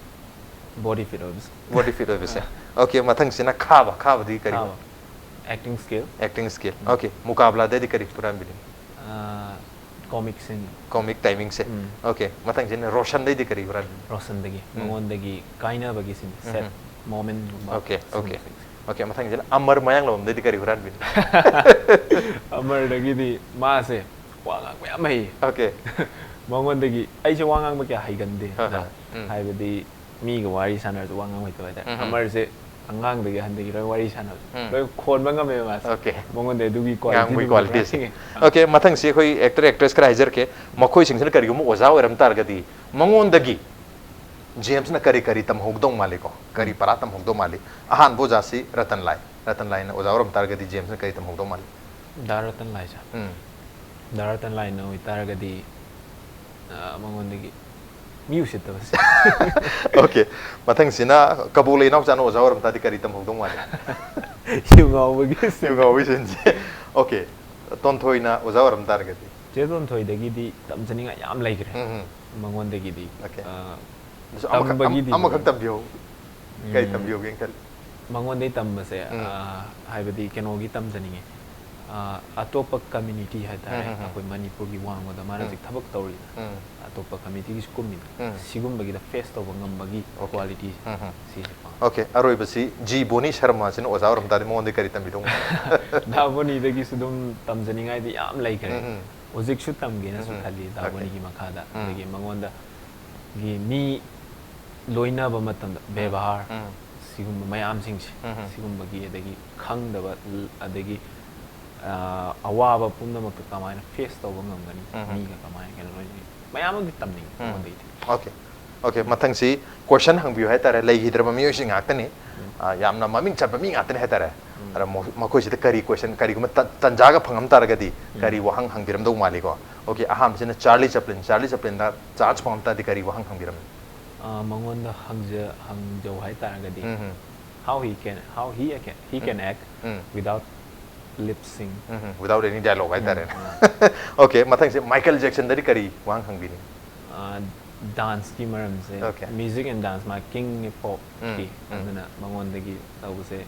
ꯕꯣꯗꯤ ꯐꯤꯠ ꯑꯣꯏꯕꯁꯦ. ꯕꯣꯗꯤ ꯐꯤꯠ ꯑꯣꯏꯕꯁꯦ. Okay, ꯃꯊꯪꯁꯤꯅ ꯈꯥꯕ, ꯈꯥꯕꯗꯤ ꯀꯔꯤ? ꯈꯥꯕ. Acting skill. Acting skill. Um. Okay, ꯃꯨꯀꯥꯕꯂꯥꯗꯩꯗꯤ ꯀꯔꯤ ꯍꯨꯔꯥꯟꯕꯤꯅꯤꯡꯉꯤ? ꯑꯥ, ꯀꯣꯃꯤꯛ ꯁꯤꯟ. ꯀꯣꯃꯤꯛ ꯇꯥꯏꯃꯤꯡꯁꯦ. ꯎꯝ. Okay, ꯃꯊꯪꯁꯤꯅ ꯔꯣꯁꯟꯗꯩꯗꯤ ꯀꯔꯤ ꯍꯨꯔꯥꯟꯕꯤꯅꯤꯡꯉꯤ? ꯔꯣꯁꯟꯗꯒꯤ ꯎꯝ. ꯃꯉꯣꯟꯗꯒꯤ ꯀꯥꯏꯅꯕꯒꯤ ꯁꯤꯟ. ꯎꯝ. ꯁꯦꯠ. ꯃꯣꯃꯦꯟꯒꯨꯝꯕ Okay, okay. ꯁꯤꯒꯨꯝꯕꯁꯤꯡꯁꯦ꯫ Okay, ꯃꯊꯪꯁꯤꯅ ꯑꯃꯔ ꯃꯌꯥꯡꯂꯝꯗꯩꯗꯤ ꯀꯔꯤ ꯍꯨꯔꯥꯟꯕꯤꯅꯤ? ꯑꯃꯔꯗꯒꯤꯗꯤ ꯃꯥꯁꯦ ꯋꯥ ꯉꯥꯡꯕ ꯌꯥꯝ ꯍꯩ꯫ Okay. ꯃꯉꯣꯟꯗꯒꯤ ꯑꯩꯁꯦ ꯋꯥ ꯉꯥꯡꯕ ꯀꯌꯥ ꯍꯩꯒꯟꯗꯦ꯫ ꯑꯍ, ꯎꯝ. ꯍꯥꯏꯕꯗꯤ ꯃꯤꯒ ꯋꯥꯔꯤ ꯁꯥꯟꯅꯔꯁꯨ ꯋꯥ ꯉꯥꯡꯕ ꯍꯩꯇꯕ ꯍꯥꯏꯇꯥꯔꯦ꯫ ꯎꯝ. ꯑꯃꯔꯁꯦ ꯑꯉꯥꯡꯗꯒꯤ ꯑꯍꯟꯗꯒꯤ ꯂꯣꯏ ꯋꯥꯔꯤ ꯁꯥꯟꯅꯕꯁꯦ ꯎꯝ. ꯂꯣꯏ ꯈꯣꯟꯕ ꯉꯝꯃꯦꯕ ꯃꯥꯁꯦ꯫ Okay. ꯃꯉꯣꯟꯗ ꯑꯗꯨꯒꯤ ꯉꯥꯡꯕꯒꯤ qualityꯗꯨꯃ qualityꯁꯦ꯫ ꯌꯥꯎꯔꯤꯉꯩ꯫ Okay, ꯃꯊꯪꯁꯤ ꯑꯩꯈꯣꯏ actor actress ꯈꯔ ꯍꯥꯏꯖꯔꯛꯀꯦ꯫ ꯃꯈꯣꯏꯁꯤꯡꯁꯤꯅ ꯀꯔꯤꯒꯨꯝꯕ ꯑꯣꯖꯥ ꯑꯣꯏꯔꯝ ꯇꯥꯔꯒꯗꯤ ꯃꯉꯣꯟꯗꯒꯤ ꯖꯦꯝꯁꯅ ꯀꯔꯤ ꯀꯔꯤ ꯇꯝꯍꯧꯗꯧ ꯃꯥꯜꯂꯤꯀꯣ? ꯀꯔꯤ ꯄꯔꯥ ꯇꯝꯍꯧꯗꯧ ꯃꯥꯜꯂꯤ? ꯑꯍꯥꯟꯕ ꯑꯣꯖꯥꯁꯤ ꯔꯇꯟ ꯂꯥꯏ꯫ ꯔꯇꯟ ꯂꯥꯏꯅ ꯑꯣꯖꯥ ꯑꯣꯏꯔꯝ ꯇꯥꯔꯒꯗꯤ ꯖꯦꯝꯁꯅ ꯀꯔꯤ ꯇꯝꯍꯧꯗꯧ ꯃꯥꯜꯂꯤ? ꯗꯥ ꯔꯇꯟ ꯂꯥꯏꯁꯦ꯫ ꯎꯝ. ꯗꯥ ꯔꯇꯟ ꯂꯥꯏꯅ ꯑꯣꯏꯇꯥꯔꯒꯗꯤ ꯑ, ꯃꯉꯣꯟꯗꯒꯤ ꯃꯤ ꯎꯁꯤꯠꯇꯕꯁꯦ꯫ Okay. ꯃꯊꯪꯁꯤꯅ ꯀꯕꯣꯛꯂꯩ ꯏꯅꯥꯎꯆꯥꯅ ꯑꯣꯖꯥ ꯑꯣꯏꯔꯝ ꯇꯥꯔꯗꯤ ꯀꯔꯤ ꯇꯝꯍꯧꯗꯧ ꯃꯥꯜꯂꯤ? ꯌꯨ ꯉꯥꯎꯕꯒꯤ ꯌꯨ ꯉꯥꯎꯕꯤ ꯁꯤꯟꯁꯦ꯫ Okay. ꯇꯣꯟꯊꯣꯏꯅ ꯑꯣꯖꯥ ꯑꯣꯏꯔꯝ ꯇꯥꯔꯒꯗꯤ? ꯆꯦ ꯇꯣꯟꯊꯣꯏꯗꯒꯤꯗꯤ ꯇꯝꯖꯅꯤꯡꯉꯥꯏ ꯌꯥꯝ ꯂꯩꯈ꯭ꯔꯦ꯫ ꯎꯝ, ꯎꯝ. ꯃꯉꯣꯟꯗꯒꯤꯗꯤ Okay. ꯑ, ꯑꯗꯨꯁꯨ ꯑꯃꯈꯛ-, ꯑꯃ-, ꯇꯝꯕꯒꯤꯗꯤ ꯑꯃꯈꯛ ꯇꯝꯕꯤꯍꯧ꯫ ꯀꯔꯤ ꯎꯝ. ꯇꯝꯕꯤꯍꯧꯒꯦꯅ ꯈꯜꯂꯤ? ꯃꯉꯣꯟꯗꯩ ꯇꯝꯕꯁꯦ ꯎꯝ. ꯑ, ꯍꯥꯏꯕꯗꯤ ꯀꯩꯅꯣꯒꯤ ꯇꯝꯖꯅꯤꯡꯉꯦ꯫ ꯑ, ꯑꯇꯣꯞꯄ community ꯍꯥꯏꯇꯥꯔꯦ꯫ ꯎꯝ, ꯎꯝ, ꯎꯝ. ꯑꯩꯈꯣꯏ ꯃꯅꯤꯄꯨꯔꯒꯤ ꯋꯥꯡꯃꯗ ꯃꯥꯅ ꯎꯝ. ꯍꯧꯖꯤꯛ ꯊꯕꯛ ꯇꯧꯔꯤꯗꯅ꯫ ꯎꯝ. ꯑꯇꯣꯞꯄ communityꯒꯤꯁꯨ ꯀꯨꯝꯃꯤꯗꯅ꯫ ꯎꯝ. ꯁꯤꯒꯨꯝꯕꯒꯤꯗ face ꯇꯧꯕ ꯉꯝꯕꯒꯤ Okay. quality ꯎꯝ, ꯎꯝ. ꯁꯤꯁꯦ ꯄꯥꯝꯃꯦ꯫ Okay. ꯑꯔꯣꯏꯕꯁꯤ ꯖꯤ ꯕꯣꯅꯤ ꯁꯔꯃꯁꯤꯅ ꯑꯣꯖꯥ ꯑꯣꯏꯔꯝ ꯇꯥꯔꯗꯤ ꯃꯉꯣꯟꯗ ꯀꯔꯤ ꯇꯝꯕꯤꯗꯧ ꯃꯥꯜꯂꯤ? ꯗꯥ ꯕꯣꯅꯤꯗꯒꯤꯁꯨ ꯑꯗꯨꯝ ꯇꯝꯖꯅꯤꯡꯉꯥꯏꯗꯤ ꯌꯥꯝ ꯂꯩꯈ꯭ꯔꯦ꯫ ꯎꯝ, ꯎꯝ. ꯍꯧꯖꯤꯛꯁꯨ ꯇꯝꯒꯦꯅꯁꯨ ꯎꯝ, ꯎꯝ. ꯈꯜꯂꯤ ꯗꯥ Okay. ꯕꯣꯅꯤꯒꯤ ꯃꯈꯥꯗ꯫ ꯎꯝ. ꯑꯗꯒꯤ ꯃꯉꯣꯟꯗꯒꯤ ꯃꯤ ꯂꯣꯏꯅꯕ ꯃꯇꯝꯗ ꯕꯦꯕꯥꯔ ꯎꯝ. ꯁꯤꯒꯨꯝꯕ ꯃꯌꯥꯝꯁꯤꯡꯁꯦ ꯎꯝ, ꯎꯝ. ꯁꯤꯒꯨꯝꯕꯒꯤ ꯑꯗꯒꯤ ꯈꯪꯗꯕ ꯂ-, ꯑꯗꯒꯤ ꯑ, ꯑꯋꯥꯕ ꯄꯨꯝꯅꯃꯛꯇ ꯀꯃꯥꯏꯅ face ꯇꯧꯕ ꯉꯝꯒꯅꯤ, ꯎꯝ, ꯎꯝ. ꯃꯤꯒ ꯀꯃꯥꯏꯅ ꯀꯩꯅꯣ ꯂꯣꯏꯅꯒꯅꯤ, ꯃꯌꯥꯝ ꯑꯃꯗꯤ ꯇꯝꯅꯤꯡꯉꯤ ꯎꯝ. ꯃꯉꯣꯟꯗꯒꯤꯗꯤ꯫ Okay. Okay. ꯃꯊꯪꯁꯤ question ꯍꯪꯕꯤꯌꯨ ꯍꯥꯏꯇꯥꯔꯦ꯫ ꯂꯩꯈꯤꯗ꯭ꯔꯕ ꯃꯤꯑꯣꯏꯁꯤꯡ ꯉꯥꯛꯇꯅꯤ꯫ ꯑ, ꯌꯥꯝꯅ ꯃꯃꯤꯡ ꯆꯠꯄ ꯃꯤ ꯉꯥꯛꯇꯅꯤ ꯍꯥꯏꯇꯥꯔꯦ꯫ ꯑꯗ ꯃꯣ-, ꯃꯈꯣꯏꯁꯤꯗ ꯀꯔꯤ question, ꯀꯔꯤꯒꯨꯝꯕ ꯇ-, ꯇꯟꯖꯥꯒ ꯐꯪꯉꯝ ꯇꯥꯔꯒꯗꯤ ꯀꯔꯤ ꯋꯥꯍꯪ ꯍꯪꯕꯤꯔꯝꯗꯧ ꯃꯥꯜꯂꯤꯀꯣ? Okay. ꯑꯍꯥꯟꯕꯁꯤꯅ ꯆꯥꯔꯂꯤ ꯆꯦꯄ꯭ꯂꯤꯟ꯫ ꯆꯥꯔꯂꯤ ꯆꯦꯄ꯭ꯂꯤꯟꯗ chance ꯐꯪꯉꯝ ꯇꯥꯔꯗꯤ ꯀꯔꯤ ꯋꯥꯍꯪ ꯍꯪꯕꯤꯔꯝꯃꯤ? ꯑ, ꯃꯉꯣꯟꯗ ꯍꯪꯖ-, ꯍꯪꯖꯧ ꯍꯥꯏꯇꯥꯔꯒꯗꯤ, ꯎꯝ, ꯎꯝ. how he can, how he can, he can act um. without lip sync. Um, um. Without any dialogue ꯍꯥꯏꯇꯥꯔꯦꯅꯦ꯫ ꯎꯝ, Okay. ꯃꯊꯪꯁꯤ ꯃꯥꯏꯀꯦꯜ ꯖꯦꯛꯁꯟꯗꯗꯤ ꯀꯔꯤ ꯋꯥꯍꯪ ꯍꯪꯕꯤꯅꯤ? ꯑ, danceꯀꯤ ꯃꯔꯝꯁꯦ, Okay. music and dance, ꯃꯥ king of popꯀꯤ, ꯎꯝ, ꯎꯝ. ꯑꯗꯨꯅ ꯃꯉꯣꯟꯗꯒꯤ ꯇꯧꯕꯁꯦ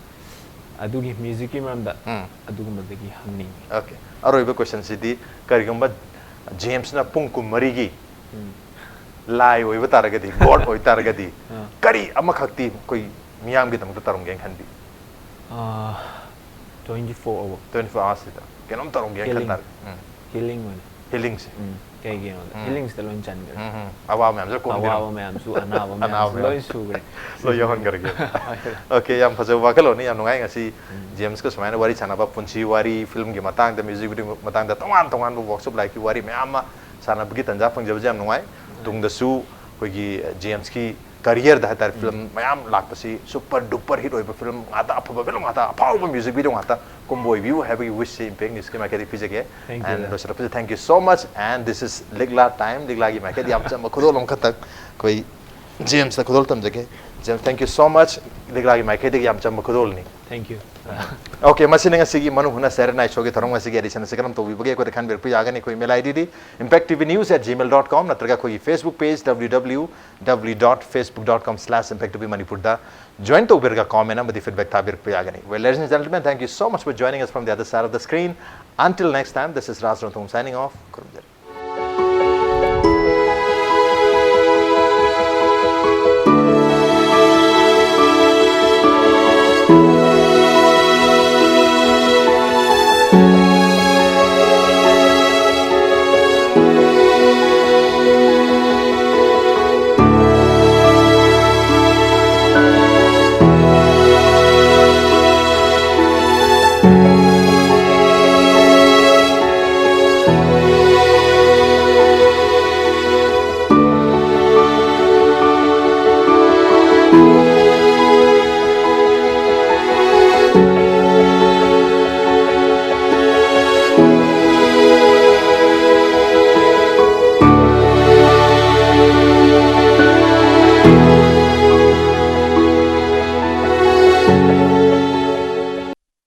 ꯑꯗꯨꯒꯤ musicꯀꯤ ꯃꯔꯝꯗ ꯎꯝ. ꯑꯗꯨꯒꯨꯝꯕꯗꯒꯤ ꯍꯪꯅꯤꯡꯉꯤ꯫ Okay. ꯑꯔꯣꯏꯕ questionꯁꯤꯗꯤ, ꯀꯔꯤꯒꯨꯝꯕ ꯖꯦꯝꯁꯅ ꯄꯨꯡ ꯀꯨꯟꯃꯔꯤꯒꯤ ꯎꯝ. ꯂꯥꯏ ꯑꯣꯏꯕ ꯇꯥꯔꯒꯗꯤ, God ꯑꯣꯏꯇꯥꯔꯒꯗꯤ, ꯑꯥ. ꯀꯔꯤ ꯑꯃꯈꯛꯇꯤ ꯑꯩꯈꯣꯏ ꯃꯤꯌꯥꯝꯒꯤꯗꯃꯛꯇ ꯇꯧꯔꯝꯒꯦꯅ ꯈꯟꯕꯤ? Twenty four hour twenty four ꯑꯋꯥꯔꯁꯤꯗ ꯀꯩꯅꯣꯝ ꯇꯧꯔꯝꯒꯦꯅ ꯈꯟ Healing. ꯇꯥꯔꯦ꯫ ꯎꯝ. ꯍꯤꯂꯤꯡ ꯑꯣꯏꯅ. ꯍꯤꯂꯤꯡꯁꯦ. ꯎꯝ, ꯀꯩꯒꯤꯅꯣꯗ ꯎꯝ. ꯍꯤꯂꯤꯡꯁꯤꯗ ꯂꯣꯏ ꯆꯟꯈ꯭ꯔꯦ. ꯎꯝ, ꯎꯝ. ꯑꯋꯥꯕ ꯃꯌꯥꯝꯁꯦ ꯀꯣꯛꯍꯟꯕꯤꯔꯝꯃꯣ꯫ ꯑꯋꯥꯕ ꯃꯌꯥꯝꯁꯨ, ꯑꯅꯥꯕ ꯑꯅꯥꯕ ꯃꯌꯥꯝꯁꯨ ꯂꯣꯏ ꯃꯌꯥꯝ. ꯁꯨꯈ꯭ꯔꯦ. ꯂꯣꯏ ꯌꯧꯍꯟꯈ꯭ꯔꯒꯦ. ꯑꯣꯀꯦ, ꯌꯥꯝ ꯐꯖꯕ ꯋꯥꯈꯜꯂꯣꯟꯅꯤ, ꯌꯥꯝ ꯅꯨꯡꯉꯥꯏ ꯉꯁꯤ ꯎꯝ. ꯖꯦꯝꯁꯀ ꯁꯨꯃꯥꯏꯅ ꯋꯥꯔꯤ ꯁꯥꯟꯅꯕ, ꯄꯨꯟꯁꯤ ꯋꯥꯔꯤ, ꯐꯤꯂꯝꯒꯤ ꯃꯇꯥꯡꯗ, ꯃ꯭ꯌꯨꯖꯤꯛ ꯚꯤꯗꯤꯑꯣ ꯃꯇꯥꯡꯗ, ꯇꯣꯉꯥꯟ ꯇꯣꯉꯥꯟꯕ ꯋꯥꯛꯁꯣꯞ ꯂꯥꯏꯐꯀꯤ ꯋꯥꯔꯤ ꯃꯌꯥꯝ ꯑꯃ ꯁꯥꯟꯅꯕꯒꯤ ꯇꯥꯟꯖꯥ ꯐꯪꯖꯕꯁꯦ ꯌꯥꯝ ꯅꯨꯡꯉꯥꯏ꯫ ꯇꯨꯡꯗꯁꯨ ꯑꯩꯈꯣꯏꯒꯤ ꯖꯦꯝꯁꯀꯤ ꯀꯔꯤꯌꯔꯗ ꯍꯥꯏꯇꯥꯔꯦ, ꯐꯤꯂꯝ ꯃꯌꯥꯝ ꯂꯥꯛꯄꯁꯤ ꯁꯨꯄꯔ ꯗꯨꯄꯔ ꯍꯤꯠ ꯑꯣꯏꯕ ꯐꯤꯂꯝ ꯉꯥꯛꯇ, ꯑꯐꯕ ꯐꯤꯂꯝ ꯉꯥꯛꯇ, ꯑꯐꯥꯎꯕ ꯃ꯭ꯌꯨꯖꯤꯛ ꯚꯤꯗꯤꯑꯣ ꯉꯥꯛꯇ ꯀꯨꯝꯕ ꯑꯣꯏꯕꯤꯌꯨ ꯍꯥꯏꯕꯒꯤ ꯋꯤꯁꯁꯦ ꯏꯝꯄꯦꯛ ꯅ꯭ꯌꯨꯁꯀꯤ ꯃꯥꯏꯀꯩꯗꯒꯤ ꯄꯤꯖꯒꯦ꯫ Thank you, And sir. ꯂꯣꯏꯁꯤꯜꯂꯛꯄꯁꯤꯗ, thank you so much, and this is ꯂꯤꯛꯂꯥ ꯇꯥꯏꯝ, ꯂꯤꯛꯂꯥꯒꯤ ꯃꯥꯏꯀꯩꯗ ꯌꯥꯝ ꯆꯝꯕ ꯈꯨꯗꯣꯜ ꯑꯃꯈꯛꯇꯪ ꯑꯩꯈꯣꯏ ꯖꯦꯝꯁꯇ ꯈꯨꯗꯣꯜ ꯇꯝꯖꯒꯦ꯫ James, thank you so much, ꯂꯤꯛꯂꯥꯒꯤ ꯃꯥꯏꯀꯩꯗꯒꯤ ꯌꯥꯝ ꯆꯝꯕ ꯈꯨꯗꯣꯜꯅꯤ꯫ Thank you. ꯑꯣꯀꯦ, ꯃꯁꯤꯅ ꯉꯁꯤꯒꯤ ꯃꯅꯨꯡ ꯍꯨꯠꯅ ꯁꯦꯔꯦꯅꯥꯏ ꯁꯣꯒꯤ ꯊꯧꯔꯝ ꯉꯁꯤꯒꯤ ꯑꯦꯗꯤꯁꯟ ꯑꯁꯤ ꯀꯔꯝ ꯇꯧꯕꯤꯕꯒꯦ ꯑꯩꯈꯣꯏꯗ ꯈꯟꯕꯤꯔꯛꯄ ꯌꯥꯒꯅꯤ꯫ ꯑꯩꯈꯣꯏ email I ꯗꯤꯗꯤ impact T V news at gmail dot com ꯅꯠꯇ꯭ꯔꯒ ꯑꯩꯈꯣꯏꯒꯤ Facebook page W W W dot facebook dot com slash impact T V Manipur ꯗ join ꯇꯧꯕꯤꯔꯒ comment ꯑꯃꯗꯤ feedback ꯊꯥꯕꯤꯔꯛꯄ ꯌꯥꯒꯅꯤ꯫ Well, ladies and gentlemen, thank you so much for joining us from the other side of the screen. Until next time, this is Raj Ranthambore signing off. ꯈꯨꯔꯨꯝꯖꯔꯤ꯫